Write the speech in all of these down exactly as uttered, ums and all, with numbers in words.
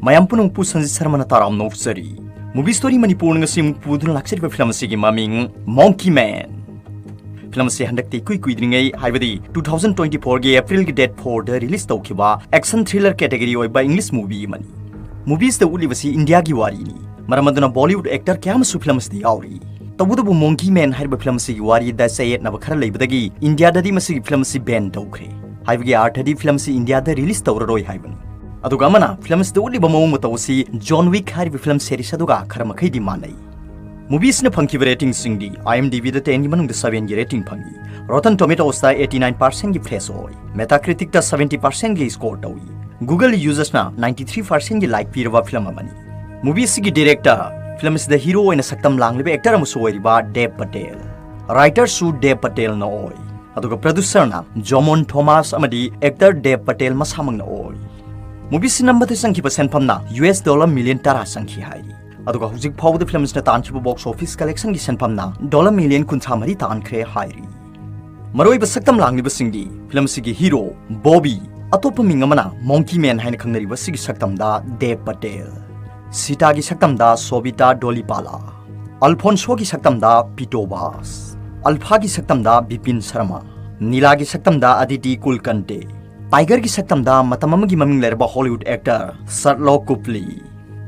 ꯃꯌꯥꯝ ꯄꯨꯝꯅꯃꯛꯄꯨ ꯁꯟꯖꯤꯠ ꯁꯔꯃꯅ ꯇꯔꯥꯝꯅ ꯑꯣꯛꯆꯔꯤ꯫ Movie Story ꯃꯅꯤꯄꯨꯔꯅ ꯉꯁꯤ ꯑꯃꯨꯛ ꯄꯨꯗꯨꯅ ꯂꯥꯛꯆꯔꯤꯕ ꯐꯤꯂꯝ ꯑꯁꯤꯒꯤ ꯃꯃꯤꯡ Monkey Man꯫ ꯐꯤꯂꯝ ꯑꯁꯤ ꯍꯟꯗꯛꯇꯤ ꯏꯀꯨꯏ ꯀꯨꯏꯗ꯭ꯔꯤꯉꯩ, ꯍꯥꯏꯕꯗꯤ two thousand twenty fourꯒꯤ Aprilꯒꯤ date fourꯗ release ꯇꯧꯈꯤꯕ action thriller category ꯑꯣꯏꯕ English movie ꯑꯃꯅꯤ꯫ Movieꯁꯤꯗ ꯎꯠꯂꯤꯕꯁꯤ ꯏꯟꯗꯤꯌꯥꯒꯤ ꯋꯥꯔꯤꯅꯤ꯫ ꯃꯔꯝ ꯑꯗꯨꯅ Bollywood actor ꯀꯌꯥ ꯑꯃꯁꯨ ꯐꯤꯂꯝ ꯑꯁꯤꯗ ꯌꯥꯎꯔꯤ꯫ ꯇꯧꯕꯇꯕꯨ Monkey Man ꯍꯥꯏꯔꯤꯕ ꯐꯤꯂꯝ ꯑꯁꯤꯒꯤ ꯋꯥꯔꯤꯗ ꯆꯌꯦꯠꯅꯕ ꯈꯔ ꯂꯩꯕꯗꯒꯤ ꯏꯟꯗꯤꯌꯥꯗꯗꯤ ꯃꯁꯤꯒꯤ ꯐꯤꯂꯝ ꯑꯁꯤ ban ꯇꯧꯈ꯭ꯔꯦ꯫ ꯍꯥꯏꯕꯒꯤ ꯑꯥꯔꯊꯗꯤ ꯐꯤꯂꯝ ꯑꯁꯤ ꯏꯟꯗꯤꯌꯥꯗ release ꯇꯧꯔꯔꯣꯏ ꯍꯥꯏꯕꯅꯤ꯫ ꯑꯗꯨꯒ ꯑꯃꯅ, ꯐꯤꯂꯝ ꯑꯁꯤꯗ ꯎꯠꯂꯤꯕ ꯃꯑꯣꯡ ꯃꯇꯧ ꯑꯁꯤ John Wick ꯍꯥꯏꯔꯤꯕ ꯐꯤꯂꯝ series ꯑꯗꯨꯒ ꯈꯔ ꯃꯈꯩꯗꯤ ꯃꯥꯟꯅꯩ꯫ Movieꯁꯤꯅ ꯐꯪꯈꯤꯕ ratingꯁꯤꯡꯗꯤ IMDbꯗ tenꯒꯤ ꯃꯅꯨꯡꯗ sevenꯒꯤ rating ꯐꯪꯉꯤ꯫ Rotten Tomatoesꯇ eighty nine percentꯒꯤ fresh ꯑꯣꯏ꯫ Metacriticꯇ seventy percentꯒꯤ score ꯇꯧꯏ꯫ Google usersꯅ ninety three percentꯒꯤ like ꯄꯤꯔꯕ ꯐꯤꯂꯝ ꯑꯃꯅꯤ꯫ Movieꯁꯤꯒꯤ director, ꯐꯤꯂꯝ ꯑꯁꯤꯗ hero ꯑꯣꯏꯅ ꯁꯛꯇꯝ ꯂꯥꯡꯂꯤꯕ actor ꯑꯃꯁꯨ ꯑꯣꯏꯔꯤꯕ ꯗꯦꯕ ꯄꯇꯦꯜ꯫ Writerꯁꯨ ꯗꯦꯕ ꯄꯇꯦꯜꯅ ꯑꯣꯏ꯫ ꯑꯗꯨꯒ producerꯅ ꯖꯣꯃꯣꯟ ꯊꯣꯃꯥꯁ ꯑꯃꯗꯤ actor ꯗꯦꯕ ꯄꯇꯦꯜ ꯃꯁꯥꯃꯛꯅ ꯑꯣꯏ꯫ Movieꯁꯤ ꯅꯝꯕꯗ ꯆꯪꯈꯤꯕ ꯁꯦꯟꯐꯝꯅ US dollar million ꯇꯔꯥ ꯆꯪꯈꯤ ꯍꯥꯏꯔꯤ꯫ ꯑꯗꯨꯒ ꯍꯧꯖꯤꯛ ꯐꯥꯎꯕꯗ ꯐꯤꯂꯝ ꯑꯁꯤꯅ ꯇꯥꯟꯈꯤꯕ box office collectionꯒꯤ ꯁꯦꯟꯐꯝꯅ dollar million ꯀꯨꯟꯊ꯭ꯔꯥ ꯃꯔꯤ ꯇꯥꯟꯈ꯭ꯔꯦ ꯍꯥꯏꯔꯤ꯫ ꯃꯔꯨꯑꯣꯏꯕ ꯁꯛꯇꯝ ꯂꯥꯡꯂꯤꯕꯁꯤꯡꯗꯤ ꯐꯤꯂꯝ ꯑꯁꯤꯒꯤ hero ꯕꯣꯕꯤ, ꯑꯇꯣꯞꯄ ꯃꯤꯡ ꯑꯃꯅ Monkey Man ꯍꯥꯏꯅ ꯈꯪꯅꯔꯤꯕ ꯑꯁꯤꯒꯤ ꯁꯛꯇꯝꯗ ꯗꯦꯕ ꯄꯇꯦꯜ, ꯁꯤꯇꯥꯒꯤ ꯁꯛꯇꯝꯗ ꯁꯣꯕꯤꯇꯥ ꯗꯣꯂꯤꯄꯥꯂꯥ, ꯑꯜꯐꯣꯟꯁꯣꯒꯤ ꯁꯛꯇꯝꯗ ꯄꯤꯇꯣ ꯕꯥꯁ, ꯑꯜꯐꯥꯒꯤ ꯁꯛꯇꯝꯗ ꯕꯤꯄꯤꯟ ꯁꯔꯃ, ꯅꯤꯂꯥꯒꯤ ꯁꯛꯇꯝꯗ ꯑꯗꯤꯇꯤ ꯀꯨꯜꯀꯟꯇꯦ, ꯇꯥꯏꯒꯔꯒꯤ ꯁꯛꯇꯝꯗ ꯃꯇꯝ ꯑꯃꯒꯤ ꯃꯃꯤꯡ ꯂꯩꯔꯕ Hollywood actor ꯁꯔꯂꯣꯛ ꯀꯨꯞꯂꯤ,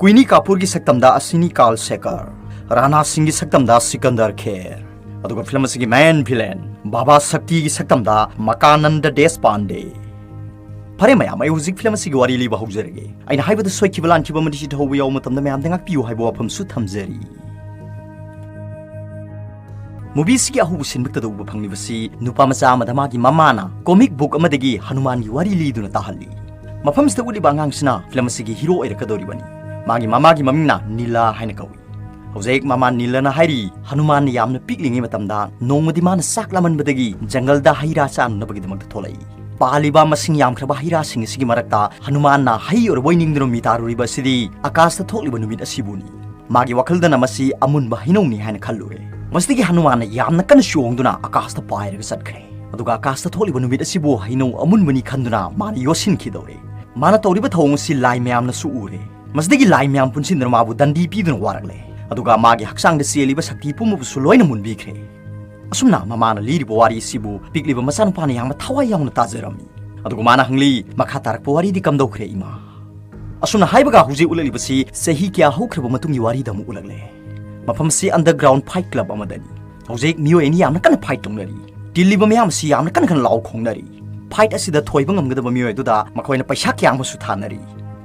ꯀꯨꯏꯅꯤ ꯀꯥꯄꯨꯔꯒꯤ ꯁꯛꯇꯝꯗ ꯑꯁꯤꯅꯤ ꯀꯥꯜ ꯁꯦꯀꯔ, ꯔꯥꯅꯥ ꯁꯤꯡꯒꯤ ꯁꯛꯇꯝꯗ ꯁꯤꯀꯟꯗꯔ ꯈꯦꯔ, ꯑꯗꯨꯒ ꯐꯤꯂꯝ ꯑꯁꯤꯒꯤ main villain ꯕꯥꯕꯥ ꯁꯛꯇꯤꯒꯤ ꯁꯛꯇꯝꯗ ꯃꯀꯥꯅꯟꯗ ꯗꯦꯁꯄꯥꯟꯗꯦ꯫ ꯐꯔꯦ ꯃꯌꯥꯝ, ꯑꯩ ꯍꯧꯖꯤꯛ ꯐꯤꯂꯝ ꯑꯁꯤꯒꯤ ꯋꯥꯔꯤ ꯂꯤꯕ ꯍꯧꯖꯔꯒꯦ꯫ ꯑꯩꯅ ꯍꯥꯏꯕꯗ ꯁꯣꯏꯈꯤꯕ ꯂꯥꯟꯈꯤꯕ ꯑꯃꯗꯤ ꯆꯤꯠ ꯍꯧꯕ ꯌꯥꯎꯕ ꯃꯇꯝꯗ ꯃꯌꯥꯝꯗ ꯉꯥꯛꯄꯤꯌꯨ ꯍꯥꯏꯕ ꯋꯥꯐꯝꯁꯨ ꯊꯝꯖꯔꯤ꯫ Movieꯁꯤꯒꯤ ꯑꯍꯧꯕ scene ꯃꯛꯇꯗ ꯎꯕ ꯐꯪꯂꯤꯕꯁꯤ ꯅꯨꯄꯥ ꯃꯆꯥ ꯑꯃꯗ ꯃꯥꯒꯤ ꯃꯃꯥꯅ comic book ꯑꯃꯗꯒꯤ ꯍꯅꯨꯃꯥꯟꯒꯤ ꯋꯥꯔꯤ ꯂꯤꯗꯨꯅ ꯇꯥꯍꯜꯂꯤ꯫ ꯃꯐꯝꯁꯤꯗ ꯎꯠꯂꯤꯕ ꯑꯉꯥꯡꯁꯤꯅ ꯐꯤꯂꯝ ꯑꯁꯤꯒꯤ hero ꯑꯣꯏꯔꯛꯀꯗꯧꯔꯤꯕꯅꯤ꯫ ꯃꯥꯒꯤ ꯃꯃꯥꯒꯤ ꯃꯃꯤꯡꯅ ꯅꯤꯂꯥ ꯍꯥꯏꯅ ꯀꯧꯏ꯫ ꯍꯧꯖꯤꯛ ꯃꯃꯥ ꯅꯤꯂꯥꯅ ꯍꯥꯏꯔꯤ, ꯍꯅꯨꯃꯥꯟꯅ ꯌꯥꯝꯅ ꯄꯤꯛꯂꯤꯉꯩ ꯃꯇꯝꯗ ꯅꯣꯡꯃꯗꯤ ꯃꯥꯅ ꯆꯥꯛ ꯂꯥꯝꯃꯟꯕꯗꯒꯤ ꯖꯪꯒꯜꯗ ꯍꯩ ꯔꯥ ꯆꯥꯅꯅꯕꯒꯤꯗꯃꯛꯇ ꯊꯣꯛꯂꯛꯏ꯫ ꯄꯥꯜꯂꯤꯕ ꯃꯁꯤꯡ ꯌꯥꯝꯈ꯭ꯔꯕ ꯍꯩ ꯔꯥꯁꯤꯡ ꯑꯁꯤꯒꯤ ꯃꯔꯛꯇ ꯍꯅꯨꯃꯥꯟꯅ ꯍꯩ ꯑꯣꯏꯔꯕꯣꯏ ꯅꯤꯡꯗꯨꯅ ꯃꯤ ꯇꯥꯔꯨꯔꯤꯕ ꯑꯁꯤꯗꯤ ꯑꯀꯥꯁꯇ ꯊꯣꯛꯂꯤꯕ ꯅꯨꯃꯤꯠ ꯑꯁꯤꯕꯨꯅꯤ꯫ ꯃꯥꯒꯤ ꯋꯥꯈꯜꯗꯅ ꯃꯁꯤ ꯑꯃꯨꯟꯕ ꯍꯩꯅꯧꯅꯤ ꯍꯥꯏꯅ ꯈꯜꯂꯨꯔꯦ꯫ ꯃꯁꯤꯗꯒꯤ ꯍꯅꯨꯃꯥꯟꯅ ꯌꯥꯝꯅ ꯀꯟꯅ ꯆꯣꯡꯗꯨꯅ ꯑꯀꯥꯁꯇ ꯄꯥꯏꯔꯒ ꯆꯠꯈ꯭ꯔꯦ꯫ ꯑꯗꯨꯒ ꯑꯀꯥꯁꯇ ꯊꯣꯛꯂꯤꯕ ꯅꯨꯃꯤꯠ ꯑꯁꯤꯕꯨ ꯍꯩꯅꯧ ꯑꯃꯨꯟꯕꯅꯤ ꯈꯟꯗꯨꯅ ꯃꯥꯅ ꯌꯣꯠꯁꯤꯟꯈꯤꯗꯧꯔꯦ꯫ ꯃꯥꯅ ꯇꯧꯔꯤꯕ ꯊꯧꯑꯣꯡ ꯑꯁꯤ ꯂꯥꯏ ꯃꯌꯥꯝꯅꯁꯨ ꯎꯔꯦ꯫ ꯃꯁꯤꯗꯒꯤ ꯂꯥꯏ ꯃꯌꯥꯝ ꯄꯨꯟꯁꯤꯟꯗꯨꯅ ꯃꯥꯕꯨ ꯗꯟꯗꯤ ꯄꯤꯗꯨꯅ ꯋꯥꯔꯛꯂꯦ꯫ ꯑꯗꯨꯒ ꯃꯥꯒꯤ ꯍꯛꯆꯥꯡꯗ ꯆꯦꯜꯂꯤꯕ ꯁꯛꯇꯤ ꯄꯨꯝꯕꯕꯨꯁꯨ ꯂꯣꯏꯅ ꯃꯨꯟꯕꯤꯈ꯭ꯔꯦ꯫ ꯑꯁꯨꯝꯅ ꯃꯃꯥꯅ ꯂꯤꯔꯤꯕ ꯋꯥꯔꯤ ꯑꯁꯤꯕꯨ ꯄꯤꯛꯂꯤꯕ ꯃꯆꯥꯅꯨꯄꯥꯅ ꯌꯥꯝꯅ ꯊꯋꯥꯏ ꯌꯥꯎꯅ ꯇꯥꯖꯔꯝꯃꯤ꯫ ꯑꯗꯨꯒ ꯃꯥꯅ ꯍꯪꯂꯤ, "ꯃꯈꯥ ꯇꯥꯔꯛꯄ ꯋꯥꯔꯤꯗꯤ ꯀꯝꯗꯧꯈ꯭ꯔꯦ, ꯏꯃꯥ?" ꯑꯁꯨꯝꯅ ꯍꯥꯏꯕꯒ ꯍꯧꯖꯤꯛ ꯎꯠꯂꯛꯂꯤꯕꯁꯤ ꯆꯍꯤ ꯀꯌꯥ ꯍꯧꯈ꯭ꯔꯕ ꯃꯇꯨꯡꯒꯤ ꯋꯥꯔꯤꯗ ꯑꯃꯨꯛ ꯎꯠꯂꯛꯂꯦ꯫ ꯃꯐꯝꯁꯤ underground fight club ꯑꯃꯗꯅꯤ꯫ ꯍꯧꯖꯤꯛ ꯃꯤꯑꯣꯏ ꯑꯅꯤ ꯌꯥꯝꯅ ꯀꯟꯅ fight ꯇꯧꯅꯔꯤ꯫ ꯇꯤꯜꯂꯤꯕ ꯃꯌꯥꯝ ꯑꯁꯤ ꯌꯥꯝꯅ ꯀꯟꯅ ꯀꯟꯅ ꯂꯥꯎ ꯈꯣꯡꯅꯔꯤ꯫ Fight ꯑꯁꯤꯗ ꯊꯣꯏꯕ ꯉꯝꯒꯗꯕ ꯃꯤꯑꯣꯏ ꯑꯗꯨꯗ ꯃꯈꯣꯏꯅ ꯄꯩꯁꯥ ꯀꯌꯥ ꯑꯃꯁꯨ ꯊꯥꯅꯔꯤ꯫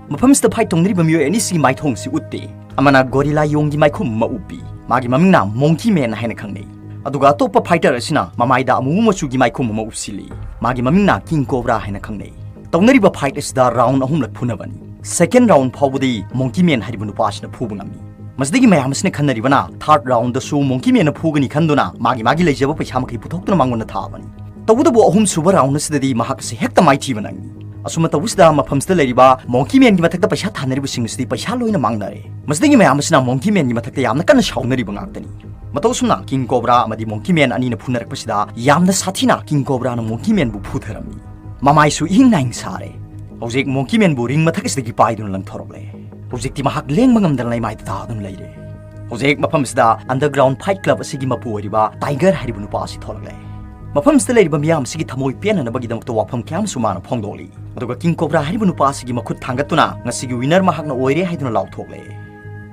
ꯃꯐꯝꯁꯤꯗ fight ꯇꯧꯅꯔꯤꯕ ꯃꯤꯑꯣꯏ ꯑꯅꯤꯁꯤꯒꯤ ꯃꯥꯏꯊꯣꯡꯁꯤ ꯎꯠꯇꯦ꯫ ꯑꯃꯅ gorilla ꯌꯣꯡꯒꯤ ꯃꯥꯏꯈꯨꯝ ꯑꯃ ꯎꯞꯄꯤ꯫ ꯃꯥꯒꯤ ꯃꯃꯤꯡꯅ Monkey Man ꯍꯥꯏꯅ ꯈꯪꯅꯩ꯫ ꯑꯗꯨꯒ ꯑꯇꯣꯞꯄ fighter ꯑꯁꯤꯅ ꯃꯃꯥꯏꯗ ꯑꯃꯨꯕ ꯃꯆꯨꯒꯤ ꯃꯥꯏꯈꯨꯝ ꯑꯃ ꯎꯞꯁꯤꯜꯂꯤ꯫ ꯃꯥꯒꯤ ꯃꯃꯤꯡꯅ King Cobra ꯍꯥꯏꯅ ꯈꯪꯅꯩ꯫ ꯇꯧꯅꯔꯤꯕ fight ꯑꯁꯤꯗ round ꯑꯍꯨꯝꯂꯛ ꯐꯨꯅꯕꯅꯤ꯫ Second round ꯐꯥꯎꯕꯗꯤ Monkey Man ꯍꯥꯏꯔꯤꯕ ꯅꯨꯄꯥ ꯑꯁꯤꯅ ꯐꯨꯕ ꯉꯝꯃꯤ꯫ ꯃꯁꯤꯗꯒꯤ ꯃꯌꯥꯝ ꯑꯁꯤꯅ ꯈꯟꯅꯔꯤꯕꯅ third round ꯗꯁꯨ Monkey Man ꯅ ꯐꯨꯒꯅꯤ ꯈꯟꯗꯨꯅ ꯃꯥꯒꯤ ꯃꯥꯒꯤ ꯂꯩꯖꯕ ꯄꯩꯁꯥ ꯃꯈꯩ ꯄꯨꯊꯣꯛꯇꯨꯅ ꯃꯉꯣꯟꯗ ꯊꯥꯕꯅꯤ꯫ ꯇꯧꯕꯇꯕꯨ ꯑꯍꯨꯝꯁꯨꯕ round ꯑꯁꯤꯗꯗꯤ ꯃꯍꯥꯛ ꯑꯁꯤ ꯍꯦꯛꯇ ꯃꯥꯏꯊꯤꯕ ꯅꯪꯉꯤ꯫ ꯑꯁꯨꯝꯅ ꯇꯧꯕꯁꯤꯗ ꯃꯐꯝꯁꯤꯗ ꯂꯩꯔꯤꯕ Monkey Man ꯒꯤ ꯃꯊꯛꯇ ꯄꯩꯁꯥ ꯊꯥꯅꯔꯤꯕꯁꯤꯡ ꯑꯁꯤꯗꯤ ꯄꯩꯁꯥ ꯂꯣꯏꯅ ꯃꯥꯡꯅꯔꯦ꯫ ꯃꯁꯤꯗꯒꯤ ꯃꯌꯥꯝ ꯑꯁꯤꯅ Monkey Man ꯒꯤ ꯃꯊꯛꯇ ꯌꯥꯝꯅ ꯀꯟꯅ ꯁꯥꯎꯅꯔꯤꯕ ꯉꯥꯛꯇꯅꯤ꯫ ꯃꯇꯧ ꯑꯁꯨꯝꯅ King Cobra ꯑꯃꯗꯤ Monkey Man ꯑꯅꯤꯅ ꯐꯨꯅꯔꯛꯄꯁꯤꯗ ꯌꯥꯝꯅ ꯁꯥꯊꯤꯅ King Cobra ꯅ Monkey Man ꯕꯨ ꯐꯨꯊꯔꯝꯃꯤ꯫ ꯃꯃꯥꯏꯁꯨ ꯏꯍꯤꯡ ꯅꯥꯍꯤꯡ ꯁꯥꯔꯦ꯫ ꯍꯧꯖꯤꯛ Monkey Man ꯕꯨ ring ꯃꯊꯛ ꯑꯁꯤꯗꯒꯤ ꯄꯥꯏꯗꯨꯅ ꯂꯪꯊꯣꯔꯛꯂꯦ꯫ ꯍꯧꯖꯤꯛꯇꯤ ꯃꯍꯥꯛ ꯂꯦꯡꯕ ꯉꯝꯗꯅ ꯂꯩꯃꯥꯏꯗ ꯇꯥꯗꯨꯅ ꯂꯩꯔꯦ꯫ ꯍꯧꯖꯤꯛ ꯃꯐꯝꯁꯤꯗ underground fight club ꯑꯁꯤꯒꯤ ꯃꯄꯨ ꯑꯣꯏꯔꯤꯕ Tiger ꯍꯥꯏꯔꯤꯕ ꯅꯨꯄꯥ ꯑꯁꯤ ꯊꯣꯛꯂꯛꯂꯦ꯫ ꯃꯐꯝꯁꯤꯗ ꯂꯩꯔꯤꯕ ꯃꯤꯌꯥꯝ ꯑꯁꯤꯒꯤ ꯊꯃꯣꯏ ꯄꯦꯟꯅꯅꯕꯒꯤꯗꯃꯛꯇ ꯋꯥꯐꯝ ꯀꯌꯥ ꯑꯃꯁꯨ ꯃꯥꯅ ꯐꯣꯡꯗꯣꯛꯂꯤ꯫ ꯑꯗꯨꯒ King Cobra ꯍꯥꯏꯔꯤꯕ ꯅꯨꯄꯥ ꯑꯁꯤꯒꯤ ꯃꯈꯨꯠ ꯊꯥꯡꯒꯠꯇꯨꯅ ꯉꯁꯤꯒꯤ winner ꯃꯍꯥꯛꯅ ꯑꯣꯏꯔꯦ ꯍꯥꯏꯗꯨꯅ ꯂꯥꯎꯊꯣꯛꯂꯦ꯫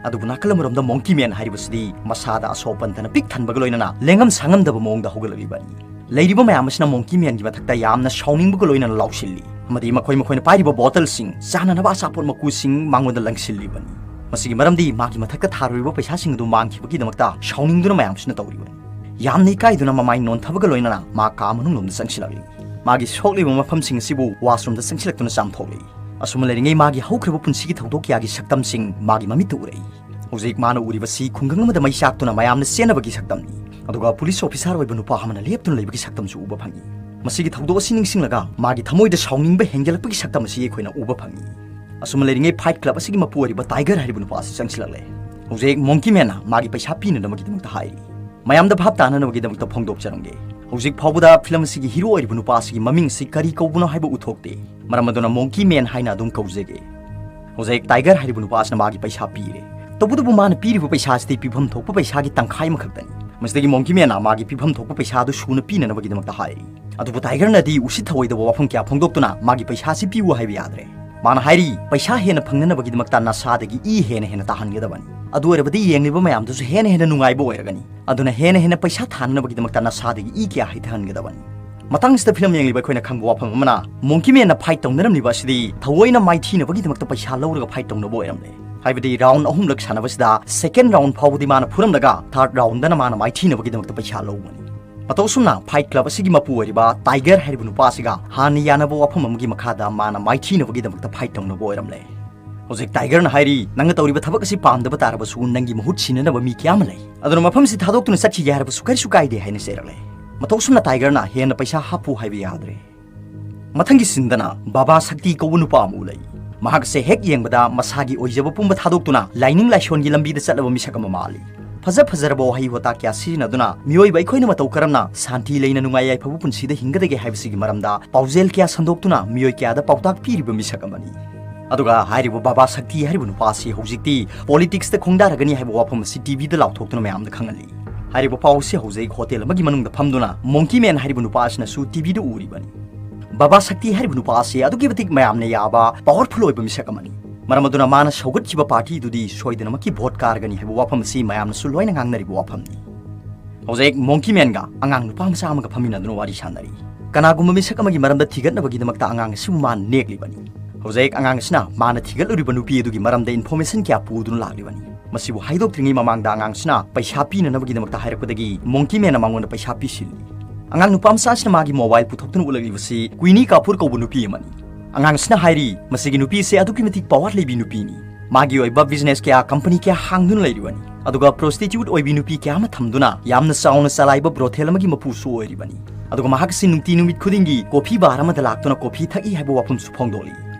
ꯑꯗꯨꯕꯨ ꯅꯥꯀꯜ ꯑꯃꯔꯣꯝꯗ Monkey Man ꯍꯥꯏꯔꯤꯕꯁꯤꯗꯤ ꯃꯁꯥꯗ ꯑꯁꯣꯛ ꯑꯄꯟ ꯐꯅ ꯄꯤꯛ ꯊꯟꯕꯒ ꯂꯣꯏꯅꯅ ꯂꯦꯡꯉꯝ ꯁꯥꯉꯝꯗꯕ ꯃꯑꯣꯡꯗ ꯍꯧꯒꯠꯂꯛꯂꯤꯕꯅꯤ꯫ ꯂꯩꯔꯤꯕ ꯃꯌꯥꯝ ꯑꯁꯤꯅ Monkey Man ꯒꯤ ꯃꯊꯛꯇ ꯌꯥꯝꯅ ꯁꯥꯎꯅꯤꯡꯕꯒ ꯂꯣꯏꯅꯅ ꯂꯥꯎꯁꯤꯜꯂꯤ ꯑꯃꯗꯤ ꯃꯈꯣꯏ ꯃꯈꯣꯏꯅ ꯄꯥꯏꯔꯤꯕ bottle ꯁꯤꯡ, ꯆꯥꯅꯅꯕ ꯑꯆꯥꯄꯣꯠ ꯃꯀꯨꯁꯤꯡ ꯃꯉꯣꯟꯗ ꯂꯪꯁꯤꯜꯂꯤꯕꯅꯤ꯫ ꯃꯁꯤꯒꯤ ꯃꯔꯝꯗꯤ ꯃꯥꯒꯤ ꯃꯊꯛꯇ ꯊꯥꯔꯨꯔꯤꯕ ꯄꯩꯁꯥꯁꯤꯡ ꯑꯗꯨ ꯃꯥꯡꯈꯤꯕꯒꯤꯗꯃꯛꯇ ꯁꯥꯎꯅꯤꯡꯗꯨꯅ ꯃꯌꯥꯝꯁꯤꯅ ꯇꯧꯔꯤꯕꯅꯤ꯫ ꯌꯥꯝꯅ ꯏꯀꯥꯏꯗꯨꯅ ꯃꯃꯥꯏ ꯅꯣꯟꯊꯕꯒ ꯂꯣꯏꯅꯅ ꯃꯥ ꯀꯥ ꯃꯅꯨꯡꯂꯣꯝꯗ ꯆꯪꯁꯤꯜꯂꯛꯂꯤ꯫ ꯃꯥꯒꯤ ꯁꯣꯛꯂꯤꯕ ꯃꯐꯝꯁꯤꯡ ꯑꯁꯤꯕꯨ washroom ꯗ ꯆꯪꯁꯤꯜꯂꯛꯇꯨꯅ ꯆꯥꯝꯊꯣꯛꯂꯤ꯫ ꯑꯁꯨꯝꯅ ꯂꯩꯔꯤꯉꯩ ꯃꯥꯒꯤ ꯍꯧꯈ꯭ꯔꯕ ꯄꯨꯟꯁꯤꯒꯤ ꯊꯧꯗꯣꯛ ꯀꯌꯥꯒꯤ ꯁꯛꯇꯝꯁꯤꯡ ꯃꯥꯒꯤ ꯃꯃꯤꯠꯇ ꯎꯔꯛꯏ꯫ ꯍꯧꯖꯤꯛ ꯃꯥꯅ ꯎꯔꯤꯕꯁꯤ ꯈꯨꯡꯒꯪ ꯑꯃꯗ ꯃꯩ ꯆꯥꯛꯇꯨꯅ ꯃꯌꯥꯝꯅ ꯆꯦꯟꯅꯕꯒꯤ ꯁꯛꯇꯝꯅꯤ꯫ ꯑꯗꯨꯒ police officer ꯑꯣꯏꯕ ꯅꯨꯄꯥ ꯑꯃꯅ ꯂꯦꯞꯇꯨꯅ ꯂꯩꯕꯒꯤ ꯁꯛꯇꯝꯁꯨ ꯎꯕ ꯐꯪꯏ꯫ ꯃꯁꯤꯒꯤ ꯊꯧꯗꯣꯛ ꯑꯁꯤ ꯅꯤꯡꯁꯤꯡꯂꯒ ꯃꯥꯒꯤ ꯊꯃꯣꯏꯗ ꯁꯥꯎꯅꯤꯡꯕ ꯍꯦꯟꯒꯠꯂꯛꯄꯒꯤ ꯁꯛꯇꯝ ꯑꯁꯤ ꯑꯩꯈꯣꯏꯅ ꯎꯕ ꯐꯪꯏ꯫ ꯑꯁꯨꯝꯅ ꯂꯩꯔꯤꯉꯩ fight club ꯑꯁꯤꯒꯤ ꯃꯄꯨ ꯑꯣꯏꯔꯤꯕ Tiger ꯍꯥꯏꯔꯤꯕ ꯅꯨꯄꯥ ꯑꯁꯤ ꯆꯪꯁꯤꯜꯂꯛꯂꯦ꯫ ꯍꯧꯖꯤꯛ Monkey Man ꯅ ꯃꯥꯒꯤ ꯄꯩꯁꯥ ꯄꯤꯅꯅꯕꯒꯤꯗꯃꯛꯇ ꯍꯥꯏꯔꯤ꯫ ꯃꯌꯥꯝꯗ ꯚꯥꯞ ꯇꯥꯅꯅꯕꯒꯤꯗꯃꯛꯇ ꯐꯣꯡꯗꯣꯛꯆꯔꯝꯒꯦ꯫ ꯍꯧꯖꯤꯛ ꯐꯥꯎꯕꯗ ꯐꯤꯂꯝ ꯑꯁꯤꯒꯤ ꯍꯤꯔꯣ ꯑꯣꯏꯔꯤꯕ ꯅꯨꯄꯥ ꯑꯁꯤꯒꯤ ꯃꯃꯤꯡ ꯑꯁꯤ ꯀꯔꯤ ꯀꯧꯕꯅꯣ ꯍꯥꯏꯕ ꯎꯊꯣꯛꯇꯦ꯫ ꯃꯔꯝ ꯑꯗꯨꯅ ꯃꯣꯡꯀꯤ ꯃꯦꯟ ꯍꯥꯏꯅ ꯑꯗꯨꯝ ꯀꯧꯖꯒꯦ꯫ ꯍꯧꯖꯤꯛ ꯇꯥꯏꯒꯔ ꯍꯥꯏꯔꯤꯕ ꯅꯨꯄꯥ ꯑꯁꯤꯅ ꯃꯥꯒꯤ ꯄꯩꯁꯥ ꯄꯤꯔꯦ꯫ ꯇꯧꯕꯇꯕꯨ ꯃꯥꯅ ꯄꯤꯔꯤꯕ ꯄꯩꯁꯥ ꯑꯁꯤꯗꯤ ꯄꯤꯐꯝ ꯊꯣꯛꯄ ꯄꯩꯁꯥꯒꯤ ꯇꯪꯈꯥꯏ ꯑꯃꯈꯛꯇꯅꯤ꯫ ꯃꯁꯤꯗꯒꯤ ꯃꯣꯡꯀꯤ ꯃꯦꯟꯅ ꯃꯥꯒꯤ ꯄꯤꯐꯝ ꯊꯣꯛꯄ ꯄꯩꯁꯥ ꯑꯗꯨ ꯁꯨꯅ ꯄꯤꯅꯅꯕꯒꯤꯗꯃꯛꯇ ꯍꯥꯏꯔꯤ꯫ ꯑꯗꯨꯕꯨ ꯇꯥꯏꯒꯔꯅꯗꯤ ꯎꯁꯤꯠ ꯊꯑꯣꯏꯗꯕ ꯋꯥꯐꯝ ꯀꯌꯥ ꯐꯣꯡꯗꯣꯛꯇꯨꯅ ꯃꯥꯒꯤ ꯄꯩꯁꯥ ꯑꯁꯤ ꯄꯤꯌꯨ ꯍꯥꯏꯕ ꯌꯥꯗ꯭ꯔꯦ꯫ ꯃꯥꯅ ꯍꯥꯏꯔꯤ, ꯄꯩꯁꯥ ꯍꯦꯟꯅ ꯐꯪꯅꯅꯕꯒꯤꯗꯃꯛꯇ ꯅꯁꯥꯗꯒꯤ ꯏ ꯍꯦꯟꯅ ꯍꯦꯟꯅ ꯇꯥꯍꯟꯒꯗꯕꯅꯤ꯫ ꯑꯗꯨ ꯑꯣꯏꯔꯕꯗꯤ ꯌꯦꯡꯂꯤꯕ ꯃꯌꯥꯝꯗꯨꯁꯨ ꯍꯦꯟꯅ ꯍꯦꯟꯅ ꯅꯨꯡꯉꯥꯏꯕ ꯑꯣꯏꯔꯒꯅꯤ꯫ ꯑꯗꯨꯅ ꯍꯦꯟꯅ ꯍꯦꯟꯅ ꯄꯩꯁꯥ ꯊꯥꯅꯅꯕꯒꯤꯗꯃꯛꯇ ꯅꯁꯥꯗꯒꯤ ꯏ ꯀꯌꯥ ꯍꯩꯊꯍꯟꯒꯗꯕꯅꯤ꯫ ꯃꯇꯥꯡꯁꯤꯗ ꯐꯤꯂꯝ ꯌꯦꯡꯂꯤꯕ ꯑꯩꯈꯣꯏꯅ ꯈꯪꯕ ꯋꯥꯐꯝ ꯑꯃꯅ, ꯃꯣꯡꯀꯤ ꯃꯦꯟꯅ ꯐꯥꯏꯠ ꯇꯧꯅꯔꯝꯂꯤꯕ ꯑꯁꯤꯗꯤ ꯊꯑꯣꯏꯅ ꯃꯥꯏꯊꯤꯅꯕꯒꯤꯗꯃꯛꯇ ꯄꯩꯁꯥ ꯂꯧꯔꯒ ꯐꯥꯏꯠ ꯇꯧꯅꯕ ꯑꯣꯏꯔꯝꯂꯦ꯫ ꯍꯥꯏꯕꯗꯤ ꯔꯥꯎꯟ ꯑꯍꯨꯝꯂꯛ ꯁꯥꯟꯅꯕꯁꯤꯗ ꯁꯦꯀꯦꯟ ꯔꯥꯎꯟ ꯐꯥꯎꯕꯗꯤ ꯃꯥꯅ ꯐꯨꯔꯝꯂꯒ ꯊꯥꯔꯠ ꯔꯥꯎꯟꯗꯅ ꯃꯥꯅ ꯃꯥꯏꯊꯤꯅꯕꯒꯤꯗꯃꯛꯇ ꯄꯩꯁꯥ ꯂꯧꯕꯅꯤ꯫ ꯃꯇꯧ ꯑꯁꯨꯝꯅ ꯐꯥꯏꯠ ꯀ꯭ꯂꯕ ꯑꯁꯤꯒꯤ ꯃꯄꯨ ꯑꯣꯏꯔꯤꯕ ꯇꯥꯏꯒꯔ ꯍꯥꯏꯔꯤꯕ ꯅꯨꯄꯥ ꯑꯁꯤꯒ ꯍꯥꯟꯅ ꯌꯥꯅꯕ ꯋꯥꯐꯝ ꯑꯃꯒꯤ ꯃꯈꯥꯗ ꯃꯥꯅ ꯃꯥꯏꯊꯤꯅꯕꯒꯤꯗꯃꯛꯇ ꯐꯥꯏꯠ ꯇꯧꯅꯕ ꯑꯣꯏꯔꯝꯂꯦ꯫ ꯍꯧꯖꯤꯛ ꯇꯥꯏꯒꯔꯅ ꯍꯥꯏꯔꯤ, "ꯅꯪꯅ ꯇꯧꯔꯤꯕ ꯊꯕꯛ ꯑꯁꯤ ꯄꯥꯝꯗꯕ ꯇꯥꯔꯕꯁꯨ ꯅꯪꯒꯤ ꯃꯍꯨꯠ ꯁꯤꯟꯅꯅꯕ ꯃꯤ ꯀꯌꯥ ꯑꯃ ꯂꯩ꯫ ꯑꯗꯨꯅ ꯃꯐꯝꯁꯤ ꯊꯥꯗꯣꯛꯇꯨꯅ ꯆꯠꯈꯤꯒꯦ ꯍꯥꯏꯔꯕꯁꯨ ꯀꯔꯤꯁꯨ ꯀꯥꯏꯗꯦ" ꯍꯥꯏꯅ ꯆꯩꯔꯛꯂꯦ꯫ ꯃꯇꯧ ꯑꯁꯨꯝꯅ ꯇꯥꯏꯒꯔꯅ ꯍꯦꯟꯅ ꯄꯩꯁꯥ ꯍꯥꯞꯄꯨ ꯍꯥꯏꯕ ꯌꯥꯗ꯭ꯔꯦ꯫ ꯃꯊꯪꯒꯤ ꯁꯤꯟꯗꯅ ꯕꯥꯕꯥ ꯁꯛꯇꯤ ꯀꯧꯕ ꯅꯨꯄꯥ ꯑꯃ ꯎꯠꯂꯛꯏ꯫ ꯃꯍꯥꯛ ꯑꯁꯦ ꯍꯦꯛ ꯌꯦꯡꯕꯗ ꯃꯁꯥꯒꯤ ꯑꯣꯏꯖꯕ ꯄꯨꯝꯕ ꯊꯥꯗꯣꯛꯇꯨꯅ ꯂꯥꯏꯅꯤꯡ ꯂꯥꯏꯁꯣꯟꯒꯤ ꯂꯝꯕꯤꯗ ꯆꯠꯂꯕ ꯃꯤꯁꯛ ꯑꯃ ꯃꯥꯜꯂꯤ꯫ ꯐꯖ ꯐꯖꯔꯕ ꯋꯥꯍꯩ ꯋꯥꯇꯥ ꯀꯌꯥ ꯁꯤꯖꯤꯟꯅꯗꯨꯅ ꯃꯤꯑꯣꯏꯕ ꯑꯩꯈꯣꯏꯅ ꯃꯇꯧ ꯀꯔꯝꯅ ꯁꯥꯟꯇꯤ ꯂꯩꯅ ꯅꯨꯡꯉꯥꯏ ꯌꯥꯏꯐꯕ ꯄꯨꯟꯁꯤꯗ ꯍꯤꯡꯒꯗꯒꯦ ꯍꯥꯏꯕꯁꯤꯒꯤ ꯃꯔꯝꯗ ꯄꯥꯎꯖꯦꯜ ꯀꯌꯥ ꯁꯟꯗꯣꯛꯇꯨꯅ ꯃꯤꯑꯣꯏ ꯀꯌꯥꯗ ꯄꯥꯎꯇꯥꯛ ꯄꯤꯔꯤꯕ ꯃꯤꯁꯛ ꯑꯃꯅꯤ꯫ ꯑꯗꯨꯒ ꯍꯥꯏꯔꯤꯕ ꯕꯥꯕꯥ ꯁꯛꯇꯤ ꯍꯥꯏꯔꯤꯕ ꯅꯨꯄꯥ ꯑꯁꯤ ꯍꯧꯖꯤꯛꯇꯤ ꯄꯣꯂꯤꯇꯤꯛꯁꯇ ꯈꯣꯡꯗꯥꯔꯒꯅꯤ ꯍꯥꯏꯕ ꯋꯥꯐꯝ ꯑꯁꯤ ꯇꯤꯚꯤꯗ ꯂꯥꯎꯊꯣꯛꯇꯨꯅ ꯃꯌꯥꯝꯗ ꯈꯪꯍꯜꯂꯤ꯫ ꯍꯥꯏꯔꯤꯕ ꯄꯥꯎ ꯑꯁꯤ ꯍꯧꯖꯤꯛ ꯍꯣꯇꯦꯜ ꯑꯃꯒꯤ ꯃꯅꯨꯡꯗ ꯐꯝꯗꯨꯅ ꯃꯣꯡꯀꯤ ꯃꯦꯟ ꯍꯥꯏꯔꯤꯕ ꯅꯨꯄꯥ ꯑꯁꯤꯅꯁꯨ ꯇꯤꯚꯤꯗ ꯎꯔꯤꯕꯅꯤ꯫ ꯕꯥꯕꯥ ꯁꯛꯇꯤ ꯍꯥꯏꯔꯤꯕ ꯅꯨꯄꯥ ꯑꯁꯤ ꯑꯗꯨꯛꯀꯤ ꯃꯇꯤꯛ ꯃꯌꯥꯝꯅ ꯌꯥꯕ ꯄꯥꯋꯔꯐꯨꯜ ꯑꯣꯏꯕ ꯃꯤꯁꯛ ꯑꯃꯅꯤ꯫ ꯃꯔꯝ ꯑꯗꯨꯅ ꯃꯥꯅ ꯁꯧꯒꯠꯈꯤꯕ ꯄꯥꯔꯇꯤꯗꯨꯗꯤ ꯁꯣꯏꯗꯅꯃꯛꯀꯤ ꯚꯣꯠ ꯀꯥꯔꯒꯅꯤ ꯍꯥꯏꯕ ꯋꯥꯐꯝ ꯑꯁꯤ ꯃꯌꯥꯝꯅꯁꯨ ꯂꯣꯏꯅ ꯉꯥꯡꯅꯔꯤꯕ ꯋꯥꯐꯝꯅꯤ꯫ ꯍꯧꯖꯤꯛ ꯃꯣꯡꯀꯤ ꯃꯦꯟꯒ ꯑꯉꯥꯡ ꯅꯨꯄꯥ ꯃꯆꯥ ꯑꯃꯒ ꯐꯝꯃꯤꯟꯅꯗꯨꯅ ꯋꯥꯔꯤ ꯁꯥꯟꯅꯔꯤ꯫ ꯀꯅꯥꯒꯨꯝꯕ ꯃꯤꯁꯛ ꯑꯃꯒꯤ ꯃꯔꯝꯗ ꯊꯤꯒꯠꯅꯕꯒꯤꯗꯃꯛꯇ ꯑꯉꯥꯡ ꯑꯁꯤꯕꯨ ꯃꯥꯅ ꯅꯦꯛꯂꯤꯕꯅꯤ꯫ ꯍꯧꯖꯤꯛ ꯑꯉꯥꯡ ꯑꯁꯤꯅ ꯃꯥꯅ ꯊꯤꯒꯠꯂꯨꯔꯤꯕ ꯅꯨꯄꯤ ꯑꯗꯨꯒꯤ ꯃꯔꯝꯗ ꯏꯟꯐꯣꯔꯃꯦꯁꯟ ꯀꯌꯥ ꯄꯨꯗꯨꯅ ꯂꯥꯛꯂꯤꯕꯅꯤ꯫ ꯃꯁꯤꯕꯨ ꯍꯥꯏꯗꯣꯛꯇ꯭ꯔꯤꯉꯩ ꯃꯃꯥꯡꯗ ꯑꯉꯥꯡꯁꯤꯅ ꯄꯩꯁꯥ ꯄꯤꯅꯅꯕꯒꯤꯗꯃꯛꯇ ꯍꯥꯏꯔꯛꯄꯗꯒꯤ ꯃꯣꯡꯀꯤ ꯃꯦꯟꯅ ꯃꯉꯣꯟꯗ ꯄꯩꯁꯥ ꯄꯤꯁꯤꯜꯂꯤ꯫ ꯑꯉꯥꯡ ꯅꯨꯄꯥ ꯃꯆꯥ ꯑꯁꯤꯅ ꯃꯥꯒꯤ ꯃꯣꯕꯥꯏꯜ ꯄꯨꯊꯣꯛꯇꯨꯅ ꯎꯠꯂꯛꯂꯤꯕꯁꯤ ꯀ꯭ꯋꯤꯅꯤ ꯀꯥꯄꯨꯔ ꯀꯧꯕ ꯅꯨꯄꯤ ꯑꯃꯅꯤ꯫ ꯑꯉꯥꯡꯁꯤꯅ ꯍꯥꯏꯔꯤ, ꯃꯁꯤꯒꯤ ꯅꯨꯄꯤ ꯑꯁꯤ ꯑꯗꯨꯛꯀꯤ ꯃꯇꯤꯛ ꯄꯥꯋꯔ ꯂꯩꯕꯤ ꯅꯨꯄꯤꯅꯤ꯫ ꯃꯥꯒꯤ ꯑꯣꯏꯕ ꯕꯤꯖꯤꯅꯦꯁ ꯀꯌꯥ, ꯀꯝꯄꯅꯤ ꯀꯌꯥ ꯍꯥꯡꯗꯨꯅ ꯂꯩꯔꯤꯕꯅꯤ꯫ ꯑꯗꯨꯒ ꯄ꯭ꯔꯣꯁꯇꯤꯇ꯭ꯌꯨꯠ ꯑꯣꯏꯕꯤ ꯅꯨꯄꯤ ꯀꯌꯥ ꯑꯃ ꯊꯝꯗꯨꯅ ꯌꯥꯝꯅ ꯆꯥꯎꯅ ꯆꯂꯥꯏꯕ ꯕ꯭ꯔꯣꯊꯦꯜ ꯑꯃꯒꯤ ꯃꯄꯨꯁꯨ ꯑꯣꯏꯔꯤꯕꯅꯤ꯫ ꯑꯗꯨꯒ ꯃꯍꯥꯛ ꯑꯁꯤ ꯅꯨꯡꯇꯤ ꯅꯨꯃꯤꯠ ꯈꯨꯗꯤꯡꯒꯤ ꯀꯣꯐꯤ ꯕꯥꯔ ꯑꯃꯗ ꯂꯥꯛꯇꯨꯅ ꯀꯣꯐꯤ ꯊꯛꯏ ꯍꯥꯏꯕ ꯋꯥꯐꯝꯁꯨ ꯐꯣꯡꯗꯣꯛꯂꯤ꯫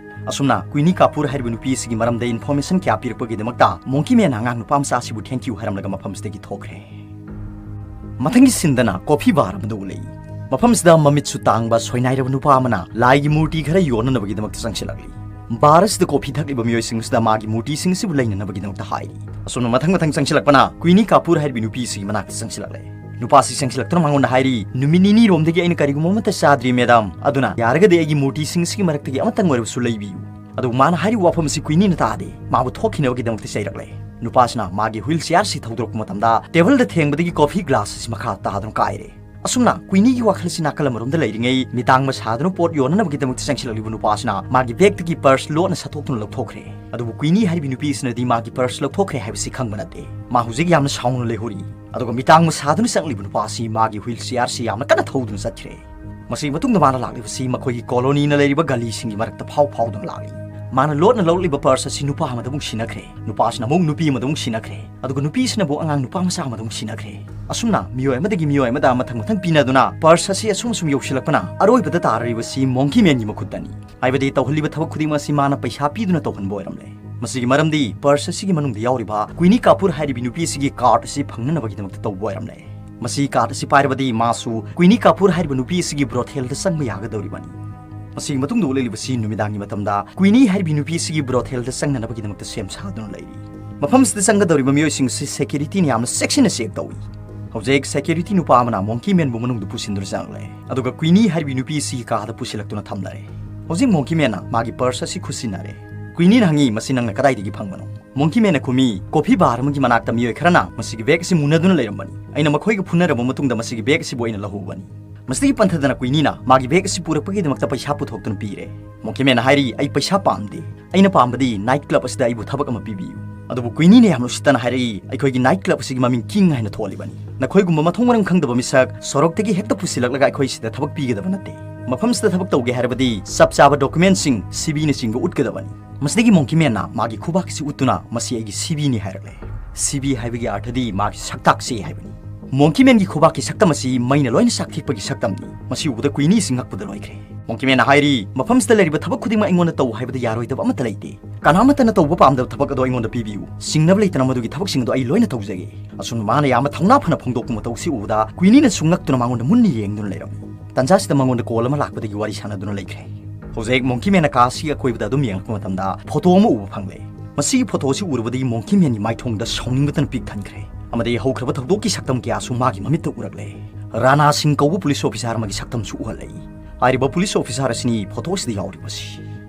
ꯑꯁꯨꯝꯅ ꯀ꯭ꯋꯤꯅꯤ ꯀꯥꯄꯨꯔ ꯍꯥꯏꯔꯤꯕ ꯅꯨꯄꯤ ꯑꯁꯤꯒꯤ ꯃꯔꯝꯗ ꯏꯟꯐꯣꯔꯃꯦꯁꯟ ꯀꯌꯥ ꯄꯤꯔꯛꯄꯒꯤꯗꯃꯛꯇ ꯃꯣꯡꯀꯤ ꯃꯦꯟꯅ ꯑꯉꯥꯡ ꯅꯨꯄꯥ ꯃꯆꯥ ꯑꯁꯤꯕꯨ ꯊꯦꯡꯀ꯭ꯌꯨ ꯍꯥꯏꯔꯝꯂꯒ ꯃꯐꯝꯁꯤꯗꯒꯤ ꯊꯣꯛꯈ꯭ꯔꯦ꯫ ꯃꯊꯪꯒꯤ ꯁꯤꯟꯗꯅ ꯀꯣꯐꯤ ꯕꯥꯔ ꯑꯃꯗ ꯎꯠꯂꯛꯏ꯫ ꯃꯐꯝꯁꯤꯗ ꯃꯃꯤꯠꯁꯨ ꯇꯥꯡꯕ ꯁꯣꯏꯅꯥꯏꯔꯕ ꯅꯨꯄꯥ ꯑꯃꯅ ꯂꯥꯏꯒꯤ ꯃꯨꯔꯇꯤ ꯈꯔ ꯌꯣꯟꯅꯅꯕꯒꯤꯗꯃꯛꯇ ꯆꯪꯁꯤꯜꯂꯛꯂꯤ꯫ ꯕꯥꯔ ꯑꯁꯤꯗ ꯀꯣꯐꯤ ꯊꯛꯂꯤꯕ ꯃꯤꯑꯣꯏꯁꯤꯡ ꯑꯁꯤꯗ ꯃꯥꯒꯤ ꯃꯨꯔꯇꯤꯁꯤꯡ ꯑꯁꯤꯕꯨ ꯂꯩꯅꯅꯕꯒꯤꯗꯃꯛꯇ ꯍꯥꯏꯔꯤ꯫ ꯑꯁꯨꯝꯅ ꯃꯊꯪ ꯃꯊꯪ ꯆꯪꯁꯤꯜꯂꯛꯄꯅ ꯀ꯭ꯋꯤꯅꯤ ꯀꯥꯄꯨꯔ ꯍꯥꯏꯔꯤꯕ ꯅꯨꯄꯤ ꯑꯁꯤꯒꯤ ꯃꯅꯥꯛꯇ ꯆꯪꯁꯤꯜꯂꯛꯂꯦ꯫ ꯅꯨꯄꯥꯁꯤ ꯆꯪꯁꯤꯜꯂꯛꯇꯨꯅ ꯃꯉꯣꯟꯗ ꯍꯥꯏꯔꯤ, "ꯅꯨꯃꯤꯠ ꯅꯤꯅꯤꯔꯣꯝꯗꯒꯤ ꯑꯩꯅ ꯀꯔꯤꯒꯨꯝꯕ ꯑꯃꯠꯇ ꯆꯥꯗ꯭ꯔꯤ, ꯃꯦꯗꯥꯝ꯫ ꯑꯗꯨꯅ ꯌꯥꯔꯒꯗꯤ ꯑꯩꯒꯤ ꯃꯨꯔꯇꯤꯁꯤꯡ ꯑꯁꯤꯒꯤ ꯃꯔꯛꯇꯒꯤ ꯑꯃꯇꯪ ꯑꯣꯏꯔꯕꯁꯨ ꯂꯩꯕꯤꯌꯨ"꯫ ꯑꯗꯨꯕꯨ ꯃꯥꯅ ꯍꯥꯏꯔꯤꯕ ꯋꯥꯐꯝ ꯑꯁꯤ ꯀ꯭ꯋꯤꯅꯤꯅ ꯇꯥꯗꯦ꯫ ꯃꯥꯕꯨ ꯊꯣꯛꯈꯤꯅꯕꯒꯤꯗꯃꯛꯇ ꯆꯩꯔꯛꯂꯦ꯫ ꯅꯨꯄꯥꯁꯤꯅ ꯃꯥꯒꯤ ꯍꯨꯏꯜ ꯆꯤꯌꯥꯔꯁꯤ ꯊꯧꯗꯣꯔꯛꯄ ꯃꯇꯝꯗ ꯇꯦꯕꯜꯗ ꯊꯦꯡꯕꯗꯒꯤ ꯀꯣꯐꯤ ꯒ꯭ꯂꯥꯁ ꯑꯁꯤ ꯃꯈꯥ ꯇꯥꯗꯨꯅ ꯀꯥꯏꯔꯦ꯫ ꯑꯁꯨꯝꯅ ꯀ꯭ꯋꯤꯅꯤꯒꯤ ꯋꯥꯈꯜ ꯑꯁꯤ ꯅꯥꯀꯜ ꯑꯃꯔꯣꯝꯗ ꯂꯩꯔꯤꯉꯩ, ꯃꯤꯇꯥꯡꯕ ꯁꯥꯗꯨꯅ ꯄꯣꯠ ꯌꯣꯟꯅꯅꯕꯒꯤꯗꯃꯛꯇ ꯆꯪꯁꯤꯜꯂꯛꯂꯤꯕ ꯅꯨꯄꯥꯁꯤꯅ ꯃꯥꯒꯤ ꯕꯦꯒꯇꯒꯤ ꯄꯔꯁ ꯂꯣꯠꯅ ꯁꯠꯇꯣꯛꯇꯨꯅ ꯂꯧꯊꯣꯛꯈ꯭ꯔꯦ꯫ ꯑꯗꯨꯕꯨ ꯀ꯭ꯋꯤꯅꯤ ꯍꯥꯏꯔꯤꯕꯤ ꯅꯨꯄꯤ ꯑꯁꯤꯅꯗꯤ ꯃꯥꯒꯤ ꯄꯔꯁ ꯂꯧꯊꯣꯛꯈ꯭ꯔꯦ ꯍꯥꯏꯕꯁꯤ ꯈꯪꯕ ꯅꯠꯇꯦ꯫ ꯃꯥ ꯍꯧꯖꯤꯛ ꯌꯥꯝꯅ ꯁꯥꯎꯅ ꯂꯩꯍꯧꯔꯤ꯫ ꯑꯗꯨꯒ ꯃꯤꯇꯥꯡꯕ ꯁꯥꯗꯨꯅ ꯆꯪꯂꯤꯕ ꯅꯨꯄꯥ ꯑꯁꯤ ꯃꯥꯒꯤ ꯍꯨꯏꯜ ꯆꯤꯌꯥꯔꯁꯤ ꯌꯥꯝꯅ ꯀꯟꯅ ꯊꯧꯗꯨꯅ ꯆꯠꯈ꯭ꯔꯦ꯫ ꯃꯁꯤꯒꯤ ꯃꯇꯨꯡꯗ ꯃꯥꯅ ꯂꯥꯛꯂꯤꯕꯁꯤ ꯃꯈꯣꯏꯒꯤ ꯀꯣꯂꯣꯅꯤꯅ ꯂꯩꯔꯤꯕ ꯒꯂꯤꯁꯤꯡꯒꯤ ꯃꯔꯛꯇ ꯐꯥꯎ ꯐꯥꯎꯗꯨꯅ ꯂꯥꯛꯂꯤ꯫ ꯃꯥꯅ ꯂꯣꯠꯅ ꯂꯧꯔꯛꯂꯤꯕ ꯄꯔꯁ ꯑꯁꯤ ꯅꯨꯄꯥ ꯑꯃꯗ ꯑꯃꯨꯛ ꯁꯤꯟꯅꯈ꯭ꯔꯦ, ꯅꯨꯄꯥꯁꯤꯅ ꯑꯃꯨꯛ ꯅꯨꯄꯤ ꯑꯃꯗ ꯑꯃꯨꯛ ꯁꯤꯟꯅꯈ꯭ꯔꯦ, ꯑꯗꯨꯒ ꯅꯨꯄꯤꯁꯤꯅꯕꯨ ꯑꯉꯥꯡ ꯅꯨꯄꯥ ꯃꯆꯥ ꯑꯃꯗ ꯑꯃꯨꯛ ꯁꯤꯟꯅꯈ꯭ꯔꯦ꯫ ꯑꯁꯨꯝꯅ ꯃꯤꯑꯣꯏ ꯑꯃꯗꯒꯤ ꯃꯤꯑꯣꯏ ꯑꯃꯗ ꯃꯊꯪ ꯃꯊꯪ ꯄꯤꯅꯗꯨꯅ ꯄꯔꯁ ꯑꯁꯤ ꯑꯁꯨꯝ ꯑꯁꯨꯝ ꯌꯧꯁꯤꯜꯂꯛꯄꯅ ꯑꯔꯣꯏꯕꯗ ꯇꯥꯔꯤꯕꯁꯤ ꯃꯣꯡꯀꯤ ꯃꯦꯟꯒꯤ ꯃꯈꯨꯠꯇꯅꯤ꯫ ꯍꯥꯏꯕꯗꯤ ꯇꯧꯍꯜꯂꯤꯕ ꯊꯕꯛ ꯈꯨꯗꯤꯡꯃꯛ ꯑꯁꯤ ꯃꯥꯅ ꯄꯩꯁꯥ ꯄꯤꯗꯨꯅ ꯇꯧꯍꯟꯕ ꯑꯣꯏꯔꯝꯂꯦ꯫ ꯃꯁꯤꯒꯤ ꯃꯔꯝꯗꯤ ꯄꯔꯁ ꯑꯁꯤꯒꯤ ꯃꯅꯨꯡꯗ ꯌꯥꯎꯔꯤꯕ ꯀ꯭ꯋꯤꯅꯤ ꯀꯥꯄꯨꯔ ꯍꯥꯏꯔꯤꯕꯤ ꯅꯨꯄꯤ ꯑꯁꯤꯒꯤ ꯀꯥꯔꯗ ꯑꯁꯤ ꯐꯪꯅꯅꯕꯒꯤꯗꯃꯛꯇ ꯇꯧꯕ ꯑꯣꯏꯔꯝꯂꯦ꯫ ꯃꯁꯤ ꯀꯥꯔꯗ ꯑꯁꯤ ꯄꯥꯏꯔꯕꯗꯤ ꯃꯥꯁꯨ ꯀ꯭ꯋꯤꯅꯤ ꯀꯥꯄꯨꯔ ꯍꯥꯏꯔꯤꯕ ꯅꯨꯄꯤ ꯑꯁꯤꯒꯤ ꯕ꯭ꯔꯣꯊꯦꯜꯗ ꯆꯪꯕ ꯌꯥꯒꯗꯧꯔꯤꯕꯅꯤ꯫ ꯃꯁꯤꯒꯤ ꯃꯇꯨꯡꯗ ꯎꯠꯂꯛꯂꯤꯕꯁꯤ ꯅꯨꯃꯤꯗꯥꯡꯒꯤ ꯃꯇꯝꯗ ꯀ꯭ꯋꯤꯅꯤ ꯍꯥꯏꯔꯤꯕꯤ ꯅꯨꯄꯤ ꯑꯁꯤꯒꯤ ꯕ꯭ꯔꯣꯊꯦꯜꯗ ꯆꯪꯅꯅꯕꯒꯤꯗꯃꯛꯇ ꯁꯦꯝ ꯁꯥꯗꯨꯅ ꯂꯩꯔꯤ꯫ ꯃꯐꯝꯁꯤꯗ ꯆꯪꯒꯗꯧꯔꯤꯕ ꯃꯤꯑꯣꯏꯁꯤꯡ ꯑꯁꯤ ꯁꯦꯀ꯭ꯌꯨꯔꯤꯇꯤꯅ ꯌꯥꯝꯅ ꯆꯦꯛꯁꯤꯟꯅ ꯆꯦꯛ ꯇꯧꯏ꯫ ꯍꯧꯖꯤꯛ ꯁꯦꯀ꯭ꯌꯨꯔꯤꯇꯤ ꯅꯨꯄꯥ ꯑꯃꯅ ꯃꯣꯡꯀꯤ ꯃꯦꯟꯕꯨ ꯃꯅꯨꯡꯗ ꯄꯨꯁꯤꯟꯗꯨꯅ ꯆꯪꯂꯦ, ꯑꯗꯨꯒ ꯀ꯭ꯋꯤꯅꯤ ꯍꯥꯏꯔꯤꯕꯤ ꯅꯨꯄꯤ ꯑꯁꯤꯒꯤ ꯀꯥꯗ ꯄꯨꯁꯤꯜꯂꯛꯇꯨꯅ ꯊꯝꯂꯔꯦ꯫ ꯍꯧꯖꯤꯛ ꯃꯣꯡꯀꯤ ꯃꯦꯟꯅ ꯃꯥꯒꯤ ꯄꯔꯁ ꯑꯁꯤ ꯈꯨꯠꯁꯤꯟꯅꯔꯦ꯫ ꯀ꯭ꯋꯤꯅꯤꯅ ꯍꯪꯉꯤ, "ꯃꯁꯤ ꯅꯪꯅ ꯀꯗꯥꯏꯗꯒꯤ ꯐꯪꯕꯅꯣ?" ꯃꯣꯡꯀꯤ ꯃꯦꯟꯅ ꯈꯨꯝꯃꯤ, "ꯀꯣꯐꯤ ꯕꯥꯔ ꯑꯃꯒꯤ ꯃꯅꯥꯛꯇ ꯃꯤꯑꯣꯏ ꯈꯔꯅ ꯃꯁꯤꯒꯤ ꯕꯦꯒ ꯑꯁꯤ ꯃꯨꯟꯅꯗꯨꯅ ꯂꯩꯔꯝꯕꯅꯤ꯫ ꯑꯩꯅ ꯃꯈꯣꯏꯒ ꯐꯨꯅꯔꯕ ꯃꯇꯨꯡꯗ ꯃꯁꯤꯒꯤ ꯕꯦꯒ ꯑꯁꯤꯕꯨ ꯑꯩꯅ ꯂꯧꯍꯧꯕꯅꯤ"꯫ ꯃꯁꯤꯗꯒꯤ ꯄꯟꯊꯗꯅ ꯀ꯭ꯋꯤꯅꯤꯅ ꯃꯥꯒꯤ ꯕꯦꯒ ꯑꯁꯤ ꯄꯨꯔꯛꯄꯒꯤꯗꯃꯛꯇ ꯄꯩꯁꯥ ꯄꯨꯊꯣꯛꯇꯨꯅ ꯄꯤꯔꯦ꯫ ꯃꯣꯡꯀꯤ ꯃꯦꯟꯅ ꯍꯥꯏꯔꯤ, "ꯑꯩ ꯄꯩꯁꯥ ꯄꯥꯝꯗꯦ꯫ ꯑꯩꯅ ꯄꯥꯝꯕꯗꯤ ꯅꯥꯏꯠ ꯀ꯭ꯂꯕ ꯑꯁꯤꯗ ꯑꯩꯕꯨ ꯊꯕꯛ ꯑꯃ ꯄꯤꯕꯤꯌꯨ"꯫ ꯑꯗꯨꯕꯨ ꯀ꯭ꯋꯤꯅꯤꯅ ꯌꯥꯝꯅ ꯎꯁꯤꯠꯇꯅ ꯍꯥꯏꯔꯛꯏ, "ꯑꯩꯈꯣꯏꯒꯤ ꯅꯥꯏꯠ ꯀ꯭ꯂꯕ ꯑꯁꯤꯒꯤ ꯃꯃꯤꯡ ꯀꯤꯡ ꯍꯥꯏꯅ ꯊꯣꯜꯂꯤꯕꯅꯤ꯫ ꯅꯈꯣꯏꯒꯨꯝꯕ ꯃꯊꯣꯡ ꯃꯔꯝ ꯈꯪꯗꯕ ꯃꯤꯁꯛ ꯁꯣꯔꯣꯛꯇꯒꯤ ꯍꯦꯛꯇ ꯄꯨꯁꯤꯜꯂꯛꯂꯒ ꯑꯩꯈꯣꯏ ꯁꯤꯗ ꯊꯕꯛ ꯄꯤꯒꯗꯕ ꯅꯠꯇꯦ꯫ ꯃꯐꯝꯁꯤꯗ ꯊꯕꯛ ꯇꯧꯒꯦ ꯍꯥꯏꯔꯕꯗꯤ ꯆꯞ ꯆꯥꯕ ꯗꯣꯀꯨꯃꯦꯟꯁꯤꯡ, ꯁꯤꯕꯤꯅꯆꯤꯡꯕ ꯎꯠꯀꯗꯕꯅꯤ"꯫ ꯃꯁꯤꯗꯒꯤ ꯃꯣꯡꯀꯤ ꯃꯦꯟꯅ ꯃꯥꯒꯤ ꯈꯨꯕꯥꯛ ꯑꯁꯤ ꯎꯠꯇꯨꯅ, "ꯃꯁꯤ ꯑꯩꯒꯤ ꯁꯤꯕꯤꯅꯤ" ꯍꯥꯏꯔꯛꯂꯦ꯫ ꯁꯤꯕꯤ ꯍꯥꯏꯕꯒꯤ ꯑꯥꯔꯊꯗꯤ ꯃꯥꯒꯤ ꯁꯛꯇꯥꯛꯁꯤ ꯍꯥꯏꯕꯅꯤ꯫ ꯃꯣꯡꯀꯤ ꯃꯦꯟꯒꯤ ꯈꯨꯕꯥꯛꯀꯤ ꯁꯛꯇꯝ ꯑꯁꯤ ꯃꯩꯅ ꯂꯣꯏꯅ ꯆꯥꯛꯊꯦꯛꯄꯒꯤ ꯁꯛꯇꯝꯅꯤ꯫ ꯃꯁꯤ ꯎꯕꯗ ꯀ꯭ꯋꯤꯅꯤꯁꯤ ꯉꯛꯄꯗ ꯂꯣꯏꯈ꯭ꯔꯦ꯫ ꯃꯣꯡꯀꯤ ꯃꯦꯟꯅ ꯍꯥꯏꯔꯤ, "ꯃꯐꯝꯁꯤꯗ ꯂꯩꯔꯤꯕ ꯊꯕꯛ ꯈꯨꯗꯤꯡꯃꯛ ꯑꯩꯉꯣꯟꯗ ꯇꯧ ꯍꯥꯏꯕꯗ ꯌꯥꯔꯣꯏꯗꯕ ꯑꯃꯠꯇ ꯂꯩꯇꯦ꯫ "ꯀꯅꯥꯃꯠꯇꯅ ꯇꯧꯕ ꯄꯥꯝꯗꯕ ꯊꯕꯛ ꯑꯗꯣ ꯑꯩꯉꯣꯟꯗ ꯄꯤꯕꯤꯌꯨ꯫ ꯁꯤꯡꯅꯕ ꯂꯩꯇꯅ ꯃꯗꯨꯒꯤ ꯊꯕꯛꯁꯤꯡ ꯑꯗꯣ ꯑꯩ ꯂꯣꯏꯅ ꯇꯧꯖꯒꯦ"꯫ ꯑꯁꯨꯝꯅ ꯃꯥꯅ ꯌꯥꯝꯅ ꯊꯧꯅꯥ ꯐꯅ ꯐꯣꯡꯗꯣꯛꯄ ꯃꯇꯧꯁꯤ ꯎꯕꯗ ꯀ꯭ꯋꯤꯅꯤꯅꯁꯨ ꯉꯛꯇꯨꯅ ꯃꯉꯣꯟꯗ ꯃꯨꯟꯅ ꯌꯦꯡꯗꯨꯅ ꯂꯩꯔꯝꯃꯤ꯫ ꯇꯥꯟꯖꯥꯁꯤꯗ ꯃꯉꯣꯟꯗ ꯀꯣꯜ ꯑꯃ ꯂꯥꯛꯄꯗꯒꯤ ꯋꯥꯔꯤ ꯁꯥꯟꯅꯗꯨꯅ ꯂꯩꯈ꯭ꯔꯦ꯫ ꯍꯧꯖꯤꯛ ꯃꯣꯡꯀꯤ ꯃꯦꯟꯅ ꯀꯥ ꯑꯁꯤꯒꯤ ꯑꯀꯣꯏꯕꯗ ꯑꯗꯨꯝ ꯌꯦꯡꯂꯛꯄ ꯃꯇꯝꯗ ꯐꯣꯇꯣ ꯑꯃ ꯎꯕ ꯐꯪꯂꯦ꯫ ꯃꯁꯤꯒꯤ ꯐꯣꯇꯣ ꯑꯁꯤ ꯎꯔꯨꯕꯗꯒꯤ ꯃꯣꯡꯀꯤ ꯃꯦꯟꯒꯤ ꯃꯥꯏꯊꯣꯡꯗ ꯁꯥꯎꯅꯤꯡꯕꯇꯅ ꯄꯤꯛ ꯊꯟꯈ꯭ꯔꯦ꯫ ꯑꯃꯗꯤ ꯍꯧꯈ꯭ꯔꯕ ꯊꯧꯗꯣꯛꯀꯤ ꯁꯛꯇꯝ ꯀꯌꯥꯁꯨ ꯃꯥꯒꯤ ꯃꯃꯤꯠꯇ ꯎꯔꯛꯂꯦ꯫ ꯔꯥꯅꯥ ꯁꯤꯡ ꯀꯧꯕ ꯄꯨꯂꯤꯁ ꯑꯣꯐꯤꯁꯥꯔ ꯑꯃꯒꯤ ꯁꯛꯇꯝꯁꯨ ꯎꯍꯜꯂꯛꯏ꯫ ꯍꯥꯏꯔꯤꯕ ꯄꯨꯂꯤꯁ ꯑꯣꯐꯤꯁꯥꯔ ꯑꯁꯤꯅꯤ ꯐꯣꯇꯣ ꯑꯁꯤꯗ ꯌꯥꯎꯔꯤꯕꯁꯤ꯫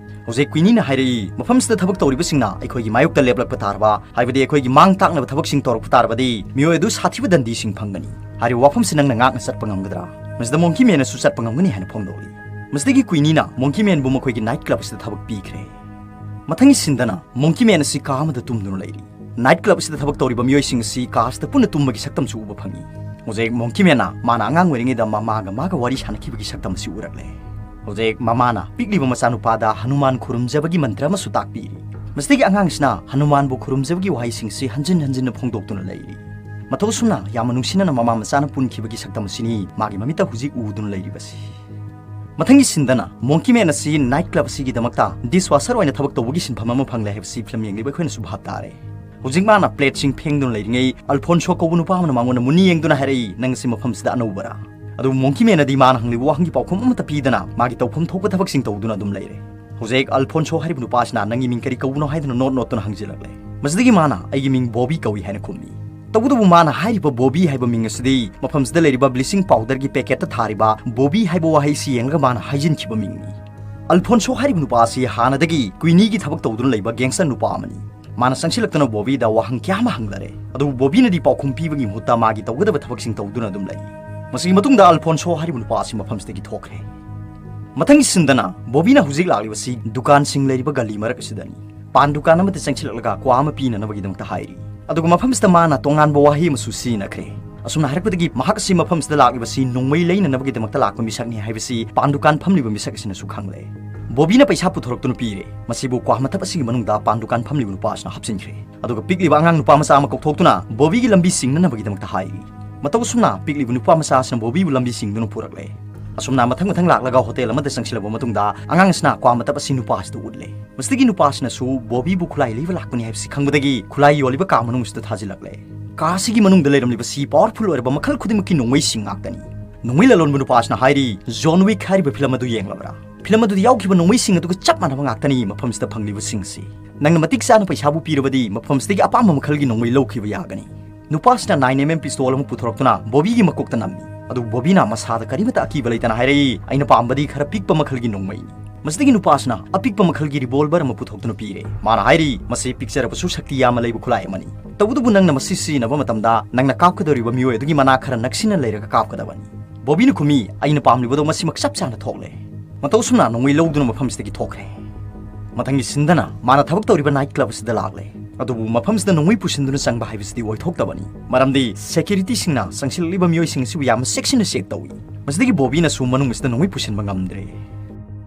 ꯍꯧꯖꯤꯛ ꯀ꯭ꯋꯤꯅꯤꯅ ꯍꯥꯏꯔꯛꯏ, "ꯃꯐꯝꯁꯤꯗ ꯊꯕꯛ ꯇꯧꯔꯤꯕꯁꯤꯡꯅ ꯑꯩꯈꯣꯏꯒꯤ ꯃꯥꯌꯣꯛꯇ ꯂꯦꯞꯂꯛꯄ ꯇꯥꯔꯕ, ꯍꯥꯏꯕꯗꯤ ꯑꯩꯈꯣꯏꯒꯤ ꯃꯥꯡ ꯇꯥꯛꯅꯕ ꯊꯕꯛꯁꯤꯡ ꯇꯧꯔꯛꯄ ꯇꯥꯔꯕꯗꯤ, ꯃꯤꯑꯣꯏ ꯑꯗꯨ ꯁꯥꯊꯤꯕ ꯗꯟꯗꯤꯁꯤꯡ ꯐꯪꯒꯅꯤ꯫ ꯍꯥꯏꯔꯤꯕ ꯋꯥꯐꯝꯁꯤ ꯅꯪꯅ ꯉꯥꯛꯅ ꯆꯠꯄ ꯉꯝꯒꯗ꯭ꯔꯥ?" ꯃꯁꯤꯗ ꯃꯣꯡꯀꯤ ꯃꯦꯟꯅꯁꯨ ꯆꯠꯄ ꯉꯝꯒꯅꯤ ꯍꯥꯏꯅ ꯐꯣꯡꯗꯣꯛꯂꯤ꯫ ꯃꯁꯤꯗꯒꯤ ꯀ꯭ꯋꯤꯅꯤꯅ ꯃꯣꯡꯀꯤ ꯃꯦꯟꯕꯨ ꯃꯈꯣꯏꯒꯤ ꯅꯥꯏꯠ ꯀ꯭ꯂꯕ ꯑꯁꯤꯗ ꯊꯕꯛ ꯄꯤꯈ꯭ꯔꯦ꯫ ꯃꯊꯪꯒꯤ ꯁꯤꯟꯗꯅ ꯃꯣꯡꯀꯤ ꯃꯦꯟ ꯑꯁꯤ ꯀꯥ ꯑꯃꯗ ꯇꯨꯝꯗꯨꯅ ꯂꯩꯔꯤ꯫ ꯅꯥꯏꯠ ꯀ꯭ꯂꯕ ꯑꯁꯤꯗ ꯊꯕꯛ ꯇꯧꯔꯤꯕ ꯃꯤꯑꯣꯏꯁꯤꯡ ꯑꯁꯤ ꯀꯥ ꯑꯁꯤꯗ ꯄꯨꯟꯅ ꯇꯨꯝꯕꯒꯤ ꯁꯛꯇꯝꯁꯨ ꯎꯕ ꯐꯪꯏ꯫ ꯍꯧꯖꯤꯛ ꯃꯣꯡꯀꯤ ꯃꯦꯟꯅ ꯃꯥꯅ ꯑꯉꯥꯡ ꯑꯣꯏꯔꯤꯉꯩꯗ ꯃꯃꯥꯒ ꯃꯥꯒ ꯋꯥꯔꯤ ꯁꯥꯟꯅꯈꯤꯕꯒꯤ ꯁꯛꯇꯝ ꯑꯁꯤ ꯎꯔꯛꯂꯦ꯫ ꯍꯧꯖꯤꯛ ꯃꯃꯥꯅ ꯄꯤꯛꯂꯤꯕ ꯃꯆꯥꯅꯨꯄꯥꯗ ꯍꯅꯨꯃꯥꯟ ꯈꯨꯔꯨꯝꯖꯕꯒꯤ ꯃꯟꯇ꯭ꯔ ꯑꯃꯁꯨ ꯇꯥꯛꯄꯤꯔꯤ꯫ ꯃꯁꯤꯗꯒꯤ ꯑꯉꯥꯡꯁꯤꯅ ꯍꯅꯨꯃꯥꯟꯕꯨ ꯈꯨꯔꯨꯝꯖꯕꯒꯤ ꯋꯥꯍꯩꯁꯤꯡꯁꯤ ꯍꯟꯖꯤꯟ ꯍꯟꯖꯤꯟꯅ ꯐꯣꯡꯗꯣꯛꯇꯨꯅ ꯂꯩꯔꯤ꯫ ꯃꯇꯧ ꯑꯁꯨꯝꯅ ꯌꯥꯝꯅ ꯅꯨꯡꯁꯤꯅꯅ ꯃꯃꯥ ꯃꯆꯥꯅ ꯄꯨꯟꯈꯤꯕꯒꯤ ꯁꯛꯇꯝ ꯑꯁꯤꯅꯤ ꯃꯥꯒꯤ ꯃꯃꯤꯠꯇ ꯍꯧꯖꯤꯛ ꯎꯗꯨꯅ ꯂꯩꯔꯤꯕꯁꯤ꯫ ꯃꯊꯪꯒꯤ ꯁꯤꯟꯗꯅ ꯃꯣꯡꯀꯤ ꯃꯦꯟ ꯑꯁꯤ ꯅꯥꯏꯠ ꯀ꯭ꯂꯕ ꯑꯁꯤꯒꯤꯗꯃꯛꯇ ꯗꯤꯁ ꯋꯥꯁꯔ ꯑꯣꯏꯅ ꯊꯕꯛ ꯇꯧꯕꯒꯤ ꯁꯤꯟꯐꯝ ꯑꯃ ꯐꯪꯂꯦ ꯍꯥꯏꯕꯁꯤ ꯐꯤꯂꯝ ꯌꯦꯡꯂꯤꯕ ꯑꯩꯈꯣꯏꯅꯁꯨ ꯚꯥꯞ ꯇꯥꯔꯦ꯫ ꯍꯧꯖꯤꯛ ꯃꯥꯅ ꯄ꯭ꯂꯦꯠꯁꯤꯡ ꯐꯦꯡꯗꯨꯅ ꯂꯩꯔꯤꯉꯩ ꯑꯜꯐꯣꯟꯁꯣ ꯀꯧꯕ ꯅꯨꯄꯥ ꯑꯃꯅ ꯃꯉꯣꯟꯗ ꯃꯨꯟꯅ ꯌꯦꯡꯗꯨꯅ ꯍꯥꯏꯔꯛꯏ, "ꯅꯪ ꯑꯁꯤ ꯃꯐꯝꯁꯤꯗ ꯑꯅꯧꯕꯔꯥ?" ꯑꯗꯨꯕꯨ ꯃꯣꯡꯀꯤ ꯃꯦꯟꯅꯗꯤ ꯃꯥꯅ ꯍꯪꯂꯤꯕ ꯋꯥꯍꯪꯒꯤ ꯄꯥꯎꯈꯨꯝ ꯑꯃꯠꯇ ꯄꯤꯗꯅ ꯃꯥꯒꯤ ꯇꯧꯐꯝ ꯊꯣꯛꯄ ꯊꯕꯛꯁꯤꯡ ꯇꯧꯗꯨꯅ ꯑꯗꯨꯝ ꯂꯩꯔꯦ꯫ ꯍꯧꯖꯤꯛ ꯑꯜꯐꯣꯟꯁꯣ ꯍꯥꯏꯔꯤꯕ ꯅꯨꯄꯥ ꯑꯁꯤꯅ, "ꯅꯪꯒꯤ ꯃꯤꯡ ꯀꯔꯤ ꯀꯧꯕꯅꯣ?" ꯍꯥꯏꯗꯨꯅ ꯅꯣꯠ ꯅꯣꯠꯇꯨꯅ ꯍꯪꯖꯤꯜꯂꯛꯂꯦ꯫ ꯃꯁꯤꯗꯒꯤ ꯃꯥꯅ, "ꯑꯩꯒꯤ ꯃꯤꯡ ꯕꯣꯕꯤ ꯀꯧꯏ" ꯍꯥꯏꯅ ꯈꯨꯝꯃꯤ꯫ ꯇꯧꯕꯇꯕꯨ ꯃꯥꯅ ꯍꯥꯏꯔꯤꯕ ꯕꯣꯕꯤ ꯍꯥꯏꯕ ꯃꯤꯡ ꯑꯁꯤꯗꯤ ꯃꯐꯝꯁꯤꯗ ꯂꯩꯔꯤꯕ ꯕ꯭ꯂꯤꯆꯤꯡ ꯄꯥꯎꯗꯔꯒꯤ ꯄꯦꯀꯦꯠꯇ ꯊꯥꯔꯤꯕ ꯕꯣꯕꯤ ꯍꯥꯏꯕ ꯋꯥꯍꯩꯁꯤ ꯌꯦꯡꯂꯒ ꯃꯥꯅ ꯍꯥꯏꯖꯤꯟꯈꯤꯕ ꯃꯤꯡꯅꯤ꯫ ꯑꯜꯐꯣꯟꯁꯣ ꯍꯥꯏꯔꯤꯕ ꯅꯨꯄꯥ ꯑꯁꯤ ꯍꯥꯟꯅꯗꯒꯤ ꯀ꯭ꯋꯤꯅꯤꯒꯤ ꯊꯕꯛ ꯇꯧꯗꯨꯅ ꯂꯩꯕ ꯒꯦꯡꯁꯇꯔ ꯅꯨꯄꯥ ꯑꯃꯅꯤ꯫ ꯃꯥꯅ ꯆꯪꯁꯤꯜꯂꯛꯇꯨꯅ ꯕꯣꯕꯤꯗ ꯋꯥꯍꯪ ꯀꯌꯥ ꯑꯃ ꯍꯪꯂꯔꯦ꯫ ꯑꯗꯨꯕꯨ ꯕꯣꯕꯤꯅꯗꯤ ꯄꯥꯎꯈꯨꯝ ꯄꯤꯕꯒꯤ ꯃꯍꯨꯠꯇ ꯃꯥꯒꯤ ꯇꯧꯒꯗꯕ ꯊꯕꯛꯁꯤꯡ ꯇꯧꯗꯨꯅ ꯑꯗꯨꯝ ꯂꯩ꯫ ꯃꯁꯤꯒꯤ ꯃꯇꯨꯡꯗ ꯑꯜꯐꯣꯟꯁꯣ ꯍꯥꯏꯔꯤꯕ ꯅꯨꯄꯥ ꯑꯁꯤ ꯃꯐꯝꯁꯤꯗꯒꯤ ꯊꯣꯛꯈ꯭ꯔꯦ꯫ ꯃꯊꯪꯒꯤ ꯁꯤꯟꯗꯅ ꯕꯣꯕꯤꯅ ꯍꯧꯖꯤꯛ ꯂꯥꯛꯂꯤꯕꯁꯤ ꯗꯨꯀꯥꯟꯁꯤꯡ ꯂꯩꯔꯤꯕ ꯒꯂꯤ ꯃꯔꯛ ꯑꯁꯤꯗꯅꯤ꯫ ꯄꯥꯟ ꯗꯨꯀꯥꯟ ꯑꯃꯗ ꯆꯪꯁꯤꯜꯂꯛꯂꯒ ꯀ꯭ꯋꯥ ꯑꯃ ꯄꯤꯅꯅꯕꯒꯤꯗꯃꯛꯇ ꯍꯥꯏꯔꯤ꯫ ꯑꯗꯨꯒ ꯃꯐꯝꯁꯤꯗ ꯃꯥꯅ ꯇꯣꯉꯥꯟꯕ ꯋꯥꯍꯩ ꯑꯃꯁꯨ ꯁꯤꯖꯤꯟꯅꯈ꯭ꯔꯦ꯫ ꯑꯁꯨꯝꯅ ꯍꯥꯏꯔꯛꯄꯗꯒꯤ ꯃꯍꯥꯛ ꯑꯁꯤ ꯃꯐꯝꯁꯤꯗ ꯂꯥꯛꯂꯤꯕꯁꯤ ꯅꯣꯡꯃꯩ ꯂꯩꯅꯅꯕꯒꯤꯗꯃꯛꯇ ꯂꯥꯛꯄ ꯃꯤꯁꯛꯅꯤ ꯍꯥꯏꯕꯁꯤ ꯄꯥꯟ ꯗꯨꯀꯥꯟ ꯐꯝꯂꯤꯕ ꯃꯤꯁꯛ ꯑꯁꯤꯅꯁꯨ ꯈꯪꯂꯦ꯫ ꯕꯣꯕꯤꯅ ꯄꯩꯁꯥ ꯄꯨꯊꯣꯔꯛꯇꯨꯅ ꯄꯤꯔꯦ꯫ ꯃꯁꯤꯕꯨ ꯀ꯭ꯋꯥ ꯃꯊꯞ ꯑꯁꯤꯒꯤ ꯃꯅꯨꯡꯗ ꯄꯥꯟ ꯗꯨꯀꯥꯟ ꯐꯝꯂꯤꯕ ꯅꯨꯄꯥ ꯑꯁꯤꯅ ꯍꯥꯞꯆꯤꯟꯈ꯭ꯔꯦ꯫ ꯑꯗꯨꯒ ꯄꯤꯛꯂꯤꯕ ꯑꯉꯥꯡ ꯅꯨꯄꯥ ꯃꯆꯥ ꯑꯃ ꯀꯧꯊꯣꯛꯇꯨꯅ ꯕꯣꯕꯤꯒꯤ ꯂꯝꯕꯤ ꯁꯤꯡꯅꯅꯕꯒꯤꯗꯃꯛꯇ ꯍꯥꯏꯔꯤ꯫ ꯃꯇꯧ ꯑꯁꯨꯝꯅ ꯄꯤꯛꯂꯤꯕ ꯅꯨꯄꯥ ꯃꯆꯥ ꯑꯁꯤꯅ ꯕꯣꯕꯤꯕꯨ ꯂꯝꯕꯤ ꯁꯤꯡꯗꯨꯅ ꯄꯨꯔꯛꯂꯦ꯫ ꯑꯁꯨꯝꯅ ꯃꯊꯪ ꯃꯊꯪ ꯂꯥꯛꯂꯒ ꯍꯣꯇꯦꯜ ꯑꯃꯗ ꯆꯪꯁꯤꯜꯂꯕ ꯃꯇꯨꯡꯗ, ꯑꯉꯥꯡꯁꯤꯅ ꯀ꯭ꯋꯥ ꯃꯇꯞ ꯑꯁꯤ ꯅꯨꯄꯥꯁꯤꯗ ꯎꯠꯂꯦ꯫ ꯃꯁꯤꯗꯒꯤ ꯅꯨꯄꯥꯁꯤꯅꯁꯨ ꯕꯣꯕꯤꯕꯨ ꯈꯨꯠꯂꯥꯏ ꯂꯩꯕ ꯂꯥꯛꯄꯅꯤ ꯍꯥꯏꯕꯁꯤ ꯈꯪꯕꯗꯒꯤ ꯈꯨꯠꯂꯥꯏ ꯌꯣꯜꯂꯤꯕ ꯀꯥ ꯃꯅꯨꯡꯁꯤꯗ ꯊꯥꯖꯤꯜꯂꯛꯂꯦ꯫ ꯀꯥ ꯑꯁꯤꯒꯤ ꯃꯅꯨꯡꯗ ꯂꯩꯔꯝꯂꯤꯕꯁꯤ powerful ꯑꯣꯏꯔꯕ ꯃꯈꯜ ꯈꯨꯗꯤꯡꯃꯛꯀꯤ ꯅꯣꯡꯃꯩꯁꯤꯡ ꯉꯥꯛꯇꯅꯤ꯫ ꯅꯣꯡꯃꯩ ꯂꯂꯣꯟꯕ ꯅꯨꯄꯥꯁꯤꯅ ꯍꯥꯏꯔꯤ, "John Wick ꯍꯥꯏꯔꯤꯕ ꯐꯤꯂꯝ ꯑꯗꯨ ꯌꯦꯡꯂꯕ꯭ꯔꯥ? ꯐꯤꯂꯝ ꯑꯗꯨꯗ ꯌꯥꯎꯈꯤꯕ ꯅꯣꯡꯃꯩꯁꯤꯡ ꯑꯗꯨꯒ ꯆꯞ ꯃꯥꯟꯅꯕ ꯉꯥꯛꯇꯅꯤ ꯃꯐꯝꯁꯤꯗ ꯐꯪꯂꯤꯕꯁꯤꯡꯁꯤ꯫ ꯅꯪꯅ ꯃꯇꯤꯛ ꯆꯥꯅ ꯄꯩꯁꯥꯕꯨ ꯄꯤꯔꯕꯗꯤ ꯃꯐꯝꯁꯤꯗꯒꯤ ꯑꯄꯥꯝꯕ ꯃꯈꯜꯒꯤ ꯅꯣꯡꯃꯩ ꯂꯧꯈꯤꯕ ꯌꯥꯒꯅꯤ"꯫ ꯅꯨꯄꯥꯁꯤꯅ nine M M pistol ꯑꯃ ꯄꯨꯊꯣꯔꯛꯇꯨꯅ ꯕꯣꯕꯤꯒꯤ ꯃꯀꯣꯛꯇ ꯅꯝꯃꯤ꯫ ꯑꯗꯨꯕꯨ ꯕꯣꯕꯤꯅ ꯃꯁꯥꯗ ꯀꯔꯤꯃꯠꯇ ꯑꯀꯤꯕ ꯂꯩꯇꯅ ꯍꯥꯏꯔꯛꯏ, "ꯑꯩꯅ ꯄꯥꯝꯕꯗꯤ ꯈꯔ ꯄꯤꯛꯄ ꯃꯈꯜꯒꯤ ꯅꯣꯡꯃꯩꯅꯤ"꯫ ꯃꯁꯤꯗꯒꯤ ꯅꯨꯄꯥꯁꯤꯅ ꯑꯄꯤꯛꯄ ꯃꯈꯜꯒꯤ revolver ꯑꯃ ꯄꯨꯊꯣꯛꯇꯨꯅ ꯄꯤꯔꯦ꯫ ꯃꯥꯅ ꯍꯥꯏꯔꯤ, "ꯃꯁꯤ ꯄꯤꯛꯆꯔꯕꯁꯨ ꯁꯛꯇꯤ ꯌꯥꯝꯅ ꯂꯩꯕ ꯈꯨꯠꯂꯥꯏ ꯑꯃꯅꯤ꯫ ꯇꯧꯕꯇꯕꯨ ꯅꯪꯅ ꯃꯁꯤ ꯁꯤꯖꯤꯟꯅꯕ ꯃꯇꯝꯗ ꯅꯪꯅ ꯀꯥꯞꯀꯗꯧꯔꯤꯕ ꯃꯤꯑꯣꯏ ꯑꯗꯨꯒꯤ ꯃꯅꯥꯛ ꯈꯔ ꯅꯛꯁꯤꯟꯅ ꯂꯩꯔꯒ ꯀꯥꯞꯀꯗꯕꯅꯤ"꯫ ꯕꯣꯕꯤꯅ ꯈꯨꯝꯃꯤ, "ꯑꯩꯅ ꯄꯥꯝꯂꯤꯕꯗꯣ ꯃꯁꯤꯃꯛ ꯆꯞ ꯆꯥꯅ ꯊꯣꯛꯂꯦ"꯫ ꯃꯇꯧ ꯑꯁꯨꯝꯅ ꯅꯣꯡꯃꯩ ꯂꯧꯗꯨꯅ ꯃꯐꯝꯁꯤꯗꯒꯤ ꯊꯣꯛꯈ꯭ꯔꯦ꯫ ꯃꯊꯪꯒꯤ ꯁꯤꯟꯗꯅ ꯃꯥꯅ ꯊꯕꯛ ꯇꯧꯔꯤꯕ night club ꯑꯁꯤꯗ ꯂꯥꯛꯂꯦ꯫ ꯑꯗꯨꯕꯨ ꯃꯐꯝꯁꯤꯗ ꯅꯣꯡꯃꯩ ꯄꯨꯁꯤꯟꯗꯨꯅ ꯆꯪꯕ ꯍꯥꯏꯕꯁꯤꯗꯤ ꯑꯣꯏꯊꯣꯛꯇꯕꯅꯤ, ꯃꯔꯝꯗꯤ securityꯁꯤꯡꯅ ꯆꯪꯁꯤꯜꯂꯛꯂꯤꯕ ꯃꯤꯑꯣꯏꯁꯤꯡ ꯑꯁꯤꯕꯨ ꯌꯥꯝꯅ ꯆꯦꯛꯁꯤꯟꯅ check ꯇꯧꯏ꯫ ꯃꯁꯤꯗꯒꯤ ꯕꯣꯕꯤꯅꯁꯨ ꯃꯅꯨꯡ ꯑꯁꯤꯗ ꯅꯣꯡꯃꯩ ꯄꯨꯁꯤꯟꯕ ꯉꯝꯗ꯭ꯔꯦ꯫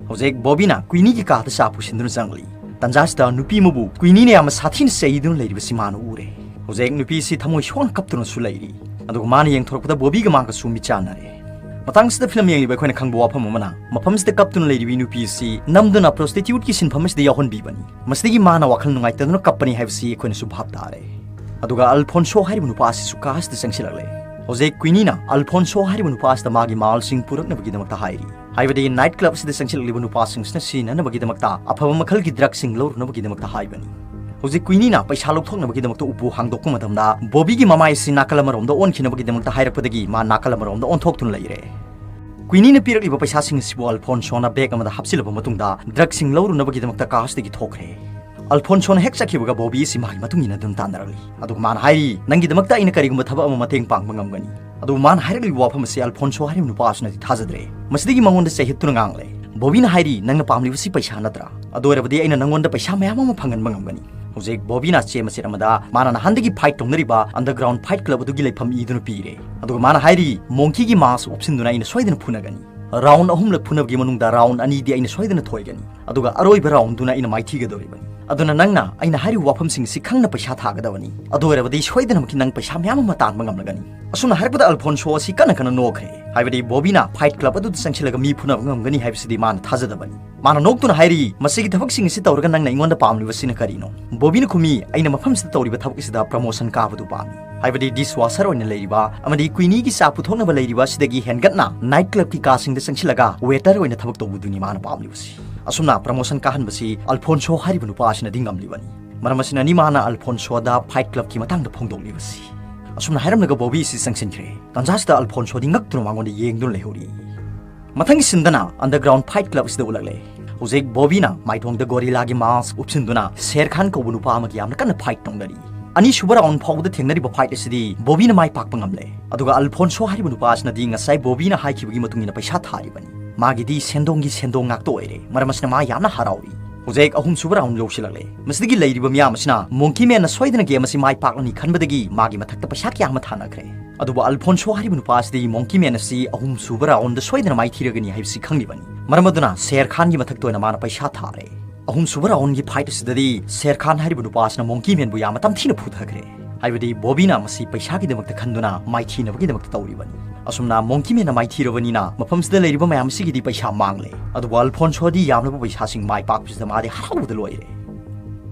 ꯍꯧꯖꯤꯛ ꯕꯣꯕꯤꯅ ꯀ꯭ꯋꯤꯅꯤꯒꯤ ꯀꯥꯗ ꯆꯥ ꯄꯨꯁꯤꯟꯗꯨꯅ ꯆꯪꯂꯤ꯫ ꯇꯟꯖꯥꯁꯤꯗ ꯅꯨꯄꯤ ꯑꯃꯕꯨ ꯀ꯭ꯋꯤꯅꯤꯅ ꯌꯥꯝꯅ ꯁꯥꯊꯤꯅ ꯆꯩꯗꯨꯅ ꯂꯩꯔꯤꯕꯁꯤ ꯃꯥꯅ ꯎꯔꯦ꯫ ꯍꯧꯖꯤꯛ ꯅꯨꯄꯤꯁꯤ ꯊꯃꯣꯏ ꯁꯣꯛꯅ ꯀꯞꯇꯨꯅꯁꯨ ꯂꯩꯔꯤ꯫ ꯑꯗꯨꯒ ꯃꯥꯅ ꯌꯦꯡꯊꯣꯔꯛꯄꯗ ꯕꯣꯕꯤꯒ ꯃꯥꯒꯁꯨ ꯃꯤꯠ ꯆꯥꯟꯅꯔꯦ꯫ ꯃꯇꯥꯡꯁꯤꯗ ꯐꯤꯂꯝ ꯌꯦꯡꯂꯤꯕ ꯑꯩꯈꯣꯏꯅ ꯈꯪꯕ ꯋꯥꯐꯝ ꯑꯃꯅ, ꯃꯐꯝꯁꯤꯗ ꯀꯞꯇꯨꯅ ꯂꯩꯔꯤꯕꯤ ꯅꯨꯄꯤ ꯑꯁꯤ ꯅꯝꯗꯨꯅ prostituteꯀꯤ ꯁꯤꯟꯐꯝ ꯑꯁꯤꯗ ꯌꯥꯎꯍꯟꯕꯤꯕꯅꯤ꯫ ꯃꯁꯤꯗꯒꯤ ꯃꯥꯅ ꯋꯥꯈꯜ ꯅꯨꯡꯉꯥꯏꯇꯗꯨꯅ ꯀꯞꯄꯅꯤ ꯍꯥꯏꯕꯁꯤ ꯑꯩꯈꯣꯏꯅꯁꯨ ꯚꯥꯞ ꯇꯥꯔꯦ꯫ ꯑꯗꯨꯒ ꯑꯜꯐꯣꯟꯁꯣ ꯍꯥꯏꯔꯤꯕ ꯅꯨꯄꯥ ꯑꯁꯤꯁꯨ ꯀꯥ ꯑꯁꯤꯗ ꯆꯪꯁꯤꯜꯂꯛꯂꯦ꯫ ꯍꯧꯖꯤꯛ ꯀ꯭ꯋꯤꯅꯤꯅ ꯑꯜꯐꯣꯟꯁꯣ ꯍꯥꯏꯔꯤꯕ ꯅꯨꯄꯥ ꯑꯁꯤꯗ ꯃꯥꯒꯤ ꯃꯥꯜꯁꯤꯡ ꯄꯨꯔꯛꯅꯕꯒꯤꯗꯃꯛꯇ ꯍꯥꯏꯔꯤ꯫ ꯍꯥꯏꯕꯗꯤ night club ꯑꯁꯤꯗ ꯆꯪꯁꯤꯜꯂꯛꯂꯤꯕ ꯅꯨꯄꯥꯁꯤꯡꯁꯤꯅ ꯁꯤꯖꯤꯟꯅꯅꯕꯒꯤꯗꯃꯛꯇ ꯑꯐꯕ ꯃꯈꯜꯒꯤ drugꯁꯤꯡ ꯂꯧꯔꯨꯅꯕꯒꯤꯗꯃꯛꯇ ꯍꯥꯏꯕꯅꯤ꯫ ꯍꯧꯖꯤꯛ ꯀ꯭ꯋꯤꯅꯤꯅ ꯄꯩꯁꯥ ꯂꯧꯊꯣꯛꯅꯕꯒꯤꯗꯃꯛꯇ ꯎꯄꯨ ꯍꯥꯡꯗꯣꯛꯄ ꯃꯇꯝꯗ ꯕꯣꯕꯤꯒꯤ ꯃꯃꯥꯏ ꯑꯁꯤ ꯅꯥꯀꯜ ꯑꯃꯔꯣꯝꯗ ꯑꯣꯟꯈꯤꯅꯕꯒꯤꯗꯃꯛꯇ ꯍꯥꯏꯔꯛꯄꯗꯒꯤ ꯃꯥ ꯅꯥꯀꯜ ꯑꯃꯔꯣꯝꯗ ꯑꯣꯟꯊꯣꯛꯇꯨꯅ ꯂꯩꯔꯦ꯫ ꯀ꯭ꯋꯤꯅꯤꯅ ꯄꯤꯔꯛꯂꯤꯕ ꯄꯩꯁꯥꯁꯤꯡ ꯑꯁꯤꯕꯨ ꯑꯜꯐꯣꯟꯁꯣꯅ bag ꯑꯃꯗ ꯍꯥꯞꯆꯤꯜꯂꯕ ꯃꯇꯨꯡꯗ drugꯁꯤꯡ ꯂꯧꯔꯨꯅꯕꯒꯤꯗꯃꯛꯇ ꯀꯥ ꯑꯁꯤꯗꯒꯤ ꯊꯣꯛꯈ꯭ꯔꯦ꯫ ꯑꯜꯐꯣꯟꯁꯣꯅ ꯍꯦꯛ ꯆꯠꯈꯤꯕꯒ ꯕꯣꯕꯤ ꯑꯁꯤ ꯃꯥꯒꯤ ꯃꯇꯨꯡ ꯏꯟꯅꯗꯨꯅ ꯇꯥꯟꯅꯔꯛꯂꯤ꯫ ꯑꯗꯨꯒ ꯃꯥꯅ ꯍꯥꯏꯔꯤ, "ꯅꯪꯒꯤꯗꯃꯛꯇ ꯑꯩꯅ ꯀꯔꯤꯒꯨꯝꯕ ꯊꯕꯛ ꯑꯃ ꯃꯇꯦꯡ ꯄꯥꯡꯕ ꯉꯝꯒꯅꯤ"꯫ ꯑꯗꯨꯕꯨ ꯃꯥꯅ ꯍꯥꯏꯔꯛꯂꯤꯕ ꯋꯥꯐꯝ ꯑꯁꯤ ꯑꯜꯐꯣꯟꯁꯣ ꯍꯥꯏꯔꯤꯕ ꯅꯨꯄꯥ ꯑꯁꯤꯅꯗꯤ ꯊꯥꯖꯗ꯭ꯔꯦ꯫ ꯃꯁꯤꯗꯒꯤ ꯃꯉꯣꯟꯗ ꯆꯩꯍꯠꯇꯨꯅ ꯉꯥꯡꯂꯦ꯫ ꯕꯣꯕꯤꯅ ꯍꯥꯏꯔꯤ, "ꯅꯪꯅ ꯄꯥꯝꯂꯤꯕꯁꯤ ꯄꯩꯁꯥ ꯅꯠꯇ꯭ꯔꯥ? ꯑꯗꯨ ꯑꯣꯏꯔꯕꯗꯤ ꯑꯩꯅ ꯅꯪꯉꯣꯟꯗ ꯄꯩꯁꯥ ꯃꯌꯥꯝ ꯑꯃ ꯐꯪꯍꯟꯕ ꯉꯝꯒꯅꯤ"꯫ ꯍꯧꯖꯤꯛ ꯕꯣꯕꯤꯅ ꯆꯦ ꯃꯆꯦꯠ ꯑꯃꯗ ꯃꯥꯅ ꯅꯍꯥꯟꯗꯒꯤ fight ꯇꯧꯅꯔꯤꯕ underground fight club ꯑꯗꯨꯒꯤ ꯂꯩꯐꯝ ꯏꯗꯨꯅ ꯄꯤꯔꯦ꯫ ꯑꯗꯨꯒ ꯃꯥꯅ ꯍꯥꯏꯔꯤ, "Monkeyꯒꯤ mask ꯎꯞꯁꯤꯟꯗꯨꯅ ꯑꯩꯅ ꯁꯣꯏꯗꯅ ꯐꯨꯅꯒꯅꯤ"꯫ ꯔꯥꯎꯟ ꯑꯍꯨꯝꯂꯛ ꯐꯨꯅꯕꯒꯤ ꯃꯅꯨꯡꯗ ꯔꯥꯎꯟ ꯑꯅꯤꯗꯤ ꯑꯩꯅ ꯁꯣꯏꯗꯅ ꯊꯣꯏꯒꯅꯤ, ꯑꯗꯨꯒ ꯑꯔꯣꯏꯕ ꯔꯥꯎꯟꯗꯨꯅ ꯑꯩꯅ ꯃꯥꯏꯊꯤꯒꯗꯧꯔꯤꯕꯅꯤ꯫ ꯑꯗꯨꯅ ꯅꯪꯅ ꯑꯩꯅ ꯍꯥꯏꯔꯤꯕ ꯋꯥꯐꯝꯁꯤꯡꯁꯤ ꯈꯪꯅ ꯄꯩꯁꯥ ꯊꯥꯒꯗꯕꯅꯤ꯫ ꯑꯗꯨ ꯑꯣꯏꯔꯕꯗꯤ ꯁꯣꯏꯗꯅꯃꯛꯀꯤ ꯅꯪ ꯄꯩꯁꯥ ꯃꯌꯥꯝ ꯑꯃ ꯇꯥꯟꯕ ꯉꯝꯂꯒꯅꯤ꯫ ꯑꯁꯨꯝꯅ ꯍꯥꯏꯔꯛꯄꯗ ꯑꯜꯐꯣꯟꯁꯣ ꯑꯁꯤ ꯀꯟꯅ ꯀꯟꯅ ꯅꯣꯛꯈ꯭ꯔꯦ, ꯍꯥꯏꯕꯗꯤ ꯕꯣꯕꯤꯅ ꯐꯥꯏꯠ ꯀ꯭ꯂꯕ ꯑꯗꯨꯗ ꯆꯪꯁꯤꯜꯂꯒ ꯃꯤ ꯐꯨꯅꯕ ꯉꯝꯒꯅꯤ ꯍꯥꯏꯕꯁꯤꯗꯤ ꯃꯥꯅ ꯊꯥꯖꯗꯕꯅꯤ꯫ ꯃꯥꯅ ꯅꯣꯛꯇꯨꯅ ꯍꯥꯏꯔꯤ, "ꯃꯁꯤꯒꯤ ꯊꯕꯛꯁꯤꯡ ꯑꯁꯤ ꯇꯧꯔꯒ ꯅꯪꯅ ꯑꯩꯉꯣꯟꯗ ꯄꯥꯝꯂꯤꯕꯁꯤꯅ ꯀꯔꯤꯅꯣ?" ꯕꯣꯕꯤꯅ ꯈꯨꯝꯃꯤ, "ꯑꯩꯅ ꯃꯐꯝꯁꯤꯗ ꯇꯧꯔꯤꯕ ꯊꯕꯛ ꯑꯁꯤꯗ ꯄ꯭ꯔꯃꯣꯁꯟ ꯀꯥꯕꯗꯨ ꯄꯥꯝꯃꯤ, ꯍꯥꯏꯕꯗꯤ ꯗꯤꯁ ꯋꯥꯁꯔ ꯑꯣꯏꯅ ꯂꯩꯔꯤꯕ ꯑꯃꯗꯤ ꯀ꯭ꯋꯤꯅꯤꯒꯤ ꯆꯥ ꯄꯨꯊꯣꯛꯅꯕ ꯂꯩꯔꯤꯕ ꯑꯁꯤꯗꯒꯤ ꯍꯦꯟꯒꯠꯅ ꯅꯥꯏꯠ ꯀ꯭ꯂꯕꯀꯤ ꯀꯥꯁꯤꯡꯗ ꯆꯪꯁꯤꯜꯂꯒ ꯋꯦꯇꯔ ꯑꯣꯏꯅ ꯊꯕꯛ ꯇꯧꯕꯗꯨꯅꯤ ꯃꯥꯅ ꯄꯥꯝꯂꯤꯕꯁꯤ꯫" ꯑꯁꯨꯝꯅ ꯄ꯭ꯔꯃꯣꯁꯟ ꯀꯥꯍꯟꯕꯁꯤ ꯑꯜꯐꯣꯟꯁꯣ ꯍꯥꯏꯔꯤꯕ ꯅꯨꯄꯥ ꯑꯁꯤꯅꯗꯤ ꯉꯝꯂꯤꯕꯅꯤ꯫ ꯃꯔꯝ ꯑꯁꯤꯅꯅꯤ ꯃꯥꯅ ꯑꯜꯐꯣꯟꯁꯣꯗ ꯐꯥꯏꯠ ꯀ꯭ꯂꯕꯀꯤ ꯃꯇꯥꯡꯗ ꯐꯣꯡꯗꯣꯛꯂꯤꯕꯁꯤ꯫ ꯑꯁꯨꯝꯅ ꯍꯥꯏꯔꯝꯂꯒ ꯕꯣꯕꯤ ꯑꯁꯤ ꯆꯪꯁꯤꯟꯈ꯭ꯔꯦ꯫ ꯇꯥꯟꯖꯥꯁꯤꯗ ꯑꯜꯐꯣꯟꯁꯣꯗꯤ ꯉꯛꯇꯨꯅ ꯃꯉꯣꯟꯗ ꯌꯦꯡꯗꯨꯅ ꯂꯩꯍꯧꯔꯤ꯫ ꯃꯊꯪꯒꯤ ꯁꯤꯟꯗꯅ ꯑꯟꯗꯔꯒ꯭ꯔꯥꯎꯟ ꯐꯥꯏꯠ ꯀ꯭ꯂꯕ ꯑꯁꯤꯗ ꯎꯠꯂꯛꯂꯦ꯫ ꯍꯧꯖꯤꯛ ꯕꯣꯕꯤꯅ ꯃꯥꯏꯊꯣꯡꯗ ꯒꯣꯔꯤꯂꯥꯒꯤ ꯃꯥꯁ꯭ꯛ ꯎꯞꯁꯤꯟꯗꯨꯅ ꯁꯦꯔ ꯈꯥꯟ ꯀꯧꯕ ꯅꯨꯄꯥ ꯑꯃꯒ ꯌꯥꯝꯅ ꯀꯟꯅ ꯐꯥꯏꯠ ꯇꯧꯅꯔꯤ꯫ ꯑꯅꯤꯁꯨꯕ ꯔꯥꯎꯟ ꯐꯥꯎꯕꯗ ꯊꯦꯡꯅꯔꯤꯕ ꯐꯥꯏꯠ ꯑꯁꯤꯗꯤ ꯕꯣꯕꯤꯅ ꯃꯥꯏ ꯄꯥꯛꯄ ꯉꯝꯂꯦ꯫ ꯑꯗꯨꯒ ꯑꯜꯐꯣꯟꯁꯣ ꯍꯥꯏꯔꯤꯕ ꯅꯨꯄꯥ ꯑꯁꯤꯅꯗꯤ ꯉꯁꯥꯏ ꯕꯣꯕꯤꯅ ꯍꯥꯏꯈꯤꯕꯒꯤ ꯃꯇꯨꯡ ꯏꯟꯅ ꯄꯩꯁꯥ ꯊꯥꯔꯤꯕꯅꯤ꯫ ꯃꯥꯒꯤꯗꯤ ꯁꯦꯟꯗꯣꯡꯒꯤ ꯁꯦꯟꯗꯣꯡ ꯉꯥꯛꯇ ꯑꯣꯏꯔꯦ꯫ ꯃꯔꯝ ꯑꯁꯤꯅ ꯃꯥ ꯌꯥꯝꯅ ꯍꯔꯥꯎꯔꯤ꯫ ꯍꯧꯖꯤꯛ ꯑꯍꯨꯝꯁꯨꯕ ꯔꯥꯎꯟ ꯌꯧꯁꯤꯜꯂꯛꯂꯦ꯫ ꯃꯁꯤꯗꯒꯤ ꯂꯩꯔꯤꯕ ꯃꯤꯌꯥꯝ ꯑꯁꯤꯅ ꯃꯣꯡꯀꯤ ꯃꯦꯟꯅ ꯁꯣꯏꯗꯅ ꯒꯦꯝ ꯑꯁꯤ ꯃꯥꯏ ꯄꯥꯛꯂꯅꯤ ꯈꯟꯕꯗꯒꯤ ꯃꯥꯒꯤ ꯃꯊꯛꯇ ꯄꯩꯁꯥ ꯀꯌꯥ ꯑꯃ ꯊꯥꯅꯈ꯭ꯔꯦ꯫ ꯑꯗꯨꯕꯨ ꯑꯜꯐꯣꯟꯁꯣ ꯍꯥꯏꯔꯤꯕ ꯅꯨꯄꯥ ꯑꯁꯤꯗꯤ ꯃꯣꯡꯀꯤ ꯃꯦꯟ ꯑꯁꯤ ꯑꯍꯨꯝꯁꯨꯕ ꯔꯥꯎꯟꯗ ꯁꯣꯏꯗꯅ ꯃꯥꯏꯊꯤꯔꯒꯅꯤ ꯍꯥꯏꯕꯁꯤ ꯈꯪꯂꯤꯕꯅꯤ꯫ ꯃꯔꯝ ꯑꯗꯨꯅ ꯁꯦꯔ ꯈꯥꯟꯒꯤ ꯃꯊꯛꯇ ꯑꯣꯏꯅ ꯃꯥꯅ ꯄꯩꯁꯥ ꯊꯥꯔꯦ꯫ ꯑꯍꯨꯝꯁꯨꯕ ꯔꯥꯎꯟꯒꯤ ꯐꯥꯏꯠ ꯑꯁꯤꯗꯗꯤ ꯁꯦꯔ ꯈꯥꯟ ꯍꯥꯏꯔꯤꯕ ꯅꯨꯄꯥ ꯑꯁꯤꯅ ꯃꯣꯡꯀꯤ ꯃꯦꯟꯕꯨ ꯌꯥꯝꯅ ꯇꯝꯊꯤꯅ ꯐꯨꯊꯈ꯭ꯔꯦ꯫ ꯍꯥꯏꯕꯗꯤ ꯕꯣꯕꯤꯅ ꯃꯁꯤ ꯄꯩꯁꯥꯒꯤꯗꯃꯛꯇ ꯈꯟꯗꯨꯅ ꯃꯥꯏꯊꯤꯅꯕꯒꯤꯗꯃꯛꯇ ꯇꯧꯔꯤꯕꯅꯤ꯫ ꯑꯁꯨꯝꯅ ꯃꯣꯡꯀꯤ ꯃꯦꯟꯅ ꯃꯥꯏꯊꯤꯔꯕꯅꯤꯅ ꯃꯐꯝꯁꯤꯗ ꯂꯩꯔꯤꯕ ꯃꯌꯥꯝ ꯑꯁꯤꯒꯤꯗꯤ ꯄꯩꯁꯥ ꯃꯥꯡꯂꯦ꯫ ꯑꯗꯨꯕꯨ ꯑꯜꯐꯣꯟꯁꯣꯗꯤ ꯌꯥꯝꯂꯕ ꯄꯩꯁꯥꯁꯤꯡ ꯃꯥꯏ ꯄꯥꯛꯄꯁꯤꯗ ꯃꯥꯗꯤ ꯍꯔꯥꯎꯕꯗ ꯂꯣꯏꯔꯦ꯫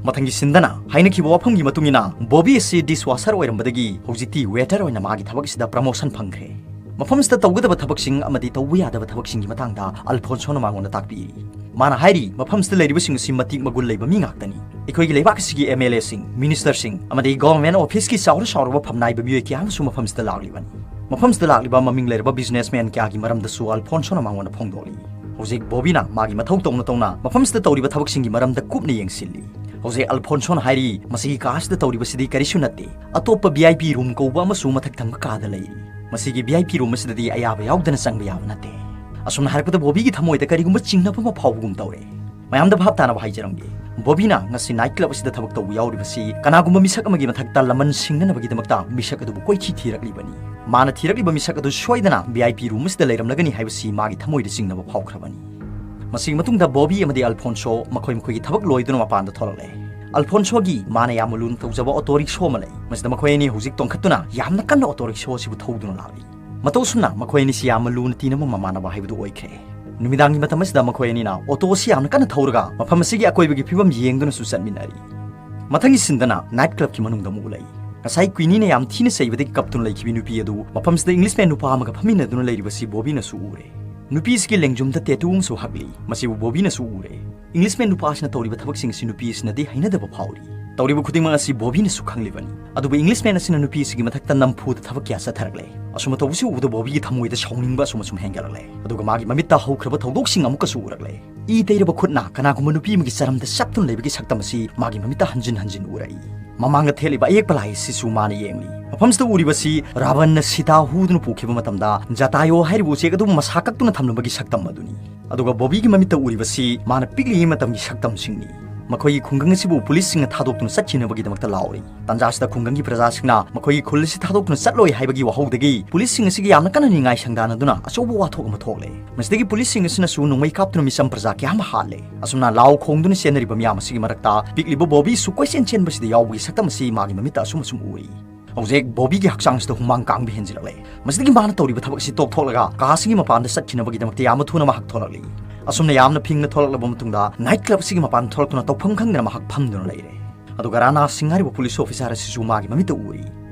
ꯃꯊꯪꯒꯤ ꯁꯤꯟꯗꯅ ꯍꯥꯏꯅꯈꯤꯕ ꯋꯥꯐꯝꯒꯤ ꯃꯇꯨꯡ ꯏꯟꯅ ꯕꯣꯕꯤ ꯑꯁꯤ ꯗꯤꯁ ꯋꯥꯁꯔ ꯑꯣꯏꯔꯝꯕꯗꯒꯤ ꯍꯧꯖꯤꯛꯇꯤ ꯋꯦꯇꯔ ꯑꯣꯏꯅ ꯃꯥꯒꯤ ꯊꯕꯛ ꯑꯁꯤꯗ ꯄ꯭ꯔꯃꯣꯁꯟ ꯐꯪꯈ꯭ꯔꯦ꯫ ꯃꯐꯝꯁꯤꯗ ꯇꯧꯒꯗꯕ ꯊꯕꯛꯁꯤꯡ ꯑꯃꯗꯤ ꯇꯧꯕ ꯌꯥꯗꯕ ꯊꯕꯛꯁꯤꯡꯒꯤ ꯃꯇꯥꯡꯗ ꯑꯜꯐꯣꯟꯁꯣꯅ ꯃꯉꯣꯟꯗ ꯇꯥꯛꯄꯤꯔꯤ꯫ ꯃꯥꯅ ꯍꯥꯏꯔꯤ, ꯃꯐꯝꯁꯤꯗ ꯂꯩꯔꯤꯕꯁꯤꯡ ꯑꯁꯤ ꯃꯇꯤꯛ ꯃꯒꯨꯟ ꯂꯩꯕ ꯃꯤ ꯉꯥꯛꯇꯅꯤ꯫ ꯑꯩꯈꯣꯏꯒꯤ ꯂꯩꯕꯥꯛ ꯑꯁꯤꯒꯤ ꯑꯦꯝ ꯑꯦꯜ ꯑꯦꯁꯤꯡ, ꯃꯤꯅꯤꯁꯇꯔꯁꯤꯡ ꯑꯃꯗꯤ ꯒꯣꯚꯔꯟꯃꯦꯟꯠ ꯑꯣꯐꯤꯁꯀꯤ ꯆꯥꯎꯔ ꯆꯥꯎꯔꯕ ꯐꯝꯅꯥꯏꯕ ꯃꯤꯑꯣꯏ ꯀꯌꯥ ꯑꯃꯁꯨ ꯃꯐꯝꯁꯤꯗ ꯂꯥꯛꯂꯤꯕꯅꯤ꯫ ꯃꯐꯝꯁꯤꯗ ꯂꯥꯛꯂꯤꯕ ꯃꯃꯤꯡ ꯂꯩꯔꯕ ꯕꯤꯖꯤꯅꯦꯁꯃꯦꯟ ꯀꯌꯥꯒꯤ ꯃꯔꯝꯗꯁꯨ ꯑꯜꯐꯣꯟꯁꯣꯅ ꯃꯉꯣꯟꯗ ꯐꯣꯡꯗꯣꯛꯂꯤ꯫ ꯍꯧꯖꯤꯛ ꯕꯣꯕꯤꯅ ꯃꯥꯒꯤ ꯃꯊꯧ ꯇꯧꯅ ꯇꯧꯅ ꯃꯐꯝꯁꯤꯗ ꯇꯧꯔꯤꯕ ꯊꯕꯛꯁꯤꯡꯒꯤ ꯃꯔꯝꯗ ꯀꯨꯞꯅ ꯌꯦꯡꯁꯤꯜꯂꯤ꯫ ꯍꯧꯖꯤꯛ ꯑꯜꯐꯣꯟꯁꯣꯅ ꯍꯥꯏꯔꯤ, "ꯃꯁꯤꯒꯤ ꯀꯥ ꯑꯁꯤꯗ ꯇꯧꯔꯤꯕꯁꯤꯗꯤ ꯀꯔꯤꯁꯨ ꯅꯠꯇꯦ꯫ ꯑꯇꯣꯞꯄ ꯚꯤ ꯑꯥꯏ ꯄꯤ ꯔꯨꯝ ꯀꯧꯕ ꯑꯃꯁꯨ ꯃꯊꯛ ꯊꯪꯕ ꯀꯥꯗ ꯂꯩꯔꯤ꯫ ꯃꯁꯤꯒꯤ ꯚꯤ ꯑꯥꯏ ꯄꯤ ꯔꯨꯝ ꯑꯁꯤꯗꯗꯤ ꯑꯌꯥꯕ ꯌꯥꯎꯗꯅ ꯆꯪꯕ ꯌꯥꯕ ꯅꯠꯇꯦ꯫" ꯑꯁꯨꯝꯅ ꯍꯥꯏꯔꯛꯄꯗ ꯕꯣꯕꯤꯒꯤ ꯊꯃꯣꯏꯗ ꯀꯔꯤꯒꯨꯝꯕ ꯆꯤꯡꯅꯕ ꯑꯃ ꯐꯥꯎꯕꯒꯨꯝ ꯇꯧꯔꯦ꯫ ꯃꯌꯥꯝꯗ ꯚꯥꯞ ꯇꯥꯅꯕ ꯍꯥꯏꯖꯔꯝꯒꯦ꯫ ꯕꯣꯕꯤꯅ ꯉꯁꯤ ꯅꯥꯏꯠ ꯀ꯭ꯂꯕ ꯑꯁꯤꯗ ꯊꯕꯛ ꯇꯧꯕ ꯌꯥꯎꯔꯤꯕꯁꯤ ꯀꯅꯥꯒꯨꯝꯕ ꯃꯤꯁꯛ ꯑꯃꯒꯤ ꯃꯊꯛꯇ ꯂꯃꯟ ꯁꯤꯡꯅꯅꯕꯒꯤꯗꯃꯛꯇ ꯃꯤꯁꯛ ꯑꯗꯨꯕꯨ ꯀꯣꯏꯊꯤ ꯊꯤꯔꯛꯂꯤꯕꯅꯤ꯫ ꯃꯥꯅ ꯊꯤꯔꯛꯂꯤꯕ ꯃꯤꯁꯛ ꯑꯗꯨ ꯁꯣꯏꯗꯅ ꯚꯤ ꯑꯥꯏ ꯄꯤ ꯔꯨꯝ ꯑꯁꯤꯗ ꯂꯩꯔꯝꯂꯒꯅꯤ ꯍꯥꯏꯕꯁꯤ ꯃꯥꯒꯤ ꯊꯃꯣꯏꯗ ꯆꯤꯡꯅꯕ ꯐꯥꯎꯈ꯭ꯔꯕꯅꯤ꯫ ꯃꯁꯤꯒꯤ ꯃꯇꯨꯡꯗ ꯕꯣꯕꯤ ꯑꯃꯗꯤ ꯑꯜꯐꯣꯟꯁꯣ ꯃꯈꯣꯏ ꯃꯈꯣꯏꯒꯤ ꯊꯕꯛ ꯂꯣꯏꯗꯨꯅ ꯃꯄꯥꯟꯗ ꯊꯣꯛꯂꯛꯂꯦ꯫ ꯑꯜꯐꯣꯟꯁꯣꯒꯤ ꯃꯥꯅ ꯌꯥꯝꯅ ꯂꯨꯅ ꯇꯧꯖꯕ ꯑꯣꯇꯣ ꯔꯤꯛꯁꯣ ꯑꯃ ꯂꯩ꯫ ꯃꯁꯤꯗ ꯃꯈꯣꯏ ꯑꯅꯤ ꯍꯧꯖꯤꯛ ꯇꯣꯡꯈꯠꯇꯨꯅ ꯌꯥꯝꯅ ꯀꯟꯅ ꯑꯣꯇꯣ ꯔꯤꯛꯁꯣ ꯑꯁꯤꯕꯨ ꯊꯧꯗꯨꯅ ꯂꯥꯛꯂꯤ꯫ ꯃꯇꯧ ꯑꯁꯨꯝꯅ ꯃꯈꯣꯏ ꯑꯅꯤꯁꯤ ꯌꯥꯝꯅ ꯂꯨꯅ ꯇꯤꯟꯅꯕ ꯃꯃꯥꯟꯅꯕ ꯍꯥꯏꯕꯗꯨ ꯑꯣꯏꯈ꯭ꯔꯦ꯫ ꯅꯨꯃꯤꯗꯥꯡꯒꯤ ꯃꯇꯝ ꯑꯁꯤꯗ ꯃꯈꯣꯏ ꯑꯅꯤꯅ ꯑꯣꯇꯣ ꯑꯁꯤ ꯌꯥꯝꯅ ꯀꯟꯅ ꯊꯧꯔꯒ ꯃꯐꯝ ꯑꯁꯤꯒꯤ ꯑꯀꯣꯏꯕꯒꯤ ꯐꯤꯕꯝ ꯌꯦꯡꯗꯨꯅꯁꯨ ꯆꯠꯃꯤꯟꯅꯔꯤ꯫ ꯃꯊꯪꯒꯤ ꯁꯤꯟꯗꯅ ꯅꯥꯏꯠ ꯀ꯭ꯂꯕꯀꯤ ꯃꯅꯨꯡꯗ ꯑꯃꯨꯛ ꯎꯠꯂꯛꯏ꯫ ꯉꯁꯥꯏ ꯀ꯭ꯋꯤꯅꯤꯅ ꯌꯥꯝ ꯊꯤꯅ ꯆꯩꯕꯗꯒꯤ ꯀꯞꯇꯨꯅ ꯂꯩꯈꯤꯕ ꯅꯨꯄꯤ ꯑꯗꯨ ꯃꯐꯝꯁꯤꯗ ꯏꯪꯂꯤꯁꯃꯦꯟ ꯅꯨꯄꯥ ꯑꯃꯒ ꯐꯝꯃꯤꯟꯅꯗꯨꯅ ꯂꯩꯔꯤꯕꯁꯤ ꯕꯣꯕꯤꯅꯁꯨ ꯎꯔꯦ꯫ ꯅꯨꯄꯤꯁꯤꯒꯤ ꯂꯦꯡꯖꯨꯝꯗ ꯇꯦꯇꯨ ꯑꯃꯁꯨ ꯍꯛꯂꯤ꯫ ꯃꯁꯤꯕꯨ ꯕꯣꯕꯤꯅꯁꯨ ꯎꯔꯦ꯫ ꯏꯪꯂꯤꯁꯃꯦꯟ ꯅꯨꯄꯥ ꯑꯁꯤꯅ ꯇꯧꯔꯤꯕ ꯊꯕꯛꯁꯤꯡ ꯑꯁꯤ ꯅꯨꯄꯤ ꯑꯁꯤꯅꯗꯤ ꯍꯩꯅꯗꯕ ꯐꯥꯎꯔꯤ꯫ ꯇꯧꯔꯤꯕ ꯈꯨꯗꯤꯡꯃꯛ ꯑꯁꯤ ꯕꯣꯕꯤꯅꯁꯨ ꯈꯪꯂꯤꯕꯅꯤ꯫ ꯑꯗꯨꯕꯨ ꯏꯪꯂꯤꯁꯃꯦꯟ ꯑꯁꯤꯅ ꯅꯨꯄꯤ ꯑꯁꯤꯒꯤ ꯃꯊꯛꯇ ꯅꯝꯐꯨꯗ ꯊꯕꯛ ꯀꯌꯥ ꯆꯠꯊꯔꯛꯂꯦ꯫ ꯑꯁꯨꯝꯅ ꯇꯧꯕꯁꯤ ꯎꯕꯗ ꯕꯣꯕꯤꯒꯤ ꯊꯃꯣꯏꯗ ꯁꯥꯎꯅꯤꯡꯕ ꯑꯁꯨꯝ ꯑꯁꯨꯝ ꯍꯦꯟꯒꯠꯂꯛꯂꯦ꯫ ꯑꯗꯨꯒ ꯃꯥꯒꯤ ꯃꯃꯤꯠꯇ ꯍꯧꯈ꯭ꯔꯕ ꯊꯧꯗꯣꯛꯁꯤꯡ ꯑꯃꯨꯛꯀꯁꯨ ꯎꯔꯛꯂꯦ꯫ ꯏ ꯇꯩꯔꯕ ꯈꯨꯠꯅ ꯀꯅꯥꯒꯨꯝꯕ ꯅꯨꯄꯤ ꯑꯃꯒꯤ ꯆꯔꯝꯗ ꯆꯞꯇꯨꯅ ꯂꯩꯕꯒꯤ ꯁꯛꯇꯝ ꯑꯁꯤ ꯃꯥꯒꯤ ꯃꯃꯤꯠꯇ ꯍꯟꯖꯤꯟ ꯍꯟꯖꯤꯟ ꯎꯔꯛꯏ꯫ ꯃꯃꯥꯡꯗ ꯊꯦꯠꯂꯤꯕ ꯑꯌꯦꯛꯄ ꯂꯥꯏ ꯑꯁꯤꯁꯨ ꯃꯥꯅ ꯌꯦꯡꯂꯤ꯫ ꯃꯐꯝꯁꯤꯗ ꯎꯔꯤꯕꯁꯤ ꯔꯥꯕꯟꯅ ꯁꯤꯇꯥ ꯍꯨꯗꯨꯅ ꯄꯨꯈꯤꯕ ꯃꯇꯝꯗ ꯖꯇꯥꯌꯣ ꯍꯥꯏꯔꯤꯕ ꯎꯆꯦꯛ ꯑꯗꯨꯕꯨ ꯃꯁꯥ ꯀꯛꯇꯨꯅ ꯊꯝꯂꯝꯕꯒꯤ ꯁꯛꯇꯝ ꯑꯗꯨꯅꯤ꯫ ꯑꯗꯨꯒ ꯕꯣꯕꯤꯒꯤ ꯃꯃꯤꯠꯇ ꯎꯔꯤꯕꯁꯤ ꯃꯥꯅ ꯄꯤꯛꯂꯤꯉꯩ ꯃꯇꯝꯒꯤ ꯁꯛꯇꯝꯁꯤꯡꯅꯤ꯫ ꯃꯈꯣꯏꯒꯤ ꯈꯨꯡꯒꯪ ꯑꯁꯤꯕꯨ ꯄꯨꯂꯤꯁꯁꯤꯡꯅ ꯊꯥꯗꯣꯛꯇꯨꯅ ꯆꯠꯈꯤꯅꯕꯒꯤꯗꯃꯛꯇ ꯂꯥꯎꯔꯤ꯫ ꯇꯥꯟꯖꯥ ꯑꯁꯤꯗ ꯈꯨꯡꯒꯪꯒꯤ ꯄ꯭ꯔꯖꯥꯁꯤꯡꯅ ꯃꯈꯣꯏꯒꯤ ꯈꯨꯜ ꯑꯁꯤ ꯊꯥꯗꯣꯛꯇꯨꯅ ꯆꯠꯂꯣꯏ ꯍꯥꯏꯕꯒꯤ ꯋꯥꯍꯧꯗꯒꯤ ꯄꯨꯂꯤꯁꯁꯤꯡ ꯑꯁꯤꯒꯤ ꯌꯥꯝꯅ ꯀꯟꯅ ꯅꯤꯡꯉꯥꯏ ꯁꯪꯗꯥꯅꯗꯨꯅ ꯑꯆꯧꯕ ꯋꯥꯊꯣꯛ ꯑꯃ ꯊꯣꯛꯂꯦ꯫ ꯃꯁꯤꯗꯒꯤ ꯄꯨꯂꯤꯁꯁꯤꯡ ꯑꯁꯤꯅꯁꯨ ꯅꯣꯡꯃꯩ ꯀꯥꯞꯇꯨꯅ ꯃꯤꯆꯝ ꯄ꯭ꯔꯖꯥ ꯀꯌꯥ ꯑꯃ ꯍꯥꯠꯂꯦ꯫ ꯑꯁꯨꯝꯅ ꯂꯥꯎ ꯈꯣꯡꯗꯨꯅ ꯆꯦꯟꯅꯔꯤꯕ ꯃꯤꯌꯥꯝ ꯑꯁꯤꯒꯤ ꯃꯔꯛꯇ ꯄꯤꯛꯂꯤꯕ ꯕꯣꯕꯤꯁꯨ ꯀꯣꯏꯆꯦꯟ ꯆꯦꯟꯕꯁꯤꯗ ꯌꯥꯎꯕꯒꯤ ꯁꯛꯇꯝ ꯑꯁꯤ ꯃꯥꯒꯤ ꯃꯃꯤꯠꯇ ꯑꯁꯨꯝ ꯑꯁꯨꯝ ꯎꯏ꯫ ꯍꯧꯖꯤꯛ ꯕꯣꯕꯤꯒꯤ ꯍꯛꯆꯥꯡꯁꯤꯗ ꯍꯨꯃꯥꯡ ꯀꯥꯡꯕ ꯍꯦꯟꯖꯤꯜꯂꯛꯂꯦ꯫ ꯃꯁꯤꯗꯒꯤ ꯃꯥꯅ ꯇꯧꯔꯤꯕ ꯊꯕꯛ ꯑꯁꯤ ꯇꯣꯛꯊꯣꯛꯂꯒ ꯀꯥꯁꯤꯒꯤ ꯃꯄꯥꯟꯗ ꯆꯠꯈꯤꯅꯕꯒꯤꯗꯃꯛꯇ ꯌꯥꯝꯅ ꯊꯨꯅ ꯃꯍꯥꯛ ꯊꯣꯛꯂꯛꯂꯤ꯫ ꯑꯁꯨꯝꯅ ꯌꯥꯝꯅ ꯐꯤꯡꯅ ꯊꯣꯛꯂꯛꯂꯕ ꯃꯇꯨꯡꯗ ꯅꯥꯏꯠ ꯀ꯭ꯂꯕ ꯑꯁꯤꯒꯤ ꯃꯄꯥꯟ ꯊꯣꯛꯂꯛꯇꯨꯅ ꯇꯧꯐꯝ ꯈꯪꯗꯅ ꯃꯍꯥꯛ ꯐꯝꯗꯨꯅ ꯂꯩꯔꯦ꯫ ꯑꯗꯨꯒ ꯔꯥꯅꯥ ꯁꯤꯡ ꯍꯥꯏꯔꯤꯕ ꯄꯨꯂꯤꯁ ꯑꯣꯐꯤꯁꯥꯔ ꯑꯁꯤꯁꯨ ꯃꯥꯒꯤ ꯃꯃꯤꯠꯇ ꯎꯔꯤ꯫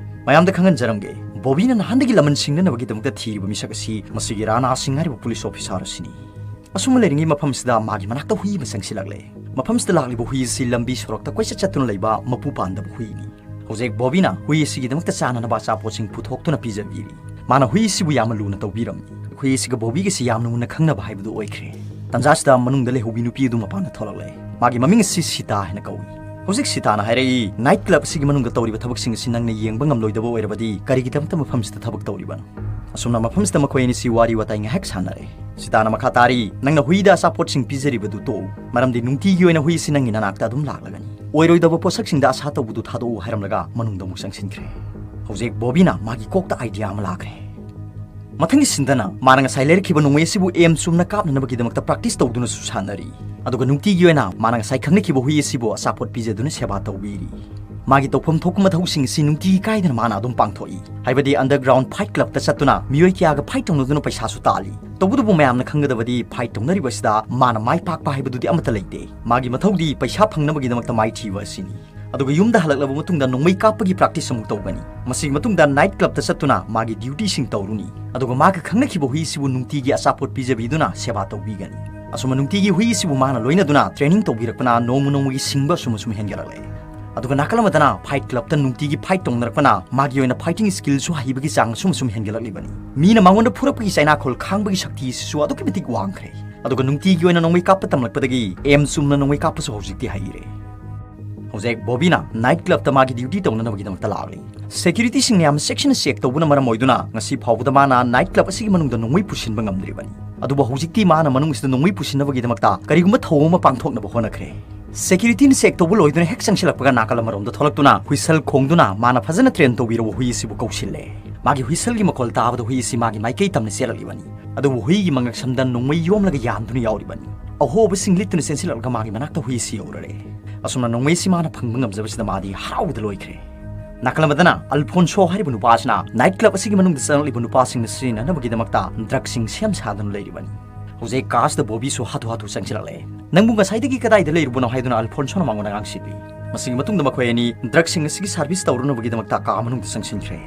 ꯃꯌꯥꯝꯗ ꯈꯪꯍꯟꯖꯔꯝꯒꯦ, ꯕꯣꯕꯤꯅ ꯅꯍꯥꯟꯗꯒꯤ ꯂꯃꯟ ꯁꯤꯡꯅꯅꯕꯒꯤꯗꯃꯛꯇ ꯊꯤꯔꯤꯕ ꯃꯤꯁꯛ ꯑꯁꯤ ꯃꯁꯤꯒꯤ ꯔꯥꯅꯥ ꯁꯤꯡ ꯍꯥꯏꯔꯤꯕ ꯄꯨꯂꯤꯁ ꯑꯣꯐꯤꯁꯥꯔ ꯑꯁꯤꯅꯤ꯫ ꯑꯁꯨꯝꯅ ꯂꯩꯔꯤꯉꯩ ꯃꯐꯝꯁꯤꯗ ꯃꯥꯒꯤ ꯃꯅꯥꯛꯇ ꯍꯨꯏ ꯑꯃ ꯆꯪꯁꯤꯜꯂꯛꯂꯦ꯫ ꯃꯐꯝꯁꯤꯗ ꯂꯥꯛꯂꯤꯕ ꯍꯨꯏ ꯑꯁꯤ ꯂꯝꯕꯤ ꯁꯣꯔꯣꯛꯇ ꯀꯣꯏꯆꯠ ꯆꯠꯇꯨꯅ ꯂꯩꯕ ꯃꯄꯨ ꯄꯥꯟꯗꯕ ꯍꯨꯏꯅꯤ꯫ ꯍꯧꯖꯤꯛ ꯕꯣꯕꯤꯅ ꯍꯨꯏ ꯑꯁꯤꯒꯤꯗꯃꯛꯇ ꯆꯥꯅꯅꯕ ꯑꯆꯥꯄꯣꯠꯁꯤꯡ ꯄꯨꯊꯣꯛꯇꯨꯅ ꯄꯤꯖꯕꯤꯔꯤ꯫ ꯃꯥꯅ ꯍꯨꯏ ꯑꯁꯤꯕꯨ ꯌꯥꯝꯅ ꯂꯨꯅ ꯇꯧꯕꯤꯔꯝꯃꯤ꯫ ꯍꯨꯏ ꯑꯁꯤꯒ ꯕꯣꯕꯤꯒꯁꯤ ꯌꯥꯝꯅ ꯃꯨꯟꯅ ꯈꯪꯅꯕ ꯍꯥꯏꯕꯗꯨ ꯑꯣꯏꯈ꯭ꯔꯦ꯫ ꯇꯥꯟꯖꯥꯁꯤꯗ ꯃꯅꯨꯡꯗ ꯂꯩꯍꯧꯕꯤ ꯅꯨꯄꯤ ꯑꯗꯨ ꯃꯄꯥꯟꯗ ꯊꯣꯛꯂꯛꯂꯦ꯫ ꯃꯥꯒꯤ ꯃꯃꯤꯡ ꯑꯁꯤ ꯁꯤꯇꯥ ꯍꯥꯏꯅ ꯀꯧꯏ꯫ ꯍꯧꯖꯤꯛ ꯁꯤꯇꯥꯅ ꯍꯥꯏꯔꯛꯏ, "ꯅꯥꯏꯠ ꯀ꯭ꯂꯕ ꯑꯁꯤꯒꯤ ꯃꯅꯨꯡꯗ ꯇꯧꯔꯤꯕ ꯊꯕꯛꯁꯤꯡ ꯑꯁꯤ ꯅꯪꯅ ꯌꯦꯡꯕ ꯉꯝꯂꯣꯏꯗꯕ ꯑꯣꯏꯔꯕꯗꯤ ꯀꯔꯤꯒꯤꯗꯃꯛꯇ ꯃꯐꯝꯁꯤꯗ ꯊꯕꯛ ꯇꯧꯔꯤꯕꯅꯣ?" ꯑꯁꯨꯝꯅ ꯃꯐꯝꯁꯤꯗ ꯃꯈꯣꯏ ꯑꯅꯤꯁꯤ ꯋꯥꯔꯤ ꯋꯥꯇꯥꯏ ꯉꯥꯏꯍꯥꯛ ꯁꯥꯟꯅꯔꯦ꯫ ꯁꯤꯇꯥꯅ ꯃꯈꯥ ꯇꯥꯔꯤ, "ꯅꯪꯅ ꯍꯨꯏꯗ ꯑꯆꯥꯄꯣꯠꯁꯤꯡ ꯄꯤꯖꯔꯤꯕꯗꯨ ꯇꯣꯛꯎ, ꯃꯔꯝꯗꯤ ꯅꯨꯡꯇꯤꯒꯤ ꯑꯣꯏꯅ ꯍꯨꯏ ꯑꯁꯤ ꯅꯪꯒꯤ ꯅꯅꯥꯛꯇ ꯑꯗꯨꯝ ꯂꯥꯛꯂꯒꯅꯤ꯫ ꯑꯣꯏꯔꯣꯏꯗꯕ ꯄꯣꯠꯁꯛꯁꯤꯡꯗ ꯑꯁꯥ ꯇꯧꯕꯗꯨ ꯊꯥꯗꯣꯛꯎ" ꯍꯥꯏꯔꯝꯂꯒ ꯃꯅꯨꯡꯗ ꯑꯃꯨꯛ ꯆꯪꯁꯤꯟꯈ꯭ꯔꯦ꯫ ꯍꯧꯖꯤꯛ ꯕꯣꯕꯤꯅ ꯃꯥꯒꯤ ꯀꯣꯛꯇ ꯑꯥꯏꯗꯤꯌꯥ ꯑꯃ ꯂꯥꯛꯈ꯭ꯔꯦ꯫ ꯃꯊꯪꯒꯤ ꯁꯤꯟꯗꯅ ꯃꯥꯅ ꯉꯁꯥꯏ ꯂꯩꯔꯛꯈꯤꯕ ꯅꯣꯡꯃꯩ ꯑꯁꯤꯕꯨ ꯑꯦꯝ ꯆꯨꯝꯅ ꯀꯥꯞꯅꯅꯕꯒꯤꯗꯃꯛꯇ ꯄ꯭ꯔꯥꯛꯇꯤꯁ ꯇꯧꯗꯨꯅꯁꯨ ꯁꯥꯟꯅꯔꯤ꯫ ꯑꯗꯨꯒ ꯅꯨꯡꯇꯤꯒꯤ ꯑꯣꯏꯅ ꯃꯥꯅ ꯉꯁꯥꯏ ꯈꯪꯅꯈꯤꯕ ꯍꯨꯏ ꯑꯁꯤꯕꯨ ꯑꯆꯥꯄꯣꯠ ꯄꯤꯖꯗꯨꯅ ꯁꯦꯕꯥ ꯇꯧꯕꯤꯔꯤ꯫ ꯃꯥꯒꯤ ꯇꯧꯐꯝ ꯊꯣꯛꯄ ꯃꯊꯧꯁꯤꯡ ꯑꯁꯤ ꯅꯨꯡꯇꯤꯒꯤ ꯀꯥꯏꯗꯅ ꯃꯥꯅ ꯑꯗꯨꯝ ꯄꯥꯡꯊꯣꯛꯏ꯫ ꯍꯥꯏꯕꯗꯤ underground fight clubꯇ ꯆꯠꯇꯨꯅ ꯃꯤꯑꯣꯏ ꯀꯌꯥꯒ fight ꯇꯧꯅꯗꯨꯅ ꯄꯩꯁꯥꯁꯨ ꯇꯥꯜꯂꯤ꯫ ꯇꯧꯕꯇꯕꯨ ꯃꯌꯥꯝꯅ ꯈꯪꯒꯗꯕꯗꯤ fight ꯇꯧꯅꯔꯤꯕ ꯑꯁꯤꯗ ꯃꯥꯅ ꯃꯥꯏ ꯄꯥꯛꯄ ꯍꯥꯏꯕꯗꯨꯗꯤ ꯑꯃꯠꯇ ꯂꯩꯇꯦ꯫ ꯃꯥꯒꯤ ꯃꯊꯧꯗꯤ ꯄꯩꯁꯥ ꯐꯪꯅꯕꯒꯤꯗꯃꯛꯇ ꯃꯥꯏꯊꯤꯕ ꯑꯁꯤꯅꯤ꯫ ꯑꯗꯨꯒ ꯌꯨꯝꯗ ꯍꯜꯂꯛꯂꯕ ꯃꯇꯨꯡꯗ ꯅꯣꯡꯃꯩ ꯀꯥꯞꯄꯒꯤ ꯄ꯭ꯔꯥꯛꯇꯤꯁ ꯑꯃꯨꯛ ꯇꯧꯒꯅꯤ꯫ ꯃꯁꯤꯒꯤ ꯃꯇꯨꯡꯗ ꯅꯥꯏꯠ ꯀ꯭ꯂꯕꯇ ꯆꯠꯇꯨꯅ ꯃꯥꯒꯤ ꯗ꯭ꯌꯨꯇꯤꯁꯤꯡ ꯇꯧꯔꯨꯅꯤ꯫ ꯑꯗꯨꯒ ꯃꯥꯒ ꯈꯪꯅꯈꯤꯕ ꯍꯨꯏꯁꯤꯕꯨ ꯅꯨꯡꯇꯤꯒꯤ ꯑꯆꯥꯄꯣꯠ ꯄꯤꯖꯕꯤꯗꯨꯅ ꯁꯦꯕꯥ ꯇꯧꯕꯤꯒꯅꯤ꯫ ꯑꯁꯨꯝꯅ ꯅꯨꯡꯇꯤꯒꯤ ꯍꯨꯏ ꯑꯁꯤꯕꯨ ꯃꯥꯅ ꯂꯣꯏꯅꯗꯨꯅ ꯇ꯭ꯔꯦꯅꯤꯡ ꯇꯧꯕꯤꯔꯛꯄꯅ ꯅꯣꯡꯃ ꯅꯣꯡꯃꯒꯤ ꯁꯤꯡꯕ ꯑꯁꯨꯝ ꯑꯁꯨꯝ ꯍꯦꯟꯒꯠꯂꯛꯂꯦ꯫ ꯑꯗꯨꯒ ꯅꯥꯀꯜ ꯑꯃꯗꯅ ꯐꯥꯏꯠ ꯀ꯭ꯂꯕꯇ ꯅꯨꯡꯇꯤꯒꯤ ꯐꯥꯏꯠ ꯇꯧꯅꯔꯛꯄꯅ ꯃꯥꯒꯤ ꯑꯣꯏꯅ ꯐꯥꯏꯇꯤꯡ ꯁ꯭ꯀꯤꯜꯁꯨ ꯍꯩꯕꯒꯤ ꯆꯥꯡ ꯑꯁꯨꯝ ꯑꯁꯨꯝ ꯍꯦꯟꯒꯠꯂꯛꯂꯤꯕꯅꯤ꯫ ꯃꯤꯅ ꯃꯉꯣꯟꯗ ꯐꯨꯔꯛꯄꯒꯤ ꯆꯩꯅꯥꯈꯣꯜ ꯈꯥꯡꯕꯒꯤ ꯁꯛꯇꯤ ꯑꯁꯤꯁꯨ ꯑꯗꯨꯛꯀꯤ ꯃꯇꯤꯛ ꯋꯥꯡꯈ꯭ꯔꯦ꯫ ꯑꯗꯨꯒ ꯅꯨꯡꯇꯤꯒꯤ ꯑꯣꯏꯅ ꯅꯣꯡꯃꯩ ꯀꯥꯞꯄ ꯇꯝꯂꯛꯄꯗꯒꯤ ꯑꯦꯝ ꯆꯨꯝꯅ ꯅꯣꯡꯃꯩ ꯀꯥꯞꯄꯁꯨ ꯍꯧꯖꯤꯛꯇꯤ ꯍꯩꯔꯦ꯫ ꯍꯧꯖꯤꯛ ꯕꯣꯕꯤꯅ ꯅꯥꯏꯠ ꯀ꯭ꯂꯕꯇ ꯃꯥꯒꯤ ꯗ꯭ꯌꯨꯇꯤ ꯇꯧꯅꯅꯕꯒꯤꯗꯃꯛꯇ ꯂꯥꯛꯂꯤ꯫ ꯁꯦꯀ꯭ꯌꯨꯔꯤꯇꯤꯁꯤꯡꯅ ꯌꯥꯝꯅ ꯆꯦꯛꯁꯤꯟꯅ ꯆꯦꯛ ꯇꯧꯕꯅ ꯃꯔꯝ ꯑꯣꯏꯗꯨꯅ ꯉꯁꯤ ꯐꯥꯎꯕꯗ ꯃꯥꯅ ꯅꯥꯏꯠ ꯀ꯭ꯂꯕ ꯑꯁꯤꯒꯤ ꯃꯅꯨꯡꯗ ꯅꯣꯡꯃꯩ ꯄꯨꯁꯤꯟꯕ ꯉꯝꯗ꯭ꯔꯤꯕꯅꯤ꯫ ꯑꯗꯨꯕꯨ ꯍꯧꯖꯤꯛꯇꯤ ꯃꯥꯅ ꯃꯅꯨꯡꯁꯤꯗ ꯅꯣꯡꯃꯩ ꯄꯨꯁꯤꯟꯅꯕꯒꯤꯗꯃꯛꯇ ꯀꯔꯤꯒꯨꯝꯕ ꯊꯧꯑꯣꯡ ꯑꯃ ꯄꯥꯡꯊꯣꯛꯅꯕ ꯍꯣꯠꯅꯈ꯭ꯔꯦ꯫ ꯁꯦꯀ꯭ꯌꯨꯔꯤꯇꯤꯅ ꯆꯦꯛ ꯇꯧꯕ ꯂꯣꯏꯗꯨꯅ ꯍꯦꯛ ꯆꯪꯁꯤꯜꯂꯛꯄꯒ ꯅꯥꯀꯜ ꯑꯃꯔꯣꯝꯗ ꯊꯣꯛꯂꯛꯇꯨꯅ ꯍꯨꯏꯁꯜ ꯈꯣꯡꯗꯨꯅ ꯃꯥꯅ ꯐꯖꯅ ꯇ꯭ꯔꯦꯟ ꯇꯧꯕꯤꯔꯕ ꯍꯨꯏ ꯑꯁꯤꯕꯨ ꯀꯧꯁꯤꯜꯂꯦ꯫ ꯃꯥꯒꯤ ꯍꯨꯏꯁꯜꯒꯤ ꯃꯈꯣꯜ ꯇꯥꯕꯗ ꯍꯨꯏ ꯑꯁꯤ ꯃꯥꯒꯤ ꯃꯥꯏꯀꯩ ꯇꯝꯅ ꯆꯦꯜꯂꯛꯂꯤꯕꯅꯤ꯫ ꯑꯗꯨꯕꯨ ꯍꯨꯏꯒꯤ ꯃꯉꯛꯁꯝꯗ ꯅꯣꯡꯃꯩ ꯌꯣꯝꯂꯒ ꯌꯥꯟꯗꯨꯅ ꯌꯥꯎꯔꯤꯕꯅꯤ꯫ ꯑꯍꯣꯕꯁꯤꯡ ꯂꯤꯠꯇꯨꯅ ꯆꯦꯟꯁꯤꯜꯂꯛꯂꯒ ꯃꯥꯒꯤ ꯃꯅꯥꯛꯇ ꯍꯨꯏ ꯑꯁꯤ ꯌꯧꯔꯔꯦ꯫ ꯑꯁꯨꯝꯅ ꯅꯣꯡꯃꯩ ꯑꯁꯤ ꯃꯥꯅ ꯐꯪꯕ ꯉꯝꯖꯕꯁꯤꯗ ꯃꯥꯗꯤ ꯍꯔꯥꯎꯕꯗ ꯂꯣꯏꯈ꯭ꯔꯦ꯫ ꯅꯥꯀꯜ ꯑꯃꯗꯅ ꯑꯜꯐꯣꯟꯁꯣ ꯍꯥꯏꯔꯤꯕ ꯅꯨꯄꯥ ꯑꯁꯤꯅ ꯅꯥꯏꯠ ꯀ꯭ꯂꯕ ꯑꯁꯤꯒꯤ ꯃꯅꯨꯡꯗ ꯆꯪꯂꯛꯂꯤꯕ ꯅꯨꯄꯥꯁꯤꯡꯅ ꯁꯤꯖꯤꯟꯅꯅꯕꯒꯤꯗꯃꯛꯇ ꯗ꯭ꯔꯒꯁꯤꯡ ꯁꯦꯝ ꯁꯥꯗꯨꯅ ꯂꯩꯔꯤꯕꯅꯤ꯫ ꯍꯧꯖꯤꯛ ꯀꯥꯁꯇ ꯕꯣꯕꯤꯁꯨ ꯍꯥꯊꯨ ꯍꯥꯊꯨ ꯆꯪꯁꯤꯜꯂꯛꯂꯦ꯫ "ꯅꯪꯕꯨ ꯉꯁꯥꯏꯗꯒꯤ ꯀꯗꯥꯏꯗ ꯂꯩꯔꯨꯕꯅꯣ?" ꯍꯥꯏꯗꯨꯅ ꯑꯜꯐꯣꯟꯁꯣꯅ ꯃꯉꯣꯟꯗ ꯉꯥꯡꯁꯤꯜꯂꯤ꯫ ꯃꯁꯤꯒꯤ ꯃꯇꯨꯡꯗ ꯃꯈꯣꯏ ꯑꯅꯤ ꯗ꯭ꯔꯒꯁꯤꯡ ꯑꯁꯤꯒꯤ ꯁꯥꯔꯚꯤꯁ ꯇꯧꯔꯨꯅꯕꯒꯤꯗꯃꯛꯇ ꯀꯥ ꯃꯅꯨꯡꯗ ꯆꯪꯁꯤꯟꯈ꯭ꯔꯦ꯫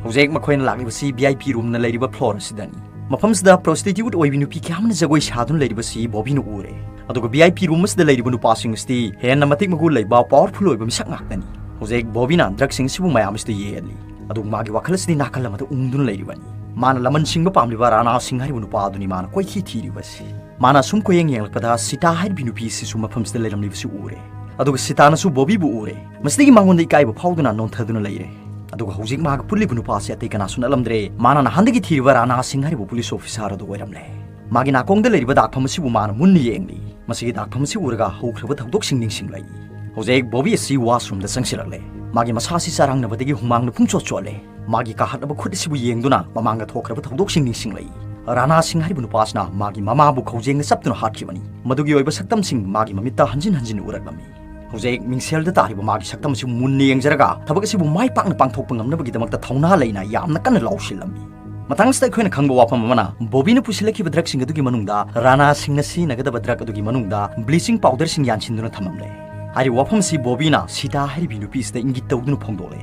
ꯍꯧꯖꯤꯛ ꯃꯈꯣꯏꯅ ꯂꯥꯛꯂꯤꯕꯁꯤ ꯚꯤ ꯑꯥꯏ ꯄꯤ ꯔꯨꯝꯅ ꯂꯩꯔꯤꯕ ꯐ꯭ꯂꯣꯔ ꯑꯁꯤꯗꯅꯤ꯫ ꯃꯐꯝꯁꯤꯗ ꯄ꯭ꯔꯣꯁꯇꯤꯇ꯭ꯌꯨꯠ ꯑꯣꯏꯕꯤ ꯅꯨꯄꯤ ꯀꯌꯥ ꯑꯃꯅ ꯖꯒꯣꯏ ꯁꯥꯗꯨꯅ ꯂꯩꯔꯤꯕꯁꯤ ꯕꯣꯕꯤꯅ ꯎꯔꯦ꯫ ꯑꯗꯨꯒ ꯚꯤ ꯑꯥꯏ ꯄꯤ ꯔꯨꯝ ꯑꯁꯤꯗ ꯂꯩꯔꯤꯕ ꯅꯨꯄꯥꯁꯤꯡ ꯑꯁꯤꯗꯤ ꯍꯦꯟꯅ ꯃꯇꯤꯛ ꯃꯒꯨꯟ ꯂꯩꯕ, ꯄꯥꯋꯔꯐꯨꯜ ꯑꯣꯏꯕ ꯃꯤꯁꯛ ꯉꯥꯛꯇꯅꯤ꯫ ꯍꯧꯖꯤꯛ ꯕꯣꯕꯤꯅ ꯗ꯭ꯔꯒꯁꯤꯡ ꯑꯁꯤꯕꯨ ꯃꯌꯥꯝ ꯑꯁꯤꯗ ꯌꯦꯜꯂꯤ꯫ ꯑꯗꯨꯕꯨ ꯃꯥꯒꯤ ꯋꯥꯈꯜ ꯑꯁꯤꯗꯤ ꯅꯥꯀꯜ ꯑꯃꯗ ꯎꯪꯗꯨꯅ ꯂꯩꯔꯤꯕꯅꯤ꯫ ꯃꯥꯅ ꯂꯃꯟ ꯁꯤꯡꯕ ꯄꯥꯝꯂꯤꯕ ꯔꯥꯅꯥ ꯁꯤꯡ ꯍꯥꯏꯔꯤꯕ ꯅꯨꯄꯥ ꯑꯗꯨꯅꯤ ꯃꯥꯅ ꯀꯣꯏꯊꯤ ꯊꯤꯔꯤꯕꯁꯤ꯫ ꯃꯥꯅ ꯑꯁꯨꯝ ꯀꯣꯏꯌꯦꯡ ꯌꯦꯡꯂꯛꯄꯗ ꯁꯤꯇꯥ ꯍꯥꯏꯔꯤꯕꯤ ꯅꯨꯄꯤ ꯑꯁꯤꯁꯨ ꯃꯐꯝꯁꯤꯗ ꯂꯩꯔꯝꯂꯤꯕꯁꯤ ꯎꯔꯦ꯫ ꯑꯗꯨꯒ ꯁꯤꯇꯥꯅꯁꯨ ꯕꯣꯕꯤꯕꯨ ꯎꯔꯦ꯫ ꯃꯁꯤꯗꯒꯤ ꯃꯉꯣꯟꯗ ꯏꯀꯥꯏꯕ ꯐꯥꯎꯗꯨꯅ ꯅꯣꯟꯊꯗꯨꯅ ꯂꯩꯔꯦ꯫ ꯑꯗꯨꯒ ꯍꯧꯖꯤꯛ ꯃꯥꯒ ꯄꯨꯜꯂꯤꯕ ꯅꯨꯄꯥ ꯑꯁꯤ ꯑꯇꯩ ꯀꯅꯥꯁꯨ ꯅꯠꯂꯝꯗ꯭ꯔꯦ, ꯃꯥꯅ ꯅꯍꯥꯟꯗꯒꯤ ꯊꯤꯔꯤꯕ ꯔꯥꯅꯥ ꯁꯤꯡ ꯍꯥꯏꯔꯤꯕ ꯄꯨꯂꯤꯁ ꯑꯣꯐꯤꯁꯥꯔ ꯑꯗꯨ ꯑꯣꯏꯔꯝꯂꯦ꯫ ꯃꯥꯒꯤ ꯅꯥꯀꯣꯡꯗ ꯂꯩꯔꯤꯕ ꯗꯥꯛꯐꯝ ꯑꯁꯤꯕꯨ ꯃꯥꯅ ꯃꯨꯟꯅ ꯌꯦꯡꯂꯤ꯫ ꯃꯁꯤꯒꯤ ꯗꯥꯛꯐꯝ ꯑꯁꯤ ꯎꯔꯒ ꯍꯧꯈ꯭ꯔꯕ ꯊꯧꯗꯣꯛꯁꯤꯡ ꯅꯤꯡꯁꯤꯡꯂꯛꯏ꯫ ꯍꯧꯖꯤꯛ ꯕꯣꯕꯤ ꯑꯁꯤ ꯋꯥꯁꯔꯨꯝꯗ ꯆꯪꯁꯤꯜꯂꯛꯂꯦ꯫ ꯃꯥꯒꯤ ꯃꯁꯥ ꯑꯁꯤ ꯆꯔꯥꯡꯅꯕꯗꯒꯤ ꯍꯨꯃꯥꯡꯅ ꯄꯨꯡꯆꯣꯠ ꯆꯣꯠꯂꯦ꯫ ꯃꯥꯒꯤ ꯀꯥꯍꯠꯂꯕ ꯈꯨꯠ ꯑꯁꯤꯕꯨ ꯌꯦꯡꯗꯨꯅ ꯃꯃꯥꯡꯗ ꯊꯣꯛꯈ꯭ꯔꯕ ꯊꯧꯗꯣꯛꯁꯤꯡ ꯅꯤꯡꯁꯤꯡꯂꯛꯏ꯫ ꯔꯥꯅꯥ ꯁꯤꯡ ꯍꯥꯏꯔꯤꯕ ꯅꯨꯄꯥ ꯑꯁꯤꯅ ꯃꯥꯒꯤ ꯃꯃꯥꯕꯨ ꯈꯧꯖꯦꯡꯅ ꯆꯞꯇꯨꯅ ꯍꯥꯠꯈꯤꯕꯅꯤ꯫ ꯃꯗꯨꯒꯤ ꯑꯣꯏꯕ ꯁꯛꯇꯝꯁꯤꯡ ꯃꯥꯒꯤ ꯃꯃꯤꯠꯇ ꯍꯟꯖꯤꯟ ꯍꯟꯖꯤꯟ ꯎꯔꯛꯂꯝꯃꯤ꯫ ꯍꯧꯖꯤꯛ ꯃꯤꯡꯁꯦꯜꯗ ꯇꯥꯔꯤꯕ ꯃꯥꯒꯤ ꯁꯛꯇꯝ ꯑꯁꯤꯕꯨ ꯃꯨꯟꯅ ꯌꯦꯡꯖꯔꯒ ꯊꯕꯛ ꯑꯁꯤꯕꯨ ꯃꯥꯏ ꯄꯥꯛꯅ ꯄꯥꯡꯊꯣꯛꯄ ꯉꯝꯅꯕꯒꯤꯗꯃꯛꯇ ꯊꯧꯅꯥ ꯂꯩꯅ ꯌꯥꯝꯅ ꯀꯟꯅ ꯂꯥꯎꯁꯤꯜꯂꯝꯃꯤ꯫ ꯃꯇꯥꯡꯁꯤꯗ ꯑꯩꯈꯣꯏꯅ ꯈꯪꯕ ꯋꯥꯐꯝ ꯑꯃꯅ, ꯕꯣꯕꯤꯅ ꯄꯨꯁꯤꯜꯂꯛꯈꯤꯕ ꯗ꯭ꯔꯒꯁꯤꯡ ꯑꯗꯨꯒꯤ ꯃꯅꯨꯡꯗ ꯔꯥꯅꯥ ꯁꯤꯡꯅ ꯁꯤꯖꯤꯟꯅꯒꯗꯕ ꯗ꯭ꯔꯒ ꯑꯗꯨꯒꯤ ꯃꯅꯨꯡꯗ ꯕ꯭ꯂꯤꯆꯤꯡ ꯄꯥꯎꯗꯔꯁꯤꯡ ꯌꯥꯟꯁꯤꯟꯗꯨꯅ ꯊꯝꯂꯝꯂꯦ꯫ ꯍꯥꯏꯔꯤꯕ ꯋꯥꯐꯝ ꯑꯁꯤ ꯕꯣꯕꯤꯅ ꯁꯤꯇꯥ ꯍꯥꯏꯔꯤꯕꯤ ꯅꯨꯄꯤ ꯑꯁꯤꯗ ꯏꯪꯒꯤꯠ ꯇꯧꯗꯨꯅ ꯐꯣꯡꯗꯣꯛꯂꯦ꯫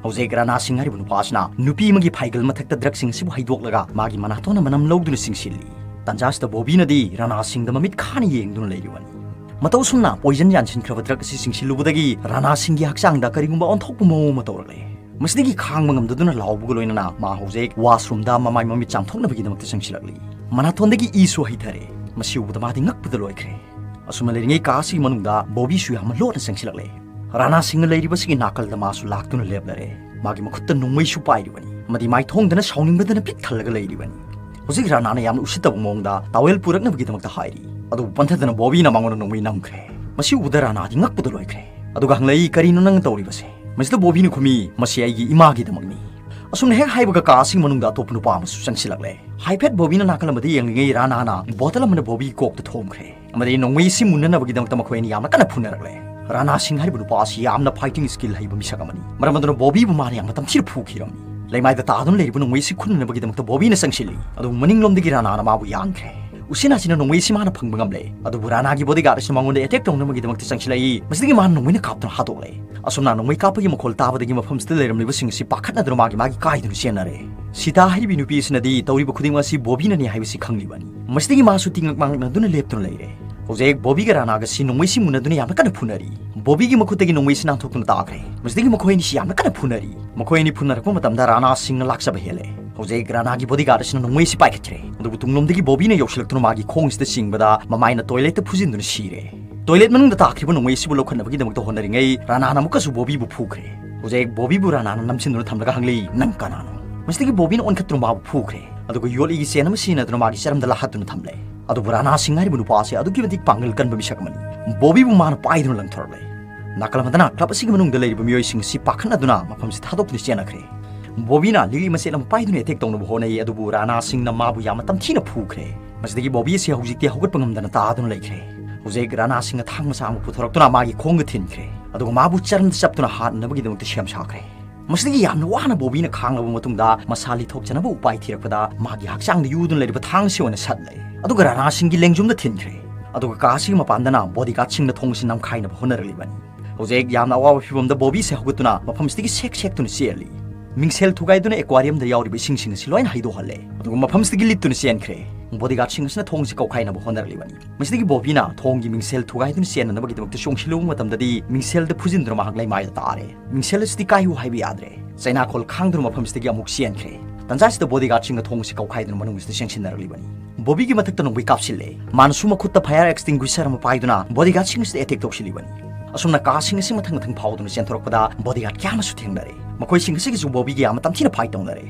ꯍꯧꯖꯤꯛ ꯔꯥꯅꯥ ꯁꯤꯡ ꯍꯥꯏꯔꯤꯕ ꯅꯨꯄꯥ ꯑꯁꯤꯅ ꯅꯨꯄꯤ ꯑꯃꯒꯤ ꯐꯥꯏꯒꯜ ꯃꯊꯛꯇ ꯗ꯭ꯔꯒꯁꯤꯡ ꯑꯁꯤꯕꯨ ꯍꯩꯗꯣꯛꯂꯒ ꯃꯥꯒꯤ ꯃꯅꯥꯇꯣꯟꯅ ꯃꯅꯝ ꯂꯧꯗꯨꯅ ꯆꯤꯡꯁꯤꯜꯂꯤ꯫ ꯇꯥꯟꯖꯥꯁꯤꯗ ꯕꯣꯕꯤꯅꯗꯤ ꯔꯥꯅꯥ ꯁꯤꯡꯗ ꯃꯃꯤꯠ ꯈꯥꯅ ꯌꯦꯡꯗꯨꯅ ꯂꯩꯔꯤꯕꯅꯤ꯫ ꯃꯇꯧ ꯑꯁꯨꯝꯅ ꯄꯣꯏꯖꯟ ꯌꯥꯟꯁꯤꯟꯈ꯭ꯔꯕ ꯗ꯭ꯔꯒ ꯑꯁꯤ ꯆꯤꯡꯁꯤꯜꯂꯨꯕꯗꯒꯤ ꯔꯥꯅꯥ ꯁꯤꯡꯒꯤ ꯍꯛꯆꯥꯡꯗ ꯀꯔꯤꯒꯨꯝꯕ ꯑꯣꯟꯊꯣꯛꯄ ꯃꯑꯣꯡ ꯑꯃ ꯇꯧꯔꯛꯂꯦ꯫ ꯃꯁꯤꯗꯒꯤ ꯈꯥꯡꯕ ꯉꯝꯗꯗꯨꯅ ꯂꯥꯎꯕꯒ ꯂꯣꯏꯅꯅ ꯃꯥ ꯍꯧꯖꯤꯛ ꯋꯥꯁꯔꯨꯝꯗ ꯃꯃꯥꯏ ꯃꯃꯤꯠ ꯆꯥꯝꯊꯣꯛꯅꯕꯒꯤꯗꯃꯛꯇ ꯆꯪꯁꯤꯜꯂꯛꯂꯤ꯫ ꯃꯅꯥꯇꯣꯟꯗꯒꯤ ꯏꯁꯨ ꯍꯩꯊꯔꯦ꯫ ꯃꯁꯤ ꯎꯕꯗ ꯃꯥꯗꯤ ꯉꯛꯄꯗ ꯂꯣꯏꯈ꯭ꯔꯦ꯫ ꯑꯁꯨꯝꯅ ꯂꯩꯔꯤꯉꯩ ꯀꯥ ꯑꯁꯤꯒꯤ ꯃꯅꯨꯡꯗ ꯕꯣꯕꯤꯁꯨ ꯌꯥꯝꯅ ꯂꯣꯠꯅ ꯆꯪꯁꯤꯜꯂꯛꯂꯦ꯫ ꯔꯥꯅꯥ ꯁꯤꯡꯅ ꯂꯩꯔꯤꯕꯁꯤꯒꯤ ꯅꯥꯀꯜꯗ ꯃꯥꯁꯨ ꯂꯥꯛꯇꯨꯅ ꯂꯦꯞꯂꯔꯦ꯫ ꯃꯥꯒꯤ ꯃꯈꯨꯠꯇ ꯅꯣꯡꯃꯩꯁꯨ ꯄꯥꯏꯔꯤꯕꯅꯤ ꯑꯃꯗꯤ ꯃꯥꯏꯊꯣꯡꯗꯅ ꯁꯥꯎꯅꯤꯡꯕꯗꯅ ꯄꯤꯛ ꯊꯜꯂꯒ ꯂꯩꯔꯤꯕꯅꯤ꯫ ꯍꯧꯖꯤꯛ ꯔꯥꯅꯥꯅ ꯌꯥꯝꯅ ꯎꯁꯤꯠꯇꯕ ꯃꯑꯣꯡꯗ ꯇꯥꯋꯦꯜ ꯄꯨꯔꯛꯅꯕꯒꯤꯗꯃꯛꯇ ꯍꯥꯏꯔꯤ꯫ ꯑꯗꯨꯕꯨ ꯄꯟꯊꯗꯅ ꯕꯣꯕꯤꯅ ꯃꯉꯣꯟꯗ ꯅꯣꯡꯃꯩ ꯅꯝꯈ꯭ꯔꯦ꯫ ꯃꯁꯤ ꯎꯕꯗ ꯔꯥꯅꯥꯗꯤ ꯉꯛꯄꯗ ꯂꯣꯏꯈ꯭ꯔꯦ꯫ ꯑꯗꯨꯒ ꯍꯪꯂꯛꯏ, "ꯀꯔꯤꯅꯣ ꯅꯪꯅ ꯇꯧꯔꯤꯕꯁꯦ?" ꯃꯁꯤꯗ ꯕꯣꯕꯤꯅ ꯈꯨꯝꯃꯤ, "ꯃꯁꯤ ꯑꯩꯒꯤ ꯏꯃꯥꯒꯤꯗꯃꯛꯅꯤ"꯫ ꯑꯁꯨꯝꯅ ꯍꯦꯛ ꯍꯥꯏꯕꯒ ꯀꯥ ꯑꯁꯤꯒꯤ ꯃꯅꯨꯡꯗ ꯑꯇꯣꯞꯄ ꯅꯨꯄꯥ ꯑꯃꯁꯨ ꯆꯪꯁꯤꯜꯂꯛꯂꯦ꯫ ꯍꯥꯏꯐꯦꯠ ꯕꯣꯕꯤꯅ ꯅꯥꯀꯜ ꯑꯃꯗ ꯌꯦꯡꯂꯤꯉꯩ ꯔꯥꯅꯥꯅ ꯕꯣꯇꯜ ꯑꯃꯅ ꯕꯣꯕꯤꯒꯤ ꯀꯣꯛꯇ ꯊꯣꯝꯈ꯭ꯔꯦ꯫ ꯑꯃꯗꯤ ꯅꯣꯡꯃꯩ ꯑꯁꯤ ꯃꯨꯟꯅꯅꯕꯒꯤꯗꯃꯛꯇ ꯃꯈꯣꯏ ꯑꯅꯤ ꯌꯥꯝꯅ ꯀꯟꯅ ꯐꯨꯅꯔꯛꯂꯦ꯫ ꯔꯥꯅꯥ ꯁꯤꯡ ꯍꯥꯏꯔꯤꯕ ꯅꯨꯄꯥ ꯑꯁꯤ ꯌꯥꯝꯅ ꯐꯥꯏꯇꯤꯡ ꯁ꯭ꯀꯤꯜ ꯍꯩꯕ ꯃꯤꯁꯛ ꯑꯃꯅꯤ꯫ ꯃꯔꯝ ꯑꯗꯨꯅ ꯕꯣꯕꯤꯕꯨ ꯃꯥꯅ ꯌꯥꯝꯅ ꯇꯝꯊꯤꯅ ꯐꯨꯈꯤꯔꯝꯃꯤ꯫ ꯂꯩꯃꯥꯏꯗ ꯇꯥꯗꯨꯅ ꯂꯩꯔꯤꯕ ꯅꯣꯡꯃꯩ ꯑꯁꯤ ꯈꯨꯟꯅꯅꯕꯒꯤꯗꯃꯛꯇ ꯕꯣꯕꯤꯅ ꯆꯪꯁꯤꯜꯂꯤ꯫ ꯑꯗꯨꯕꯨ ꯃꯅꯤꯡꯂꯣꯝꯗꯒꯤ ꯔꯥꯅꯥꯅ ꯃꯥꯕꯨ ꯌꯥꯟꯈ꯭ꯔꯦ꯫ ꯎꯆꯤꯟ ꯅꯥꯆꯤꯟꯅ ꯅꯣꯡꯃꯩ ꯑꯁꯤ ꯃꯥꯅ ꯐꯪꯕ ꯉꯝꯂꯦ꯫ ꯑꯗꯨꯕꯨ ꯔꯥꯅꯥꯒꯤ ꯕꯣꯗꯤꯒꯥꯔꯗ ꯑꯁꯤꯅ ꯃꯉꯣꯟꯗ ꯑꯦꯇꯦꯛ ꯇꯧꯅꯕꯒꯤꯗꯃꯛꯇ ꯆꯪꯁꯤꯜꯂꯛꯏ꯫ ꯃꯁꯤꯗꯒꯤ ꯃꯥꯅ ꯅꯣꯡꯃꯩꯅ ꯀꯥꯞꯇꯨꯅ ꯍꯥꯠꯇꯣꯛꯂꯦ꯫ ꯑꯁꯨꯝꯅ ꯅꯣꯡꯃꯩ ꯀꯥꯞꯄꯒꯤ ꯃꯈꯣꯜ ꯇꯥꯕꯗꯒꯤ ꯃꯐꯝꯁꯤꯗ ꯂꯩꯔꯝꯂꯤꯕꯁꯤꯡ ꯑꯁꯤ ꯄꯥꯈꯠꯅꯗꯨꯅ ꯃꯥꯒꯤ ꯃꯥꯒꯤ ꯀꯥꯏꯗꯨꯅ ꯆꯦꯟꯅꯔꯦ꯫ ꯁꯤꯇꯥ ꯍꯥꯏꯔꯤꯕꯤ ꯅꯨꯄꯤ ꯑꯁꯤꯅꯗꯤ ꯇꯧꯔꯤꯕ ꯈꯨꯗꯤꯡꯃꯛ ꯑꯁꯤ ꯕꯣꯕꯤꯅꯅꯤ ꯍꯥꯏꯕꯁꯤ ꯈꯪꯂꯤꯕꯅꯤ꯫ ꯃꯁꯤꯗꯒꯤ ꯃꯥꯁꯨ ꯇꯤꯡꯉꯛ ꯃꯥꯡꯉꯛꯅꯗꯨꯅ ꯂꯦꯞꯇꯨꯅ ꯂꯩꯔꯦ꯫ ꯍꯧꯖꯤꯛ ꯕꯣꯕꯤꯒ ꯔꯥꯅꯥꯒꯁꯤ ꯅꯣꯡꯃꯩꯁꯤ ꯃꯨꯟꯅꯗꯨꯅ ꯌꯥꯝꯅ ꯀꯟꯅ ꯐꯨꯅꯔꯤ꯫ ꯕꯣꯕꯤꯒꯤ ꯃꯈꯨꯠꯇꯒꯤ ꯅꯣꯡꯃꯩꯁꯤ ꯅꯥꯟꯊꯣꯛꯇꯨꯅ ꯇꯥꯈ꯭ꯔꯦ꯫ ꯃꯁꯤꯗꯒꯤ ꯃꯈꯣꯏ ꯑꯅꯤꯁꯤ ꯌꯥꯝꯅ ꯀꯟꯅ ꯐꯨꯅꯔꯤ꯫ ꯃꯈꯣꯏ ꯑꯅꯤ ꯐꯨꯅꯔꯛꯄ ꯃꯇꯝꯗ ꯔꯥꯅꯥ ꯁꯤꯡꯅ ꯂꯥꯛꯆꯕ ꯍꯦꯜꯂꯦ꯫ ꯍꯧꯖꯤꯛ ꯔꯥꯅꯥꯒꯤ ꯕꯣꯗꯤꯒꯥꯔꯗ ꯑꯁꯤꯅ ꯅꯣꯡꯃꯩꯁꯤ ꯄꯥꯏꯈꯠꯈ꯭ꯔꯦ꯫ ꯑꯗꯨꯕꯨ ꯇꯨꯡꯂꯣꯝꯗꯒꯤ ꯕꯣꯕꯤꯅ ꯌꯧꯁꯤꯜꯂꯛꯇꯨꯅ ꯃꯥꯒꯤ ꯈꯣꯡꯁꯤꯗ ꯆꯤꯡꯕꯗ ꯃꯃꯥꯏꯅ ꯇꯣꯏꯂꯦꯠꯇ ꯐꯨꯖꯤꯟꯗꯨꯅ ꯁꯤꯔꯦ꯫ ꯇꯣꯏꯂꯦꯠ ꯃꯅꯨꯡꯗ ꯇꯥꯈ꯭ꯔꯤꯕ ꯅꯣꯡꯃꯩ ꯑꯁꯤꯕꯨ ꯂꯧꯈꯠꯅꯕꯒꯤꯗꯃꯛꯇ ꯍꯣꯠꯅꯔꯤꯉꯩ ꯔꯥꯅꯥꯅ ꯑꯃꯨꯛꯀꯁꯨ ꯕꯣꯕꯤꯕꯨ ꯐꯨꯈ꯭ꯔꯦ꯫ ꯍꯧꯖꯤꯛ ꯕꯣꯕꯤꯕꯨ ꯔꯥꯅꯥꯅ ꯅꯝꯁꯤꯟꯗꯨꯅ ꯊꯝꯂꯒ ꯍꯪꯂꯤ, "ꯅꯪ ꯀꯅꯥꯅꯣ?" ꯃꯁꯤꯗꯒꯤ ꯕꯣꯕꯤꯅ ꯑꯣꯟꯈꯠꯇꯨꯅ ꯃꯥꯕꯨ ꯐꯨꯈ꯭ꯔꯦ, ꯑꯗꯨꯒ ꯌꯣꯠꯂꯤꯒꯤ ꯆꯦꯟ ꯑꯃ ꯁꯤꯖꯤꯟꯅꯗꯨꯅ ꯃꯥꯒꯤ ꯆꯔꯝꯗ ꯂꯥꯛꯍꯠꯇꯨꯅ ꯊꯝꯂꯦ꯫ ꯑꯗꯨꯕꯨ ꯔꯥꯅꯥ ꯁꯤꯡ ꯍꯥꯏꯔꯤꯕ ꯅꯨꯄꯥ ꯑꯁꯤ ꯑꯗꯨꯛꯀꯤ ꯃꯇꯤꯛ ꯄꯥꯡꯒꯜ ꯀꯟꯕ ꯃꯤꯁꯛ ꯑꯃꯅꯤ꯫ ꯕꯣꯕꯤꯕꯨ ꯃꯥꯅ ꯄꯥꯏꯗꯨꯅ ꯂꯪꯊꯣꯔꯛꯂꯦ꯫ ꯅꯥꯀꯜ ꯑꯃꯗꯅ ꯀ꯭ꯂꯕ ꯑꯁꯤꯒꯤ ꯃꯅꯨꯡꯗ ꯂꯩꯔꯤꯕ ꯃꯤꯑꯣꯏꯁꯤꯡ ꯑꯁꯤ ꯄꯥꯈꯠꯅꯗꯨꯅ ꯃꯐꯝꯁꯤ ꯊꯥꯗꯣꯛꯇꯨꯅ ꯆꯦꯟꯅꯈ꯭ꯔꯦ꯫ ꯕꯣꯕꯤꯅ ꯂꯤꯛꯂꯤ ꯃꯆꯦꯠ ꯑꯃ ꯄꯥꯏꯗꯨꯅ ꯑꯦꯇꯦꯛ ꯇꯧꯅꯕ ꯍꯣꯠꯅꯩ, ꯑꯗꯨꯕꯨ ꯔꯥꯅꯥ ꯁꯤꯡꯅ ꯃꯥꯕꯨ ꯌꯥꯝꯅ ꯇꯝꯊꯤꯅ ꯐꯨꯈ꯭ꯔꯦ꯫ ꯃꯁꯤꯗꯒꯤ ꯕꯣꯕꯤ ꯑꯁꯤ ꯍꯧꯖꯤꯛꯇꯤ ꯍꯧꯒꯠꯄ ꯉꯝꯗꯅ ꯇꯥꯗꯨꯅ ꯂꯩꯈ꯭ꯔꯦ꯫ ꯍꯧꯖꯤꯛ ꯔꯥꯅꯥ ꯁꯤꯡꯅ ꯊꯥꯡ ꯃꯆꯥ ꯑꯃ ꯄꯨꯊꯣꯔꯛꯇꯨꯅ ꯃꯥꯒꯤ ꯈꯣꯡꯗ ꯊꯤꯟꯈ꯭ꯔꯦ, ꯑꯗꯨꯒ ꯃꯥꯕꯨ ꯆꯔꯝꯗ ꯆꯞꯇꯨꯅ ꯍꯥꯠꯅꯕꯒꯤꯗꯃꯛꯇ ꯁꯦꯝ ꯁꯥꯈ꯭ꯔꯦ꯫ ꯃꯁꯤꯗꯒꯤ ꯌꯥꯝꯅ ꯋꯥꯅ ꯕꯣꯕꯤꯅ ꯈꯥꯡꯂꯕ ꯃꯇꯨꯡꯗ ꯃꯁꯥ ꯂꯤꯊꯣꯛꯆꯅꯕ ꯎꯄꯥꯏ ꯊꯤꯔꯛꯄꯗ ꯃꯥꯒꯤ ꯍꯛꯆꯥꯡꯗ ꯌꯨꯗꯨꯅ ꯂꯩꯔꯤꯕ ꯊꯥꯡꯁꯤ ꯑꯣꯏꯅ ꯁꯠꯂꯦ, ꯑꯗꯨꯒ ꯔꯥꯅꯥ ꯁꯤꯡꯒꯤ ꯂꯦꯡꯖꯨꯝꯗ ꯊꯤꯟꯈ꯭ꯔꯦ꯫ ꯑꯗꯨꯒ ꯀꯥ ꯑꯁꯤꯒꯤ ꯃꯄꯥꯟꯗꯅ ꯕꯣꯗꯤꯒꯥꯔꯗꯁꯤꯡꯅ ꯊꯣꯡ ꯑꯁꯤ ꯅꯝꯈꯥꯏꯅꯕ ꯍꯣꯠꯅꯔꯛꯂꯤꯕꯅꯤ꯫ ꯍꯧꯖꯤꯛ ꯌꯥꯝꯅ ꯑꯋꯥꯕ ꯐꯤꯕꯝꯗ ꯕꯣꯕꯤꯁꯦ ꯍꯧꯒꯠꯇꯨꯅ ꯃꯐꯝꯁꯤꯗꯒꯤ ꯁꯦꯛ ꯁꯦꯛꯇꯨꯅ ꯆꯦꯜꯂꯤ꯫ ꯃꯤꯡꯁꯦꯜ ꯊꯨꯒꯥꯏꯗꯨꯅ ꯑꯦꯀ꯭ꯋꯥꯔꯤꯌꯝꯗ ꯌꯥꯎꯔꯤꯕ ꯏꯁꯤꯡꯁꯤꯡ ꯑꯁꯤ ꯂꯣꯏꯅ ꯍꯩꯗꯣꯛꯍꯜꯂꯦ, ꯑꯗꯨꯒ ꯃꯐꯝꯁꯤꯗꯒꯤ ꯂꯤꯠꯇꯨꯅ ꯆꯦꯟꯈ꯭ꯔꯦ꯫ ꯕꯣꯗꯤꯒꯥꯔꯗꯁꯤꯡ ꯑꯁꯤꯅ ꯊꯣꯡꯁꯤ ꯀꯧꯈꯥꯏꯅꯕ ꯍꯣꯠꯅꯔꯛꯂꯤꯕꯅꯤ꯫ ꯃꯁꯤꯗꯒꯤ ꯕꯣꯕꯤꯅ ꯊꯣꯡꯒꯤ ꯃꯤꯡꯁꯦꯜ ꯊꯨꯒꯥꯏꯗꯨꯅ ꯆꯦꯟꯅꯅꯕꯒꯤꯗꯃꯛꯇ ꯆꯣꯡꯁꯤꯜꯂꯨꯕ ꯃꯇꯝꯗꯗꯤ ꯃꯤꯡꯁꯦꯜꯗ ꯐꯨꯖꯤꯟꯗꯨꯅ ꯃꯍꯥꯛ ꯂꯩꯃꯥꯏꯗ ꯇꯥꯔꯦ꯫ ꯃꯤꯡꯁꯦꯜ ꯑꯁꯤꯗꯤ ꯀꯥꯏꯌꯨ ꯍꯥꯏꯕ ꯌꯥꯗ꯭ꯔꯦ꯫ ꯆꯩꯅꯥꯈꯣꯜ ꯈꯥꯡꯗꯨꯅ ꯃꯐꯝꯁꯤꯗꯒꯤ ꯑꯃꯨꯛ ꯆꯦꯟꯈ꯭ꯔꯦ꯫ ꯇꯟꯖꯥꯁꯤꯗ ꯕꯣꯗꯤꯒꯥꯔꯗꯁꯤꯡꯅ ꯊꯣꯡꯁꯤ ꯀꯧꯈꯥꯏꯗꯨꯅ ꯃꯅꯨꯡꯁꯤꯗ ꯆꯦꯟꯁꯤꯟꯅꯔꯛꯂꯤꯕꯅꯤ꯫ ꯕꯣꯕꯤꯒꯤ ꯃꯊꯛꯇ ꯅꯣꯡꯃꯩ ꯀꯥꯞꯁꯤꯜꯂꯦ꯫ ꯃꯥꯅꯁꯨ ꯃꯈꯨꯠꯇ ꯐꯥꯌꯔ ꯑꯦꯛꯁꯇꯤꯡꯒ꯭ꯋꯤꯁꯔ ꯑꯃ ꯄꯥꯏꯗꯨꯅ ꯕꯣꯗꯤꯒꯥꯔꯗꯁꯤꯡ ꯑꯁꯤꯗ ꯑꯦꯇꯦꯛ ꯇꯧꯁꯤꯜꯂꯤꯕꯅꯤ꯫ ꯑꯁꯨꯝꯅ ꯀꯥꯁꯤꯡ ꯑꯁꯤ ꯃꯊꯪ ꯃꯊꯪ ꯐꯥꯎꯗꯨꯅ ꯆꯦꯟꯊꯣꯔꯛꯄꯗ ꯕꯣꯗꯤꯒꯥꯔꯗ ꯀꯌꯥ ꯑꯃꯁꯨ ꯊꯦꯡꯅꯔꯦ꯫ ꯃꯈꯣꯏꯁꯤꯡ ꯑꯁꯤꯒꯤꯁꯨ ꯕꯣꯕꯤꯒ ꯌꯥꯝꯅ ꯇꯝꯊꯤꯅ ꯐꯥꯏꯠ ꯇꯧꯅꯔꯦ꯫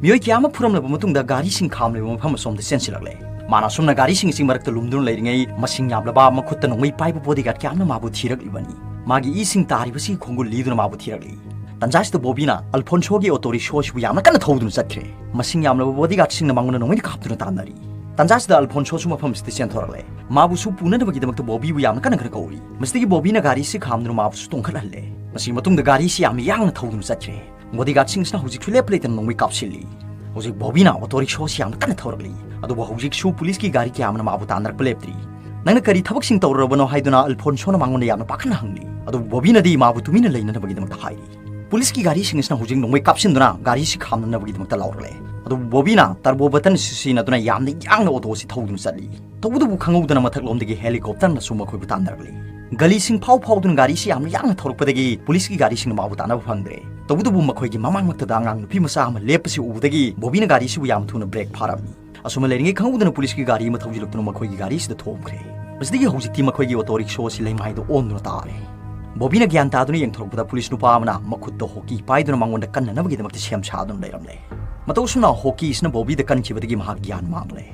ꯃꯤꯑꯣꯏ ꯀꯌꯥ ꯑꯃ ꯐꯨꯔꯝꯂꯕ ꯃꯇꯨꯡꯗ ꯒꯥꯔꯤꯁꯤꯡ ꯈꯥꯝꯂꯤꯕ ꯃꯐꯝ ꯑꯁꯣꯝꯗ ꯆꯦꯟꯁꯤꯜꯂꯛꯂꯦ꯫ ꯃꯥꯅ ꯑꯁꯨꯝꯅ ꯒꯥꯔꯤꯁꯤꯡ ꯑꯁꯤ ꯃꯔꯛꯇ ꯂꯨꯝꯗꯨꯅ ꯂꯩꯔꯤꯉꯩ ꯃꯁꯤꯡ ꯌꯥꯝꯂꯕ ꯃꯈꯨꯠꯇ ꯅꯣꯡꯃꯩ ꯄꯥꯏꯕ ꯕꯣꯗꯤꯒꯥꯔꯗ ꯀꯌꯥ ꯑꯃꯅ ꯃꯥꯕꯨ ꯊꯤꯔꯛꯂꯤꯕꯅꯤ꯫ ꯃꯥꯒꯤ ꯏꯁꯤꯡ ꯇꯥꯔꯤꯕꯁꯤ ꯈꯣꯡꯒꯨꯜ ꯂꯤꯗꯨꯅ ꯃꯥꯕꯨ ꯊꯤꯔꯛꯂꯤ꯫ ꯇꯟꯖꯥꯁꯤꯗ ꯕꯣꯕꯤꯅ ꯑꯜꯐꯣꯟꯁꯣꯒꯤ ꯑꯣꯇꯣ ꯔꯤꯛꯁꯣ ꯑꯁꯤꯕꯨ ꯌꯥꯝꯅ ꯀꯟꯅ ꯊꯧꯗꯨꯅ ꯆꯠꯈ꯭ꯔꯦ꯫ ꯃꯁꯤꯡ ꯌꯥꯝꯂꯕ ꯕꯣꯗꯤꯒꯥꯔꯗꯁꯤꯡꯅ ꯃꯉꯣꯟꯗ ꯅꯣꯡꯃꯩꯅ ꯀꯥꯞꯇꯨꯅ ꯇꯥꯟꯅꯔꯤ꯫ ꯇꯟꯖꯥꯁꯤꯗ ꯑꯜꯐꯣꯟꯁꯣꯁꯨ ꯃꯐꯝꯁꯤꯗ ꯆꯦꯟꯊꯣꯔꯛꯂꯦ꯫ ꯃꯥꯕꯨꯁꯨ ꯄꯨꯅꯅꯕꯒꯤꯗꯃꯛꯇ ꯕꯣꯕꯤꯕꯨ ꯌꯥꯝꯅ ꯀꯟꯅ ꯀꯟꯅ ꯀꯧꯔꯤ꯫ ꯃꯁꯤꯗꯒꯤ ꯕꯣꯕꯤꯅ ꯒꯥꯔꯤꯁꯤ ꯈꯥꯝꯗꯨꯅ ꯃꯥꯕꯨꯁꯨ ꯇꯣꯡꯈꯠꯍꯜꯂꯦ꯫ ꯃꯁꯤꯒꯤ ꯃꯇꯨꯡꯗ ꯒꯥꯔꯤꯁꯤ ꯌꯥꯝꯅ ꯌꯥꯡꯅ ꯊꯧꯗꯨꯅ ꯆꯠꯈ꯭ꯔꯦ꯫ ꯕꯣꯗꯤꯒꯥꯔꯗꯁꯤꯡ ꯑꯁꯤꯅ ꯍꯧꯖꯤꯛꯁꯨ ꯂꯦꯞꯄ ꯂꯩꯇꯅ ꯅꯣꯡꯃꯩ ꯀꯥꯞꯁꯤꯜꯂꯤ꯫ ꯍꯧꯖꯤꯛ ꯕꯣꯕꯤꯅ ꯑꯣꯇꯣ ꯔꯤꯛꯁꯣꯁꯤ ꯌꯥꯝꯅ ꯀꯟꯅ ꯊꯧꯔꯛꯂꯤ, ꯑꯗꯨꯕꯨ ꯍꯧꯖꯤꯛꯁꯨ ꯄꯨꯂꯤꯁꯀꯤ ꯒꯥꯔꯤ ꯀꯌꯥ ꯑꯃꯅ ꯃꯥꯕꯨ ꯇꯥꯟꯅꯔꯛꯄ ꯂꯦꯞꯇ꯭ꯔꯤ꯫ "ꯅꯪꯅ ꯀꯔꯤ ꯊꯕꯛꯁꯤꯡ ꯇꯧꯔꯨꯔꯕꯅꯣ?" ꯍꯥꯏꯗꯨꯅ ꯑꯜꯐꯣꯟꯁꯣꯅ ꯃꯉꯣꯟꯗ ꯌꯥꯝꯅ ꯄꯥꯈꯠꯅ ꯍꯪꯂꯤ꯫ ꯑꯗꯨꯕꯨ ꯕꯣꯕꯤꯅꯗꯤ ꯃꯥꯕꯨ ꯇꯨꯃꯤꯟꯅ ꯂꯩꯅꯅꯕꯒꯤꯗꯃꯛꯇ ꯍꯥꯏꯔꯤ꯫ ꯄꯨꯂꯤꯁꯀꯤ ꯒꯥꯔꯤꯁꯤꯡ ꯑꯁꯤꯅ ꯍꯧꯖꯤꯛ ꯅꯣꯡꯃꯩ ꯀꯥꯞꯁꯤꯟꯗꯨꯅ ꯒꯥꯔꯤꯁꯤ ꯈꯥꯝꯅꯅꯕꯒꯤꯗꯃꯛꯇ ꯂꯥꯎꯔꯛꯂꯦ꯫ ꯑꯗꯨꯕꯨ ꯕꯣꯕꯤꯅ ꯇꯔꯕꯣ ꯕꯇꯟ ꯁꯤꯖꯤꯟꯅꯗꯨꯅ ꯌꯥꯝꯅ ꯌꯥꯡꯅ ꯑꯣꯇꯣ ꯑꯁꯤ ꯊꯧꯗꯨꯅ ꯆꯠꯂꯤ꯫ ꯇꯧꯕꯇꯕꯨ ꯈꯪꯍꯧꯗꯅ ꯃꯊꯛꯂꯣꯝꯗꯒꯤ ꯍꯦꯂꯤꯀꯣꯞꯇꯔꯅꯁꯨ ꯃꯈꯣꯏꯕꯨ ꯇꯥꯟꯅꯔꯛꯂꯤ꯫ ꯒꯂꯤꯁꯤꯡ ꯐꯥꯎ ꯐꯥꯎꯗꯨꯅ ꯒꯥꯔꯤꯁꯤ ꯌꯥꯝꯅ ꯌꯥꯡꯅ ꯊꯧꯔꯛꯄꯗꯒꯤ ꯄꯨꯂꯤꯁꯀꯤ ꯒꯥꯔꯤꯁꯤꯡꯅ ꯃꯥꯕꯨ ꯇꯥꯟꯅꯕ ꯐꯪꯗ꯭ꯔꯦ꯫ ꯇꯧꯕꯇꯕꯨ ꯃꯈꯣꯏꯒꯤ ꯃꯃꯥꯡꯃꯛꯇꯗ ꯑꯉꯥꯡ ꯅꯨꯄꯤ ꯃꯆꯥ ꯑꯃ ꯂꯦꯞꯄꯁꯤ ꯎꯕꯗꯒꯤ ꯕꯣꯕꯤꯅ ꯒꯥꯔꯤꯁꯤꯕꯨ ꯌꯥꯝ ꯊꯨꯅ ꯕ꯭ꯔꯦꯛ ꯐꯥꯔꯝꯃꯤ꯫ ꯑꯁꯨꯝꯅ ꯂꯩꯔꯤꯉꯩ ꯈꯪꯍꯧꯗꯅ ꯄꯨꯂꯤꯁꯀꯤ ꯒꯥꯔꯤ ꯑꯃ ꯊꯧꯖꯤꯜꯂꯛꯇꯨꯅ ꯃꯈꯣꯏꯒꯤ ꯒꯥꯔꯤꯁꯤꯗ ꯊꯣꯝꯈ꯭ꯔꯦ꯫ ꯃꯁꯤꯗꯒꯤ ꯍꯧꯖꯤꯛꯇꯤ ꯃꯈꯣꯏꯒꯤ ꯑꯣꯇꯣ ꯔꯤꯛꯁꯣ ꯑꯁꯤ ꯂꯩꯃꯥꯏꯗ ꯑꯣꯟꯗꯨꯅ ꯇꯥꯔꯦ꯫ ꯕꯣꯕꯤꯅ ꯒ꯭ꯌꯥꯟ ꯇꯥꯗꯨꯅ ꯌꯦꯡꯊꯣꯔꯛꯄꯗ ꯄꯨꯂꯤꯁ ꯅꯨꯄꯥ ꯑꯃꯅ ꯃꯈꯨꯠꯇ ꯍꯣꯀꯤ ꯄꯥꯏꯗꯨꯅ ꯃꯉꯣꯟꯗ ꯀꯟꯅꯅꯕꯒꯤꯗꯃꯛꯇ ꯁꯦꯝ ꯁꯥꯗꯨꯅ ꯂꯩꯔꯝꯂꯦ꯫ ꯃꯇꯧ ꯑꯁꯨꯝꯅ ꯍꯣꯀꯤ ꯑꯁꯤꯅ ꯕꯣꯕꯤꯗ ꯀꯟꯈꯤꯕꯗꯒꯤ ꯃꯍꯥꯛ ꯒ꯭ꯌꯥꯟ ꯃꯥꯡꯂꯦ꯫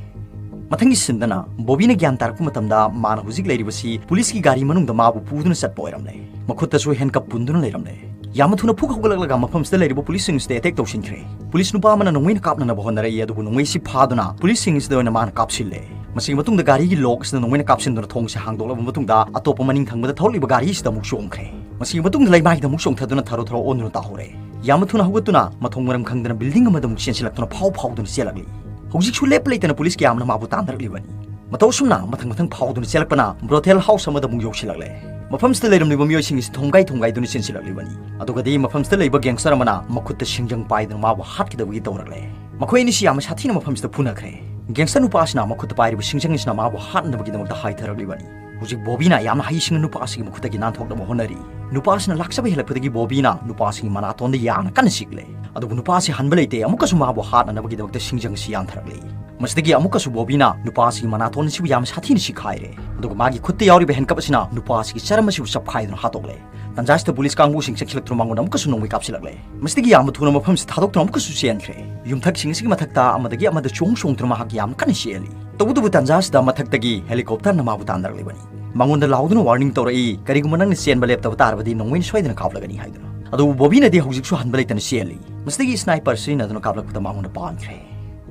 ꯃꯊꯪꯒꯤ ꯁꯤꯟꯗꯅ ꯕꯣꯕꯤꯅ ꯒ꯭ꯌꯥꯟ ꯇꯥꯔꯛꯄ ꯃꯇꯝꯗ ꯃꯥꯅ ꯍꯧꯖꯤꯛ ꯂꯩꯔꯤꯕꯁꯤ ꯄꯨꯂꯤꯁꯀꯤ ꯒꯥꯔꯤ ꯃꯅꯨꯡꯗ ꯃꯥꯕꯨ ꯄꯨꯗꯨꯅ ꯆꯠꯄ ꯑꯣꯏꯔꯝꯂꯦ꯫ ꯃꯈꯨꯠꯇꯁꯨ ꯍꯦꯟꯀꯞ ꯄꯨꯟꯗꯨꯅ ꯂꯩꯔꯝꯂꯦ꯫ ꯌꯥꯝꯅ ꯊꯨꯅ ꯐꯨꯛ ꯍꯧꯒꯠꯂꯛꯂꯒ ꯃꯐꯝꯁꯤꯗ ꯂꯩꯔꯤꯕ ꯄꯨꯂꯤꯁꯁꯤꯡꯁꯤꯗ ꯑꯦꯇꯦꯛ ꯇꯧꯁꯤꯟꯈ꯭ꯔꯦ꯫ ꯄꯨꯂꯤꯁ ꯅꯨꯄꯥ ꯑꯃꯅ ꯅꯣꯡꯃꯩꯅ ꯀꯥꯞꯅꯅꯕ ꯍꯣꯠꯅꯔꯛꯏ, ꯑꯗꯨꯕꯨ ꯅꯣꯡꯃꯩꯁꯤ ꯐꯥꯗꯨꯅ ꯄꯨꯂꯤꯁꯁꯤꯡꯁꯤꯗ ꯑꯣꯏꯅ ꯃꯥꯅ ꯀꯥꯞꯁꯤꯜꯂꯦ꯫ ꯃꯁꯤꯒꯤ ꯃꯇꯨꯡꯗ ꯒꯥꯔꯤꯒꯤ ꯂꯣꯛ ꯑꯁꯤꯗ ꯅꯣꯡꯃꯩꯅ ꯀꯥꯞꯁꯤꯟꯗꯨꯅ ꯊꯣꯡꯁꯦ ꯍꯥꯡꯗꯣꯛꯂꯕ ꯃꯇꯨꯡꯗ ꯑꯇꯣꯞꯄ ꯃꯅꯤꯡ ꯊꯪꯕꯗ ꯊꯧꯔꯛꯂꯤꯕ ꯒꯥꯔꯤ ꯑꯁꯤꯗ ꯑꯃꯨꯛ ꯆꯣꯡꯈ꯭ꯔꯦ꯫ ꯃꯁꯤꯒꯤ ꯃꯇꯨꯡꯗ ꯂꯩꯃꯥꯏꯗ ꯑꯃꯨꯛ ꯆꯣꯡꯊꯗꯨꯅ ꯊꯔꯣ ꯊꯔꯣ ꯑꯣꯟꯗꯨꯅ ꯇꯥꯍꯧꯔꯦ꯫ ꯌꯥꯝꯅ ꯊꯨꯅ ꯍꯧꯒꯠꯇꯨꯅ ꯃꯊꯣꯡ ꯃꯔꯝ ꯈꯪꯗꯅ ꯕꯤꯜꯗꯤꯡ ꯑꯃꯗ ꯑꯃꯨꯛ ꯆꯦꯟꯁꯤꯜꯂꯛꯇꯨꯅ ꯐꯥꯎ ꯐꯥꯎꯗꯨꯅ ꯆꯦꯜꯂꯛꯂꯤ꯫ ꯍꯧꯖꯤꯛꯁꯨ ꯂꯦꯞꯄ ꯂꯩꯇꯅ ꯄꯨꯂꯤꯁ ꯀꯌꯥ ꯑꯃꯅ ꯃꯥꯕꯨ ꯇꯥꯟꯅꯔꯛꯂꯤꯕꯅꯤ꯫ ꯃꯇꯧ ꯑꯁꯨꯝꯅ ꯃꯊꯪ ꯃꯊꯪ ꯐꯥꯎꯗꯨꯅ ꯆꯦꯜꯂꯛꯄꯅ ꯕ꯭ꯔꯣꯊꯦꯜ ꯍꯥꯎꯁ ꯑꯃꯗ ꯑꯃꯨꯛ ꯌꯧꯁꯤꯜꯂꯛꯂꯦ꯫ ꯃꯐꯝꯁꯤꯗ ꯂꯩꯔꯝꯂꯤꯕ ꯃꯤꯑꯣꯏꯁꯤꯡ ꯑꯁꯤ ꯊꯣꯝꯒꯥꯏ ꯊꯣꯝꯒꯥꯏꯗꯨꯅ ꯆꯦꯟꯁꯤꯜꯂꯛꯂꯤꯕꯅꯤ꯫ ꯑꯗꯨꯒꯗꯤ ꯃꯐꯝꯁꯤꯗ ꯂꯩꯕ ꯒꯦꯡꯁꯇꯔ ꯑꯃꯅ ꯃꯈꯨꯠꯇ ꯁꯤꯡꯖꯪ ꯄꯥꯏꯗꯨꯅ ꯃꯥꯕꯨ ꯍꯥꯠꯀꯗꯕꯒꯤ ꯇꯧꯔꯛꯂꯦ꯫ ꯃꯈꯣꯏ ꯑꯅꯤꯁꯤ ꯌꯥꯝꯅ ꯁꯥꯊꯤꯅ ꯃꯐꯝꯁꯤꯗ ꯐꯨꯅꯈ꯭ꯔꯦ꯫ ꯒꯦꯡꯁꯇꯔ ꯅꯨꯄꯥ ꯑꯁꯤꯅ ꯃꯈꯨꯠꯇ ꯄꯥꯏꯔꯤꯕ ꯁꯤꯡꯖꯪ ꯑꯁꯤꯅ ꯃꯥꯕꯨ ꯍꯥꯠꯅꯕꯒꯤꯗꯃꯛꯇ ꯍꯥꯏꯊꯔꯛꯂꯤꯕꯅꯤ꯫ ꯍꯧꯖꯤꯛ ꯕꯣꯕꯤꯅ ꯌꯥꯝꯅ ꯍꯩꯁꯤꯡꯅ ꯅꯨꯄꯥ ꯑꯁꯤꯒꯤ ꯃꯈꯨꯠꯇꯒꯤ ꯅꯥꯟꯊꯣꯛꯅꯕ ꯍꯣꯠꯅꯔꯤ꯫ ꯅꯨꯄꯥ ꯑꯁꯤꯅ ꯂꯥꯛꯆꯕ ꯍꯦꯜꯂꯛꯄꯗꯒꯤ ꯕꯣꯕꯤꯅ ꯅꯨꯄꯥ ꯑꯁꯤꯒꯤ ꯃꯅꯥꯇꯣꯟꯗ ꯌꯥꯅ ꯀꯟꯅ ꯆꯤꯛꯂꯦ꯫ ꯑꯗꯨꯕꯨ ꯅꯨꯄꯥ ꯑꯁꯤ ꯍꯟꯕ ꯂꯩꯇꯦ, ꯑꯃꯨꯛꯀꯁꯨ ꯃꯥꯕꯨ ꯍꯥꯠꯅꯅꯕꯒꯤꯗꯃꯛꯇ ꯁꯤꯡꯖꯪ ꯑꯁꯤ ꯌꯥꯟꯊꯔꯛꯂꯦ꯫ ꯃꯁꯤꯗꯒꯤ ꯑꯃꯨꯛꯀꯁꯨ ꯕꯣꯕꯤꯅ ꯅꯨꯄꯥ ꯑꯁꯤꯒꯤ ꯃꯅꯥꯇꯣꯟ ꯑꯁꯤꯕꯨ ꯌꯥꯝꯅ ꯁꯥꯊꯤꯅ ꯁꯤꯈꯥꯏꯔꯦ꯫ ꯑꯗꯨꯒ ꯃꯥꯒꯤ ꯈꯨꯠꯇ ꯌꯥꯎꯔꯤꯕ ꯍꯦꯟꯀꯞ ꯑꯁꯤꯅ ꯅꯨꯄꯥ ꯑꯁꯤꯒꯤ ꯆꯔꯝ ꯑꯁꯤꯕꯨ ꯆꯞꯈꯥꯏꯗꯨꯅ ꯍꯥꯠꯇꯣꯛꯂꯦ꯫ ꯇꯟꯖꯥ ꯑꯁꯤꯗ ꯄꯨꯂꯤꯁ ꯀꯥꯡꯕꯨꯁꯤꯡ ꯆꯪꯁꯤꯜꯂꯛꯇꯨꯅ ꯃꯉꯣꯟꯗ ꯑꯃꯨꯛꯀꯁꯨ ꯅꯣꯡꯃꯩ ꯀꯥꯞꯁꯤꯜꯂꯛꯂꯦ꯫ ꯃꯁꯤꯗꯒꯤ ꯌꯥꯝꯅ ꯊꯨꯅ ꯃꯐꯝꯁꯤ ꯊꯥꯗꯣꯛꯇꯨꯅ ꯑꯃꯨꯛꯀꯁꯨ ꯆꯦꯟꯈ꯭ꯔꯦ꯫ ꯌꯨꯝꯊꯛꯁꯤꯡ ꯑꯁꯤꯒꯤ ꯃꯊꯛꯇ ꯑꯃꯗꯒꯤ ꯑꯃꯗ ꯆꯣꯡ ꯆꯣꯡꯗꯨꯅ ꯃꯍꯥꯛ ꯌꯥꯝꯅ ꯀꯟꯅ ꯆꯦꯜꯂꯤ꯫ ꯇꯧꯕꯇꯕꯨ ꯇꯟꯖꯥ ꯑꯁꯤꯗ ꯃꯊꯛꯇꯒꯤ ꯍꯦꯂꯤꯀꯣꯞꯇꯔꯅ ꯃꯥꯕꯨ ꯇꯥꯟꯅꯔꯛꯂꯤꯕꯅꯤ꯫ ꯃꯉꯣꯟꯗ ꯂꯥꯎꯗꯨꯅ ꯋꯥꯔꯅꯤꯡ ꯇꯧꯔꯛꯏ, "ꯀꯔꯤꯒꯨꯝꯕ ꯅꯪꯅ ꯆꯦꯟꯕ ꯂꯦꯞꯇꯕ ꯇꯥꯔꯕꯗꯤ ꯅꯣꯡꯃꯩꯅ ꯁꯣꯏꯗꯅ ꯀꯥꯞꯂꯒꯅꯤ" ꯍꯥꯏꯗꯨꯅ꯫ ꯑꯗꯨꯕꯨ ꯕꯣꯕꯤꯅꯗꯤ ꯍꯧꯖꯤꯛꯁꯨ ꯍꯟꯕ ꯂꯩꯇꯅ ꯆꯦꯜꯂꯤ꯫ ꯃꯁꯤꯗꯒꯤ ꯁ꯭ꯅꯥꯏꯄꯔ ꯁꯤꯖꯤꯟꯅꯗꯨꯅ ꯀꯥꯞꯂꯛꯄꯗ ꯃꯉꯣꯟꯗ ꯄꯥꯟꯈ꯭ꯔꯦ꯫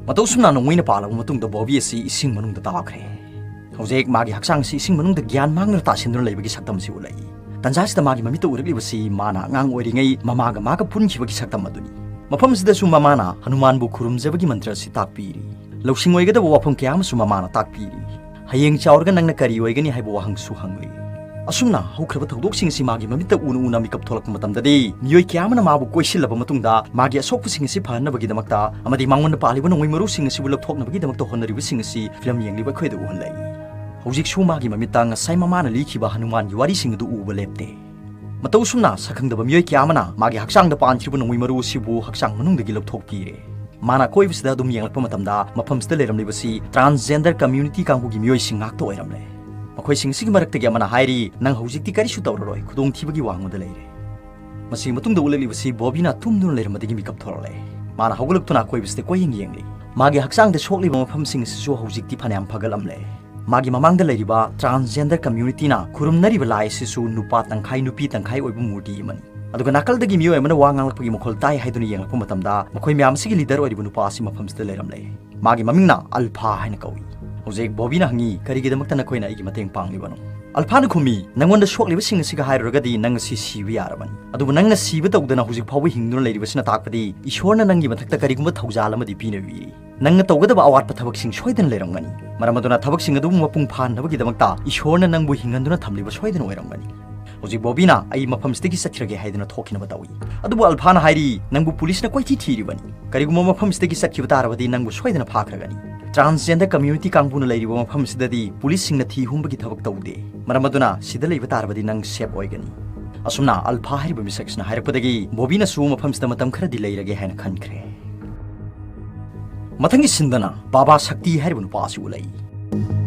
ꯃꯇꯧ ꯑꯁꯨꯝꯅ ꯅꯣꯡꯃꯩꯅ ꯄꯥꯜꯂꯕ ꯃꯇꯨꯡꯗ ꯕꯣꯕꯤ ꯑꯁꯤ ꯏꯁꯤꯡ ꯃꯅꯨꯡꯗ ꯇꯥꯈ꯭ꯔꯦ꯫ ꯍꯧꯖꯤꯛ ꯃꯥꯒꯤ ꯍꯛꯆꯥꯡ ꯑꯁꯤ ꯏꯁꯤꯡ ꯃꯅꯨꯡꯗ ꯒ꯭ꯌꯥꯟ ꯃꯥꯡꯗꯨꯅ ꯇꯥꯁꯤꯟꯗꯨꯅ ꯂꯩꯕꯒꯤ ꯁꯛꯇꯝ ꯑꯁꯤ ꯎꯠꯂꯛꯏ꯫ ꯇꯟꯖꯥ ꯑꯁꯤꯗ ꯃꯥꯒꯤ ꯃꯃꯤꯠꯇ ꯎꯔꯛꯂꯤꯕꯁꯤ ꯃꯥꯅ ꯑꯉꯥꯡ ꯑꯣꯏꯔꯤꯉꯩ ꯃꯃꯥꯒ ꯃꯥꯒ ꯄꯨꯟꯈꯤꯕꯒꯤ ꯁꯛꯇꯝ ꯑꯗꯨꯅꯤ꯫ ꯃꯐꯝ ꯑꯁꯤꯗꯁꯨ ꯃꯃꯥꯅ ꯍꯅꯨꯃꯥꯟꯕꯨ ꯈꯨꯔꯨꯝꯖꯕꯒꯤ ꯃꯟꯇ꯭ꯔ ꯑꯁꯤ ꯇꯥꯛꯄꯤꯔꯤ꯫ ꯂꯧꯁꯤꯡ ꯑꯣꯏꯒꯗꯕ ꯋꯥꯐꯝ ꯀꯌꯥ ꯑꯃꯁꯨ ꯃꯃꯥꯅ ꯇꯥꯛꯄꯤꯔꯤ꯫ "ꯍꯌꯦꯡ ꯆꯥꯎꯔꯒ ꯅꯪꯅ ꯀꯔꯤ ꯑꯣꯏꯒꯅꯤ?" ꯍꯥꯏꯕ ꯋꯥꯍꯪꯁꯨ ꯍꯪꯂꯤ꯫ ꯑꯁꯨꯝꯅ ꯍꯧꯈ꯭ꯔꯕ ꯊꯧꯗꯣꯛꯁꯤꯡ ꯑꯁꯤ ꯃꯥꯒꯤ ꯃꯃꯤꯠꯇ ꯎꯅ ꯎꯅ ꯃꯤꯀꯞ ꯊꯣꯛꯂꯛꯄ ꯃꯇꯝꯗꯗꯤ, ꯃꯤꯑꯣꯏ ꯀꯌꯥ ꯑꯃꯅ ꯃꯥꯕꯨ ꯀꯣꯏꯁꯤꯜꯂꯕ ꯃꯇꯨꯡꯗ ꯃꯥꯒꯤ ꯑꯁꯣꯛꯄꯁꯤꯡ ꯑꯁꯤ ꯐꯍꯟꯅꯕꯒꯤꯗꯃꯛꯇ ꯑꯃꯗꯤ ꯃꯉꯣꯟꯗ ꯄꯥꯜꯂꯤꯕ ꯅꯣꯡꯃꯩ ꯃꯔꯨꯁꯤꯡ ꯑꯁꯤꯕꯨ ꯂꯧꯊꯣꯛꯅꯕꯒꯤꯗꯃꯛꯇ ꯍꯣꯠꯅꯔꯤꯕꯁꯤꯡ ꯑꯁꯤ ꯐꯤꯂꯝ ꯌꯦꯡꯂꯤꯕ ꯑꯩꯈꯣꯏꯗ ꯎꯍꯜꯂꯛꯏ꯫ ꯍꯧꯖꯤꯛꯁꯨ ꯃꯥꯒꯤ ꯃꯃꯤꯠꯇ ꯉꯁꯥꯏ ꯃꯃꯥꯅ ꯂꯤꯈꯤꯕ ꯍꯅꯨꯃꯥꯟꯒꯤ ꯋꯥꯔꯤꯁꯤꯡ ꯑꯗꯨ ꯎꯕ ꯂꯦꯞꯇꯦ꯫ ꯃꯇꯧ ꯑꯁꯨꯝꯅ ꯁꯛꯈꯪꯗꯕ ꯃꯤꯑꯣꯏ ꯀꯌꯥ ꯑꯃꯅ ꯃꯥꯒꯤ ꯍꯛꯆꯥꯡꯗ ꯄꯥꯟꯈꯤꯕ ꯅꯣꯡꯃꯩ ꯃꯔꯨ ꯑꯁꯤꯕꯨ ꯍꯛꯆꯥꯡ ꯃꯅꯨꯡꯗꯒꯤ ꯂꯧꯊꯣꯛꯄꯤꯔꯦ꯫ ꯃꯥꯅ ꯑꯀꯣꯏꯕꯁꯤꯗ ꯑꯗꯨꯝ ꯌꯦꯡꯂꯛꯄ ꯃꯇꯝꯗ ꯃꯐꯝꯁꯤꯗ ꯂꯩꯔꯝꯂꯤꯕꯁꯤ transgender community ꯀꯥꯡꯕꯨꯒꯤ ꯃꯤꯑꯣꯏꯁꯤꯡ ꯉꯥꯛꯇ ꯑꯣꯏꯔꯝꯂꯦ꯫ ꯃꯈꯣꯏꯁꯤꯡ ꯑꯁꯤꯒꯤ ꯃꯔꯛꯇꯒꯤ ꯑꯃꯅ ꯍꯥꯏꯔꯤ, "ꯅꯪ ꯍꯧꯖꯤꯛꯇꯤ ꯀꯔꯤꯁꯨ ꯇꯧꯔꯔꯣꯏ, ꯈꯨꯗꯣꯡꯊꯤꯕꯒꯤ ꯋꯥꯡꯃꯗ ꯂꯩꯔꯦ"꯫ ꯃꯁꯤꯒꯤ ꯃꯇꯨꯡꯗ ꯎꯠꯂꯛꯂꯤꯕꯁꯤ ꯕꯣꯕꯤꯅ ꯇꯨꯝꯗꯨꯅ ꯂꯩꯔꯝꯕꯗꯒꯤ ꯃꯤꯀꯞ ꯊꯣꯛꯂꯛꯂꯦ꯫ ꯃꯥꯅ ꯍꯧꯒꯠꯂꯛꯇꯨꯅ ꯑꯀꯣꯏꯕꯁꯤꯗ ꯀꯣꯏꯌꯦꯡ ꯌꯦꯡꯂꯤ꯫ ꯃꯥꯒꯤ ꯍꯛꯆꯥꯡꯗ ꯁꯣꯛꯂꯤꯕ ꯃꯐꯝꯁꯤꯡ ꯑꯁꯤꯁꯨ ꯍꯧꯖꯤꯛꯇꯤ ꯐꯅꯌꯥꯝ ꯐꯒꯠꯂꯝꯂꯦ꯫ ꯃꯥꯒꯤ ꯃꯃꯥꯡꯗ ꯂꯩꯔꯤꯕ transgender communityꯅ ꯈꯨꯔꯨꯝꯅꯔꯤꯕ ꯂꯥꯏ ꯑꯁꯤꯁꯨ ꯅꯨꯄꯥ ꯇꯪꯈꯥꯏ ꯅꯨꯄꯤ ꯇꯪꯈꯥꯏ ꯑꯣꯏꯕ ꯃꯨꯔꯇꯤ ꯑꯃꯅꯤ꯫ ꯑꯗꯨꯒ ꯅꯥꯀꯜꯗꯒꯤ ꯃꯤꯑꯣꯏ ꯑꯃꯅ ꯋꯥ ꯉꯥꯡꯂꯛꯄꯒꯤ ꯃꯈꯣꯜ ꯇꯥꯏ ꯍꯥꯏꯗꯨꯅ ꯌꯦꯡꯂꯛꯄ ꯃꯇꯝꯗ ꯃꯈꯣꯏ ꯃꯌꯥꯝ ꯑꯁꯤꯒꯤ ꯂꯤꯗꯔ ꯑꯣꯏꯔꯤꯕ ꯅꯨꯄꯥ ꯑꯁꯤ ꯃꯐꯝꯁꯤꯗ ꯂꯩꯔꯝꯂꯦ꯫ ꯃꯥꯒꯤ ꯃꯃꯤꯡꯅ ꯑꯜꯐꯥ ꯍꯥꯏꯅ ꯀꯧꯏ꯫ ꯍꯧꯖꯤꯛ ꯕꯣꯕꯤꯅ ꯍꯪꯉꯤ, "ꯀꯔꯤꯒꯤꯗꯃꯛꯇ ꯅꯈꯣꯏꯅ ꯑꯩꯒꯤ ꯃꯇꯦꯡ ꯄꯥꯡꯂꯤꯕꯅꯣ?" ꯑꯜꯐꯥꯅ ꯈꯨꯝꯃꯤ, "ꯅꯪꯉꯣꯟꯗ ꯁꯣꯛꯂꯤꯕꯁꯤꯡ ꯑꯁꯤꯒ ꯍꯥꯏꯔꯨꯔꯒꯗꯤ ꯅꯪ ꯉꯁꯤ ꯁꯤꯕ ꯌꯥꯔꯕꯅꯤ꯫ ꯑꯗꯨꯕꯨ ꯅꯪꯅ ꯁꯤꯕ ꯇꯧꯗꯅ ꯍꯧꯖꯤꯛ ꯐꯥꯎꯕ ꯍꯤꯡꯗꯨꯅ ꯂꯩꯔꯤꯕꯁꯤꯅ ꯇꯥꯛꯄꯗꯤ ꯏꯁꯣꯔꯅ ꯅꯪꯒꯤ ꯃꯊꯛꯇ ꯀꯔꯤꯒꯨꯝꯕ ꯊꯧꯖꯥꯜ ꯑꯃꯗꯤ ꯄꯤꯅꯕꯤꯔꯤ꯫ ꯅꯪꯅ ꯇꯧꯒꯗꯕ ꯑꯋꯥꯠꯄ ꯊꯕꯛꯁꯤꯡ ꯁꯣꯏꯗꯅ ꯂꯩꯔꯝꯒꯅꯤ꯫ ꯃꯔꯝ ꯑꯗꯨꯅ ꯊꯕꯛꯁꯤꯡ ꯑꯗꯨꯕꯨ ꯃꯄꯨꯡ ꯐꯥꯍꯟꯅꯕꯒꯤꯗꯃꯛꯇ ꯏꯁꯣꯔꯅ ꯅꯪꯕꯨ ꯍꯤꯡꯍꯟꯗꯨꯅ ꯊꯝꯂꯤꯕ ꯁꯣꯏꯗꯅ ꯑꯣꯏꯔꯝꯒꯅꯤ꯫ ꯍꯧꯖꯤꯛ ꯕꯣꯕꯤꯅ 'ꯑꯩ ꯃꯐꯝꯁꯤꯗꯒꯤ ꯆꯠꯈ꯭ꯔꯒꯦ' ꯍꯥꯏꯗꯨꯅ ꯊꯣꯛꯈꯤꯅꯕ ꯇꯧꯏ꯫ ꯑꯗꯨꯕꯨ ꯑꯜꯐꯥꯅ ꯍꯥꯏꯔꯤ, "ꯅꯪꯕꯨ ꯄꯨꯂꯤꯁꯅ ꯀꯣꯏꯊꯤ ꯊꯤꯔꯤꯕꯅꯤ꯫ ꯀꯔꯤꯒꯨꯝꯕ ꯃꯐꯝꯁꯤꯗꯒꯤ ꯆꯠꯈꯤꯕ ꯇꯥꯔꯕꯗꯤ ꯅꯪꯕꯨ ꯁꯣꯏꯗꯅ ꯐꯥꯈ꯭ꯔꯒꯅꯤ꯫ Transgender community ꯀꯥꯡꯕꯨꯅ ꯂꯩꯔꯤꯕ ꯃꯐꯝꯁꯤꯗꯗꯤ ꯄꯨꯂꯤꯁꯁꯤꯡꯅ ꯊꯤ ꯍꯨꯝꯕꯒꯤ ꯊꯕꯛ ꯇꯧꯗꯦ꯫ ꯃꯔꯝ ꯑꯗꯨꯅ ꯁꯤꯗ ꯂꯩꯕ ꯇꯥꯔꯕꯗꯤ ꯅꯪ ꯁꯦꯐ ꯑꯣꯏꯒꯅꯤ"꯫ ꯑꯁꯨꯝꯅ ꯑꯜꯐꯥ ꯍꯥꯏꯔꯤꯕ ꯃꯤꯁꯛꯁꯤꯅ ꯍꯥꯏꯔꯛꯄꯗꯒꯤ ꯕꯣꯕꯤꯅꯁꯨ ꯃꯐꯝꯁꯤꯗ ꯃꯇꯝ ꯈꯔꯗꯤ ꯂꯩꯔꯒꯦ ꯍꯥꯏꯅ ꯈꯟꯈ꯭ꯔꯦ꯫ ꯃꯊꯪꯒꯤ ꯁꯤꯟꯗꯅ ꯕꯥꯕꯥ ꯁꯛꯇꯤ ꯍꯥꯏꯔꯤꯕ ꯅꯨꯄꯥ ꯑꯁꯤ ꯎꯠꯂꯛꯏ꯫